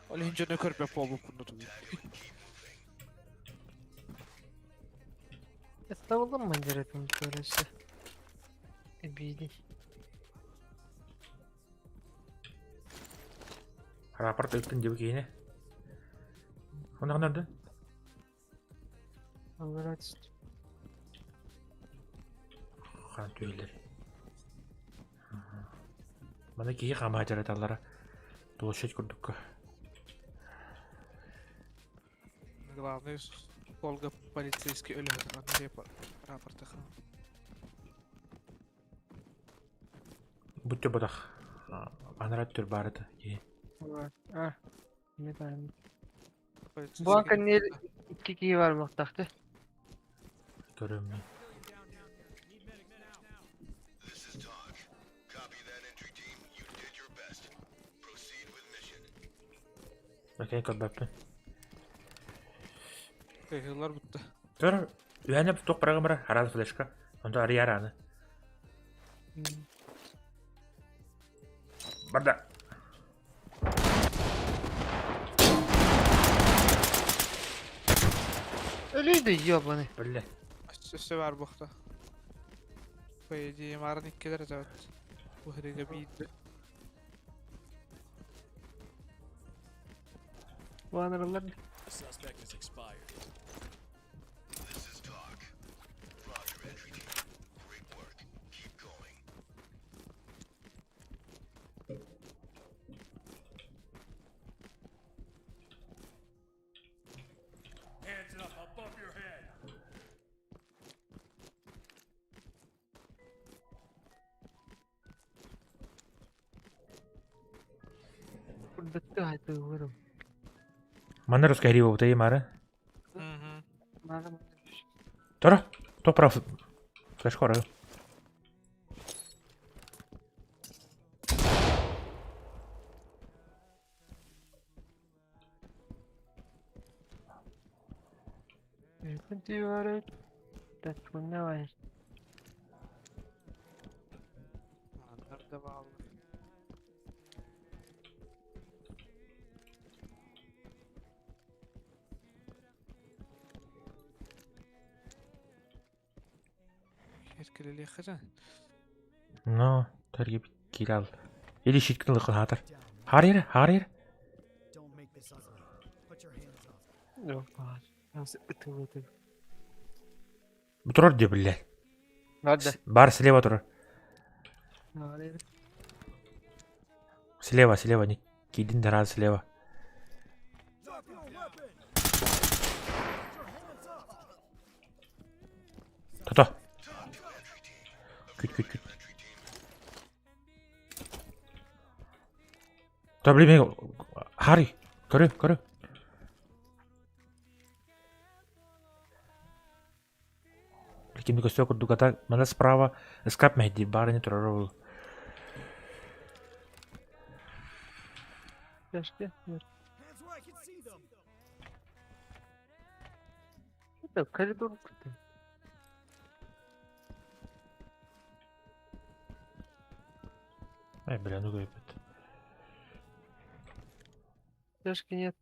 Ол инженер көрбө болуп буну ту. Эставылым мандеретин көрөсө. Эбиди. Рапорт ыттын деп киһини. Онна ханарды? Алларат. Хан түйелер. Мана киһи хамаа жараталлара. Площадь курдукка. Главное, Ольга полицейский өлө рапорты хан. Бутту батах. Анарат түр барыты. Киһи. А. Не там. Полицейский Бу анка не Икки бар буолуохтаах. Көрөм. This is talk. Copy that entry team. You did your best. Proceed with mission. Окей, көрбөппүн. Кыһыллар бутта. Көр, үһәнеп туох барагы харал флешка. Онто арыйар аны. Барда. Өлүй да ебаный. Билле. Өссө бар буохта. По идее, марын иккилер этебет. Бу хириге биирде. Банырылар. The suspect is expired. This is talk. Roger, entry team. Great work. Keep going. Hands up above your head. Курдатты айтыгырым. Манна русская гриба бутайы мары. Мгм. Мага Тора. Туох бара флешка арагы. Күнтү Таткунна бар. Маннар да бааллар. Эркелелиэххэ Но, таргип кирал. Или щиткин лыкын хатар. Харир, харир. Don't make this ugly. Put your hands up. Yok бар. Nasıl ытылды. Турар де билле. Nerede? Бар слева турар. Nerede? Слева, слева, не кидин дара слева. Drop your weapon! Put your hands up! Тото. Күт, күт, күт. Та блин, Хари, көрү, көрү. Кимди көстө курдук ата, мана справа эскап мехди бары не турар ол. Keşke. Hands where I can see them! Это коридор кутты. Ай, бля, ну көйбөт. Флешки нет.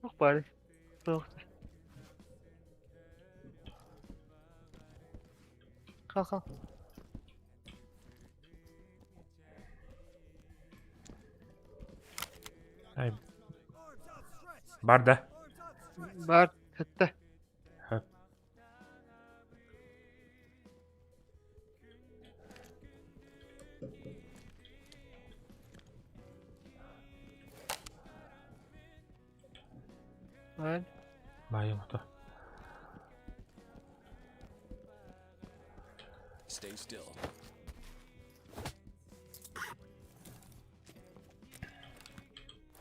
Yok bari. Yok. Kalk kalk. Ай, Arms outstretched! бар да. Arms outstretched! Бар. Hatta. Хөп. Var. Байым ото. Stay still.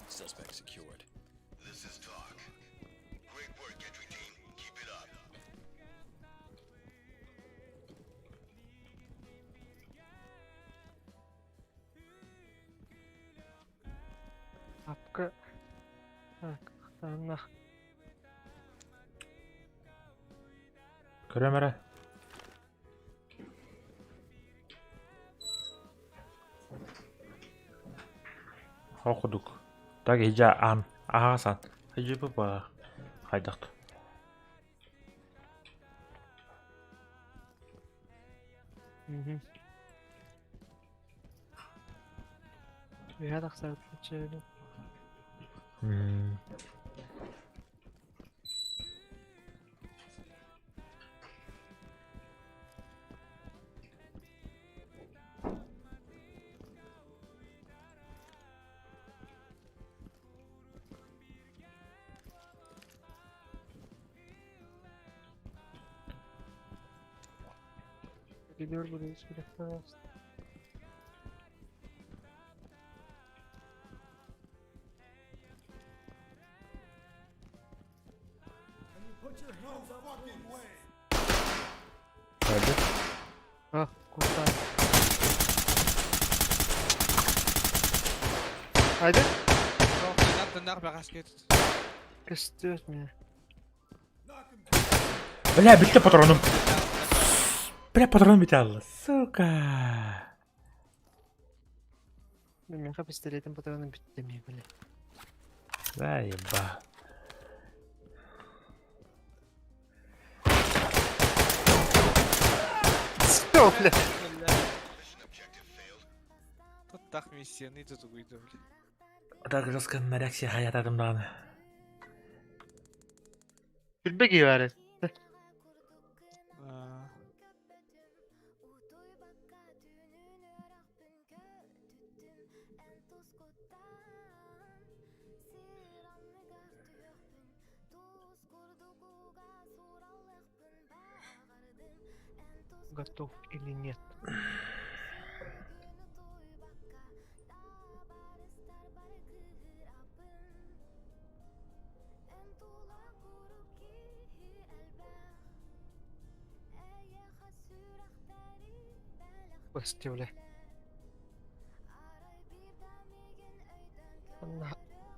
Suspect secured. This is talk. Great work, entry team. Keep it up. Апка. Так. Анна. Көрөм эрэ. Хокудук. Так ижа ан. Асан. Хижи ба. Хайдакт. Hı. Bir dakika çevirin. Мм. Geliyor buraya hiçbir dakika. Put your hands up, please. Öldü. Ah kurtar. Haydi. Кыстыат меня. Бля, bitti patronum. Бля, патрон bitti алла. Сука. Миэхэ пистолетым патрона бүттэ эмиэ, бля. Заеба. Все, бля. Туттах миссияны тутугуйда, бля. Так жестко нарякси хаятадым даҕаны. Билбэ киһи Готов или нет? Костя, бля.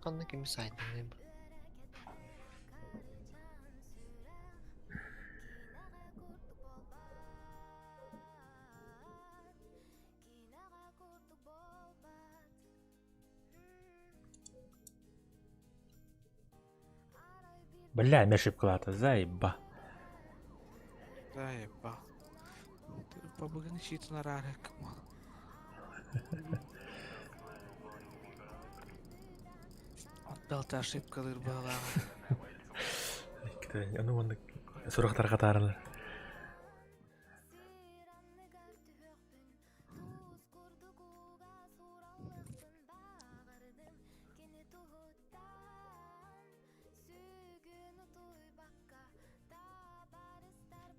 Ханна кими сайтын Бля, эмиэ ошибкалаата, заеба. Заеба. Побыгын щитын араарык. Отдалта ошибкалыр баалааҕа. Ону маннык сурахтар хатааралар.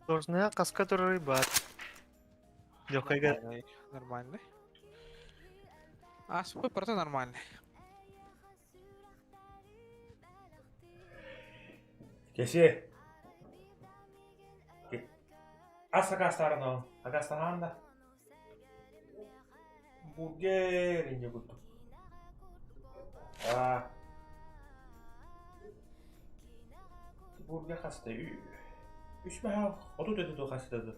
Должна каска турар баар. Легкайга Нормальный. Ааспыт барыта нормальный. Кеси. Ас акастарно, акастахан да. Бургер инде курдук. А. Бургер хаста үс маһа отут өтө ту хаста ду.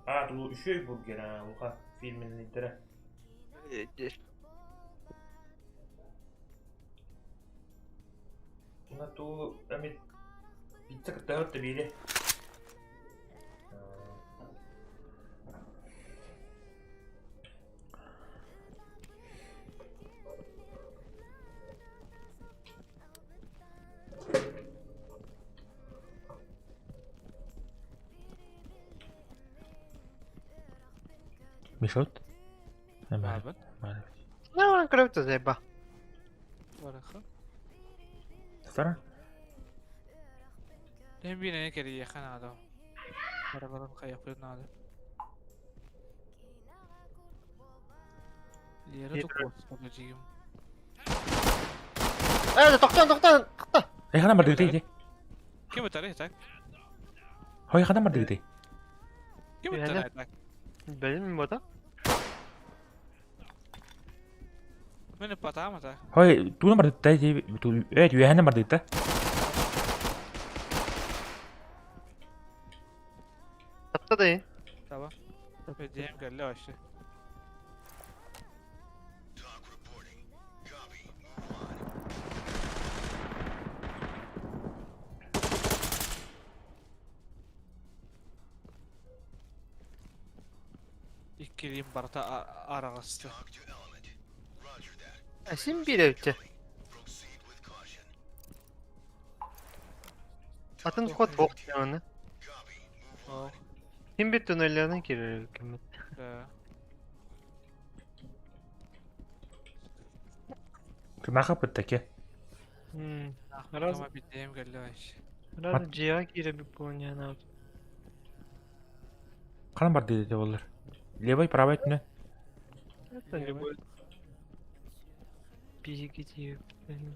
А ту үчүгэй бургер а уха фирменниктэрэ. Уна ту эмит пицца кытта да биире. Мишот? Баабын. Ну, круто заеба. Бараха. Сара? Мен биир кэрийиэхэ наада. Барабаран хайахпын наада. Лера тукуос дьиим. Э, тохтон, тохтон, тохтон. Эй, ханан бардыгытай ити? Ким ытарый так? Хой, ханан бардыгытай? Ким ытарый так? Билим бота. Мен ыппатаам ата. Хой, тугунан бардыгытай ити? Э, үөһэнэн бардыгыта? Тапта да Таба. Дьиэм кэллэ вообще. Иккилиим барыта араҕаста. Син биир эбитчэ. Атын ход бох аны. Ким бир туннеллеринен кирер киммит. Да. Кымаха пыттаке. Раз Битэм кэллэ вообще. раз дьиэҕэ киирэбит буолуон Ханан бардыгытай буоллар? Левый, правый өттүнэн? Это любой. Биһиги диэбиттэрин.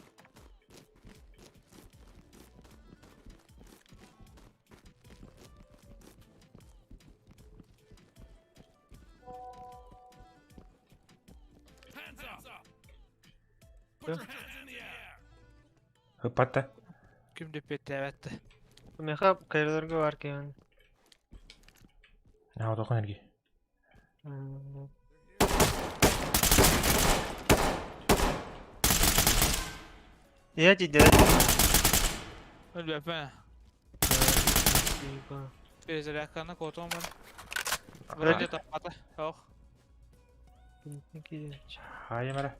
Ыппатта. Ким дөппеттээбэтте. Меха коридорга бар киһин. Аа, отохон эрги. Я дидэ. Өлбөппүн. Перезарядканы куотуом бар. Вроде таппата. Ох. Хайым эрэ.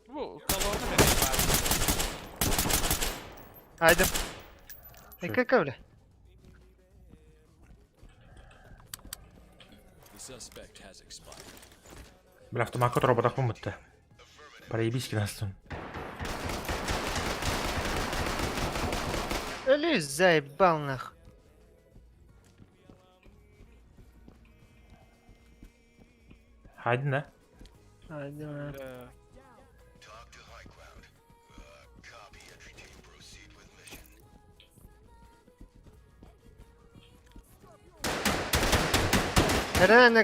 Бу колонна бэрт баар. Айдым. Икки бля. The suspect has expired. Бля, автомакка туруорбатахпын бутта. Проебись гынастын. Өлүү заебал нах. Хайдын да. Айдым. Бля. Talk to high ground. Copy entry team. Proceed with mission. Эрэнэ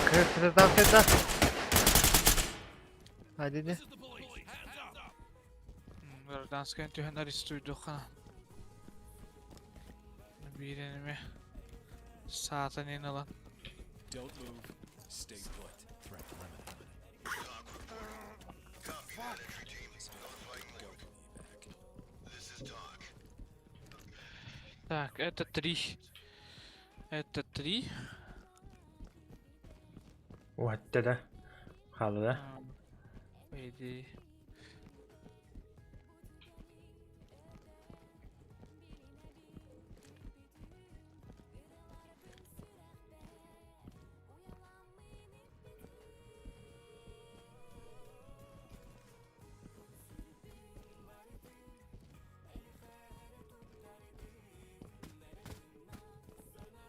кырдалкыда. Айдыды. Гражданская түһэн арестуйдухха. Биир энеми саатан ин ылан. Don't move. Stay put. Threat eliminated. Copy that entry team. Notifying Go for the evac. This is talk. Так, это три. Это три. Уһатта да. Хаалла да. А, По идее.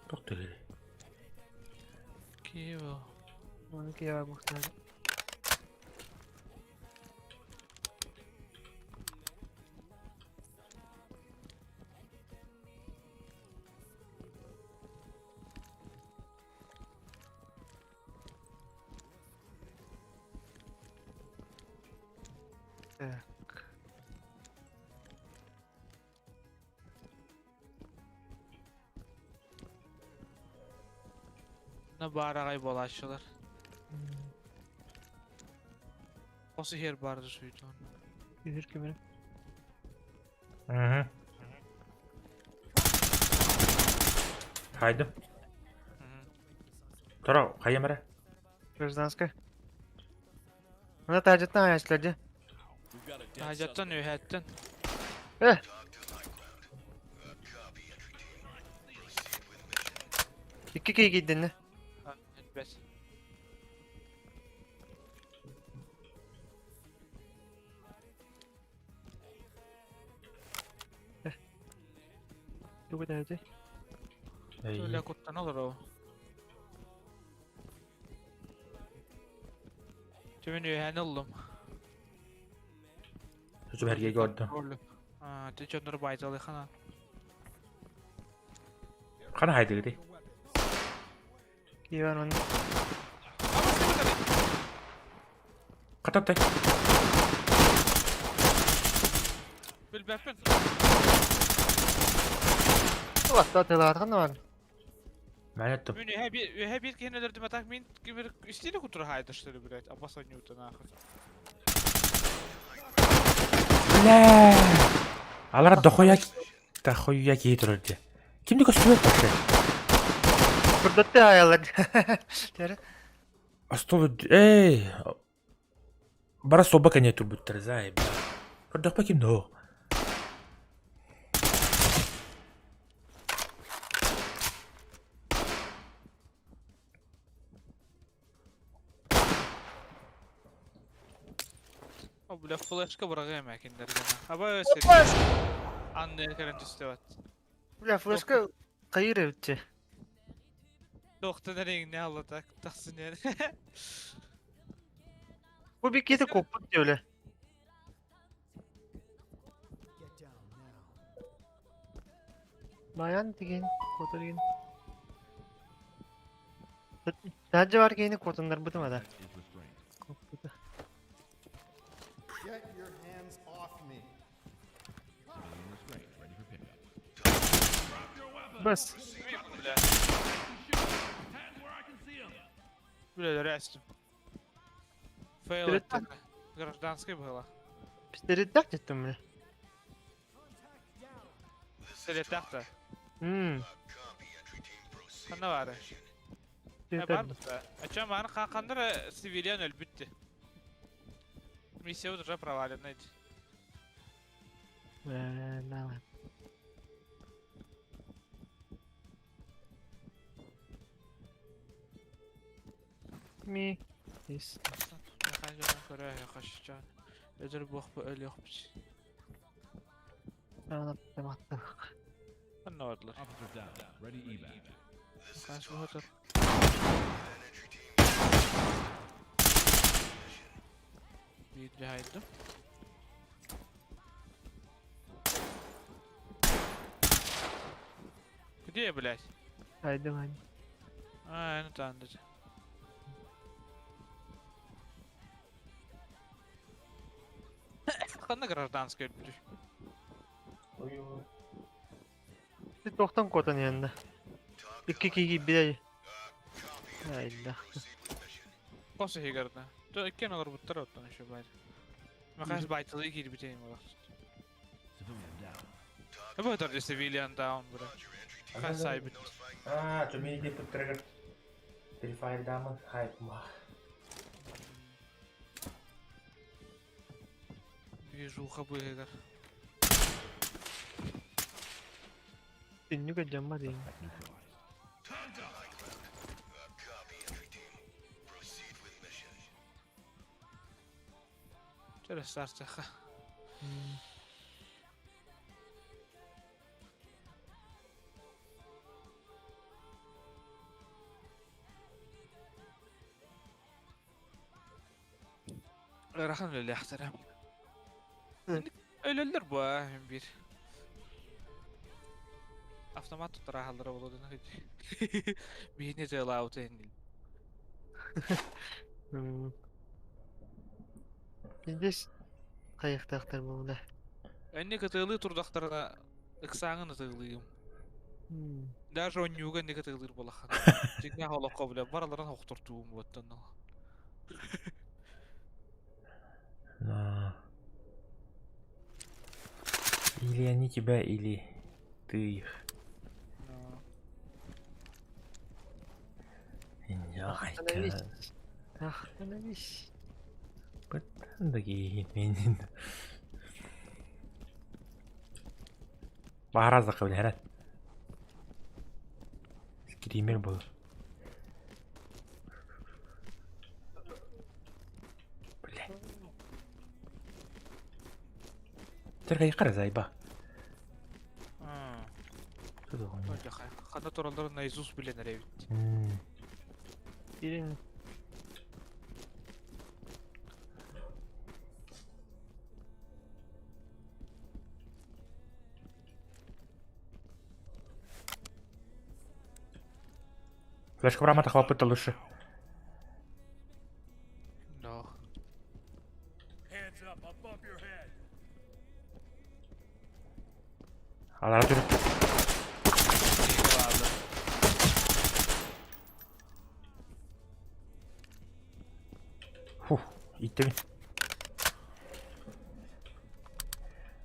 Туох тыгырый. Киево. Оны кия бухтар. Так. На баараҕай буолааччылар. Осы иһэр баарды суйдуон. Үһүр кимин? Мгм. Хайдым. Тура, хайым эрэ. Гражданская. Мына таажаттан аячлар дьэ. We've got a dead Таһдьаттан suspect. үөһэттэн. Э! Talk to high ground. Copy entry team. Proceed with mission. Икки киһи киирдиннэ. Элбэт. Тугу даҕаны. Эй. Үлэ куттан олороо. Түмүн үөһэни ыллым. Чучум эргэ көрдүм. Аа, ти дьоннору баайталыхана. Хана хайдыгыты. Иван он. Хататтай. Билбэппин. Уатта тылаатхан бар. Мен еттим. Мин үөһэ биир үөһэ биир киһини өлөрдүм, а так мин кимир истиини кутура хаайдаштары, блядь. Абас анюта нахуй. Бля. Алара дохуя дохуя киһи турар дии. Ким да көстүбэт вообще. Курдатты аялар. Тәрі. Остол эй. Бара собака кэннэ турбуттар зай. Көрдөхпө ким да О, бля, флешка быраҕыам ээ кинилэргэ. Аба сир. Анны кэлэн түстэ Бля, флешка хайыр эбитчи. Туохтан эрэйиҥнэ алла тахсын эр. Бу bir киһи коппут диэбилэ. Get down now. Баян деген, куотар деген. Таһырдьа бар киһини куотуннарбытым ада. Is restrained. Куоппута. Бас. Бля. Бля, рястим. Фейл Перед- это гражданский было. Пистолеттах где-то бля. Пистолеттах-то. Мм. Ханна бары. Э, бар да. А чем бар хандар civilian өлбүттү. Миссия уже провалена. Э, давай. Ми. Ис. Өдөр буох бу өлүөх бич. Ханна бардылар. Officer down. Ready evac. Хас буотар. Биир жахайдым. Где, блядь? Хайдым хайдым. А, ну там даже. Ханна гражданская өлбүтүй. Ты тохтан котан янда. Икки киги биле. Айда. Косы хигарда. То иккен олар буттар оттан еще баар. Махас байтылы киирбитейм олар. Civilian down. Бу тар civilian down бра. Хас сайбит. А, то мини деп триггер. Перефайл дамын хайп ма. Движуха быгар. Түннүк жамма дейм. Neutralized. Через старцаха. Рахан öyle яхтарам. Өлөллөр бу бир. Автомат туттара халдыра болот эне. Бихине жайлаут энди. Здесь кайыктактар бу да. Энни кытылы турдактарына ыксаңын ытылыйым. Даже он юга не кытылыр болахан. Жигна холокко биле бараларын хоктортуум боттан. На. Или они тебя, или ты их. Остановись. Остановись. Такие Бахараза қабыл хәрәт. Скример был. Бля. Терге қара зайба. Хана туралдарын наизусть билен ребит. Ирин. Флешка брамата хлопыта лучше. No. Hands up above your head. Алара түр. Фух, иттебин.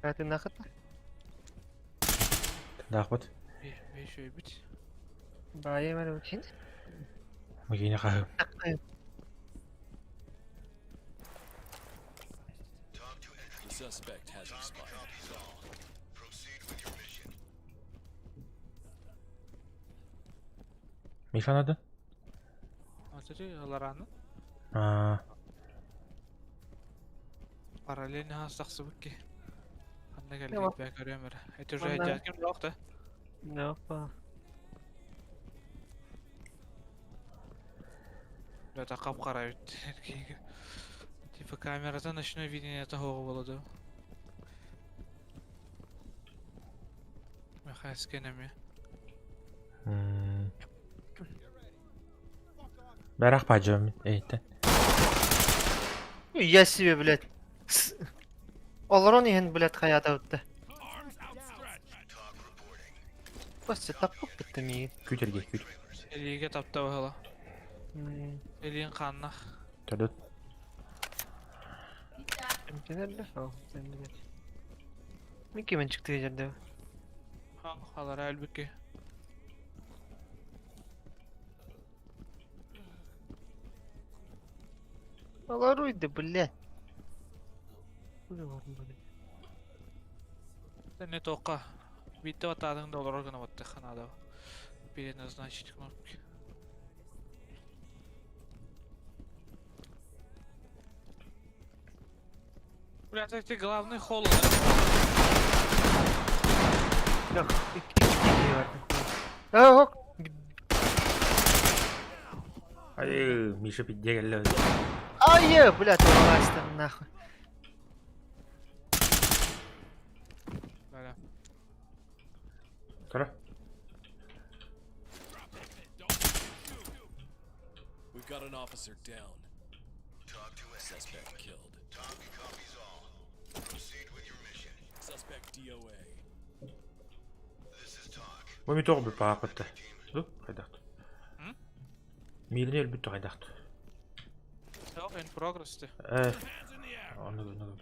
Катын нахыта. Дахбат. Беш өйбүт. Бая мэр үчин. Магина қахы. The suspect has expired. Мишан ады? Атыры алараны. А, Параллельно хастақсы бікке. Ханна Yok. келген бә көрөмөр. Это уже Манна. ким жоқ та. Опа. Это кап-кара бит. Типа камерада ночное видение того болады. Мехаскенеме. Бәрак пажым. Эйттен. Я себе, блядь. Олорон иһин, блядь, хаята утты. Костя, таппыт миигин. Күүт эргий, күүт. Илиигэ тапта быһыла. Илиин хааннах. Төрүт. Эмтэнэллэр? Оо, эмтэнэллэр. Мин кимэн чыктыы дьэрдэбин. Халара өлбүккэ. Олоруй да, бля. Хули барым бля. Не тоққа. Биитте баттаатыҥ да олорор гына баттыахха наада. Переназначить кнопки. Бля, это главный холл. Yok, iki iki var. Aa, hok. Ай, Миша пиздец кэллэ. Ай, бля, ты власть нахуй. Бля. Тура. We've got an officer down. Suspect killed. Suspect DOA. Бу ми тоҕо бүппаакытта. Ду, хайдахт. Миилини өлбүт хайдахт. Все, in progress ты. Э. Ону ону.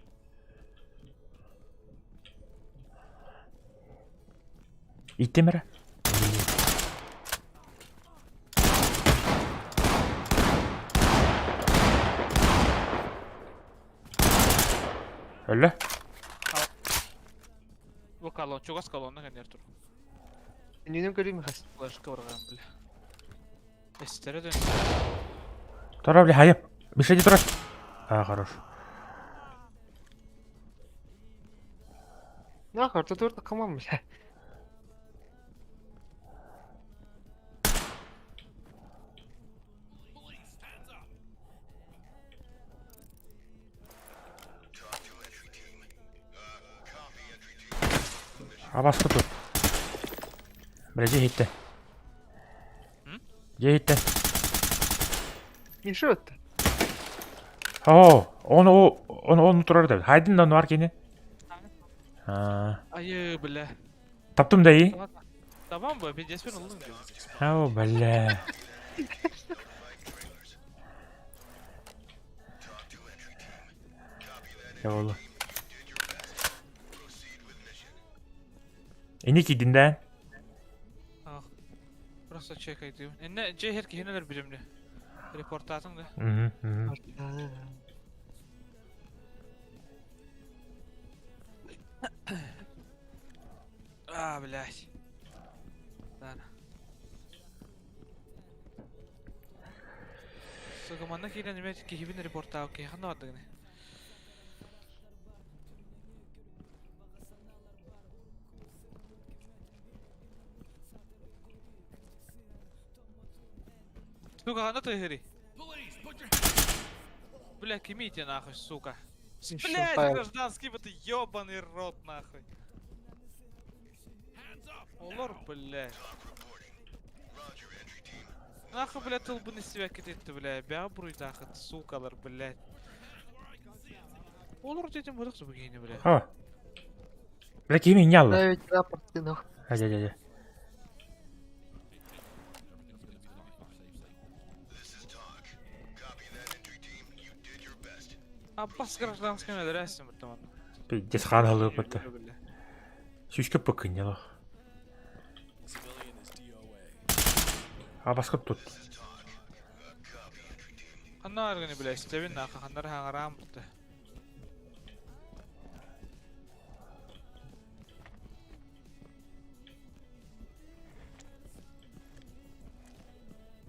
Иттемere. Өллө. Бу колон, чугас колонна кэннэр тур. Нүнүн көрүүм хас. Флешка барган, бля. Эстере дön. Тура, бля, хайым. Миша, иди тура. А, хорош. Нахуй, тут турта комам, бля. Абаска тут. Бля, дьиэ иһиттэ. Дьиэ иһиттэ. Миша это. Оо, он он он турар да. Хайдын да бар кини. А. Айы, бля. Таптым да и. Tamam bu, пиздец мен уллум диyor. Оо, бля. Яволу. Эни кийдин да? Ah. Просто чекай дейм. Энне жехер кихинелер биримди. Репортатың да. Мгм, мгм. А, блядь. Ладно. Сука, манна киирэн эмиэ киһибин репортаабыт киһи ханна бардыгыный? Сука, ханна тыһырый? Бля, кимите нахуй, сука. Блядь, гражданский, вот ты ёбаный рот нахуй. Олор, блядь. Нахуй, блядь, тылбын из себя кететті, бля. Бя буруйдаахыт, сукалар, блядь. Олор детем быдық зүбігейні, бля. А. Бля, кими инне алла? Ставить рапорт ты нахуй. Ажа, ажа, ажа. Аббас гражданский өлөрөөсүн бутаман. Пиздец хаан алып бутта. Сүүскэ пыкыннялах. Civilian is DOA. Абаскып тут. Ханна аргыны бля, истебин нахуй, ханнар хаңараан бутта.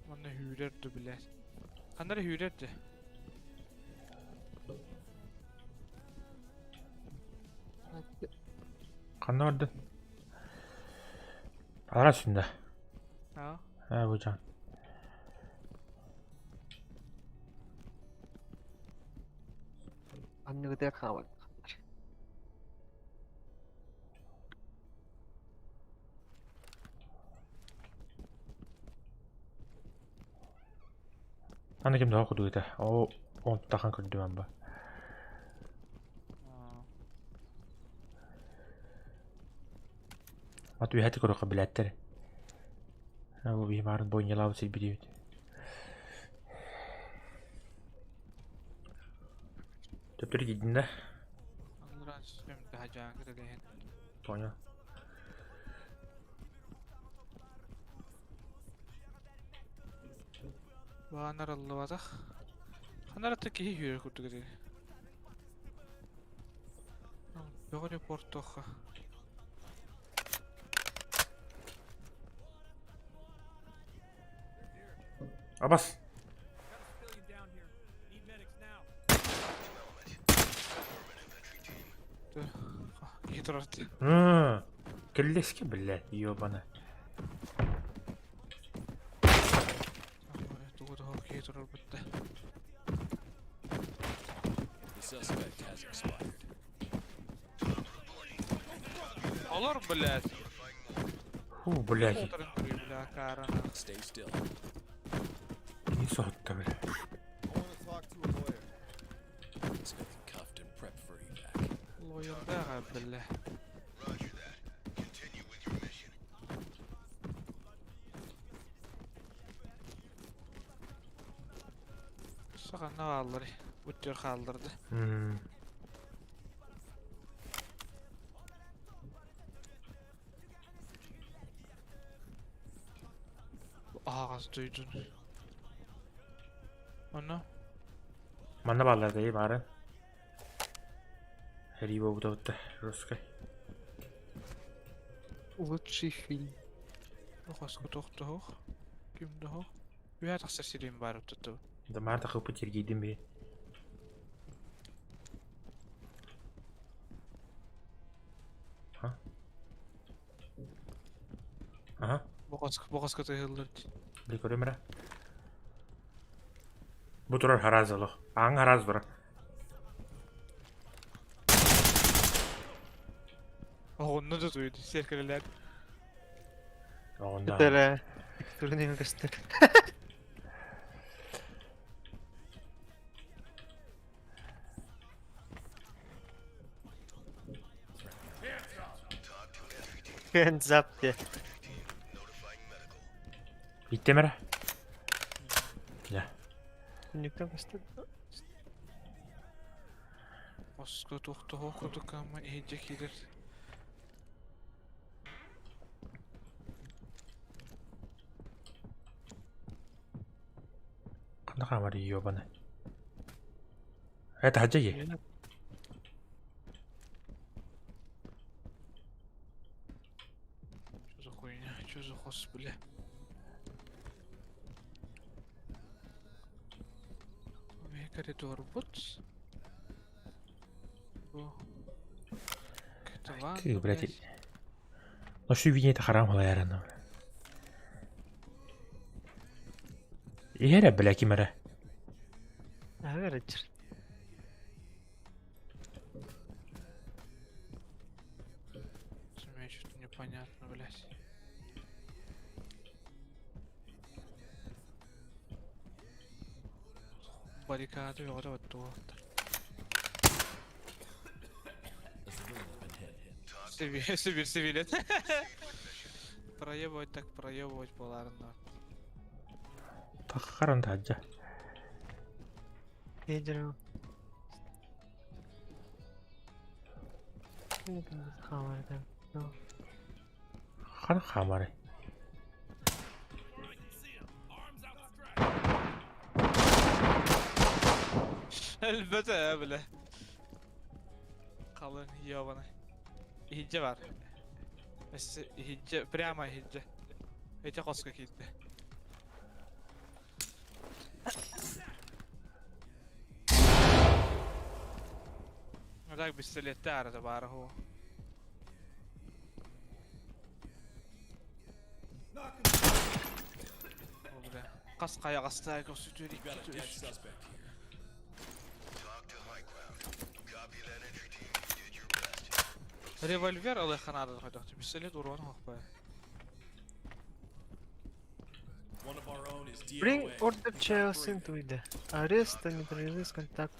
Манна хүүрэрдү, блядь. Ханнар хүүрэрдү. Ханна барды? Ара сүндэ. Аа. Аа, бу жан. Анныгытыгар хаалар. Аны ким да кудуйта. О, он тахан көрдүм ба. Аа. Мат үйәти көрөккө билээттер. Бу биһи баарын бойнялаабыт сирбит Төптөрү киирдин да? Понял. Баанар аллыбатах. Ханарата киһи үөрэ курдук этэ. Бөҕө репортуохха. Абас! Киһи турар. Кэллэскэ биллэ, ёбана. Тугу да киһи турар бытта. The suspect has expired. Олор, блядь. Фу, блядь. Бля, карана. Stay still. Не сотта, бля. Let's get cuffed and prepped for evac. Лоердаға, бля. Сағанна қалдыр. Үттер қалдырды. Ағаз duydun. Оны? Манна бааллар дии баарын. Риба бута русскай. Лучший фильм. Хоско тохтоох. Ким дохох. Үһэ тахсар сирим бар оттоту. Да марта хыпы тергейдим би. Ха? Ага. Боқаско боқаско тыһыллар. Били көрөмөрө. Бу турар хараз олох. Аң хараз турар. Оҕонно да туйду серкелелер. Оҕонда. Это турнир көстөр. Hands up де. Иттемere. Я. Түннүктэн көстөр. Оско тохтоох курдук ама иһирдьэ киирэр. Ханна хаамар ёбаны. Это хаджа е. Что за хуйня? Что за хос, бля? Коридор вот. Ты, блядь. Ну что видеть это харам халаярана. Иһэрэ, бля, кимэрэ. Ага, Мне что-то непонятно, блядь. Баррикады вот вот вот. Сибирь, Сибирь. Проебывать так проебывать поларно. Тахаран таджа. Ядеру. Хан хамары. Elbette bile. Kalın yabana. Иһирдьэ бар. Өссө иһирдьэ, прямо иһирдьэ. Эти хоско киирдэ. Так пистолетте арата баара ху. О, бля. Қас қаяғастай көрсөтөр We've got a икки dead үс. suspect here. Револьвер алайханада қойдоқты. Пистолет урон хоқпай. One of our own is Bring DOA. order chaos into the ареста нейтрализуй контакт.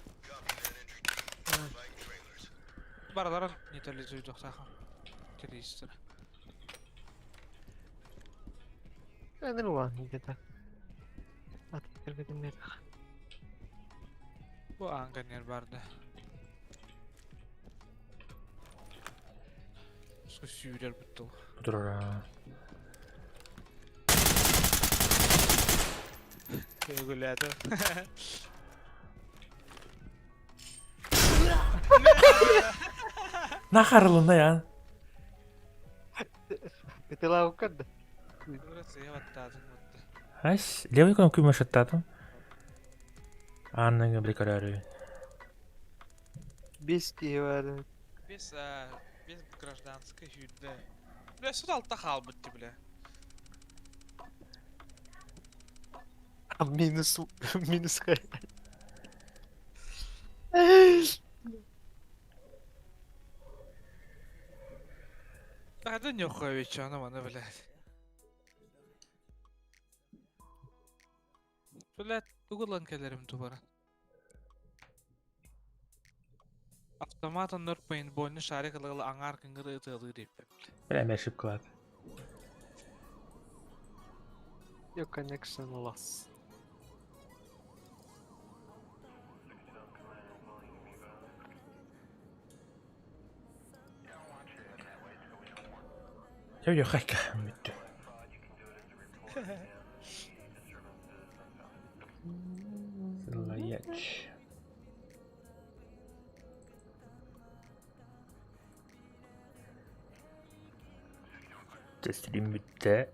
Бараларын нейтрализуйдуқтаха. Террористер. Нормально где-то. Ат Бу ангар барды. Су сүүрэр буттул. Турар. Гуляты. Нахарылына я. Это лаукад. Ась, левый кнопку машаттатым. Анна блекарары. Без киевары. Без, без гражданской хүдде. Бля, сюда алта халбытты, бля. А минус, минус хай. Да, да нюхович, она мана, блядь. Блядь, тугулан келерим тубара. Автомат оннор пейнтбольны шарик ылыгыл аңар кыңгыр ытылы деп. Бля, мешип клад. Your connection lost. Я хайка мүттү. Сылаяч. Тестрим бүтті.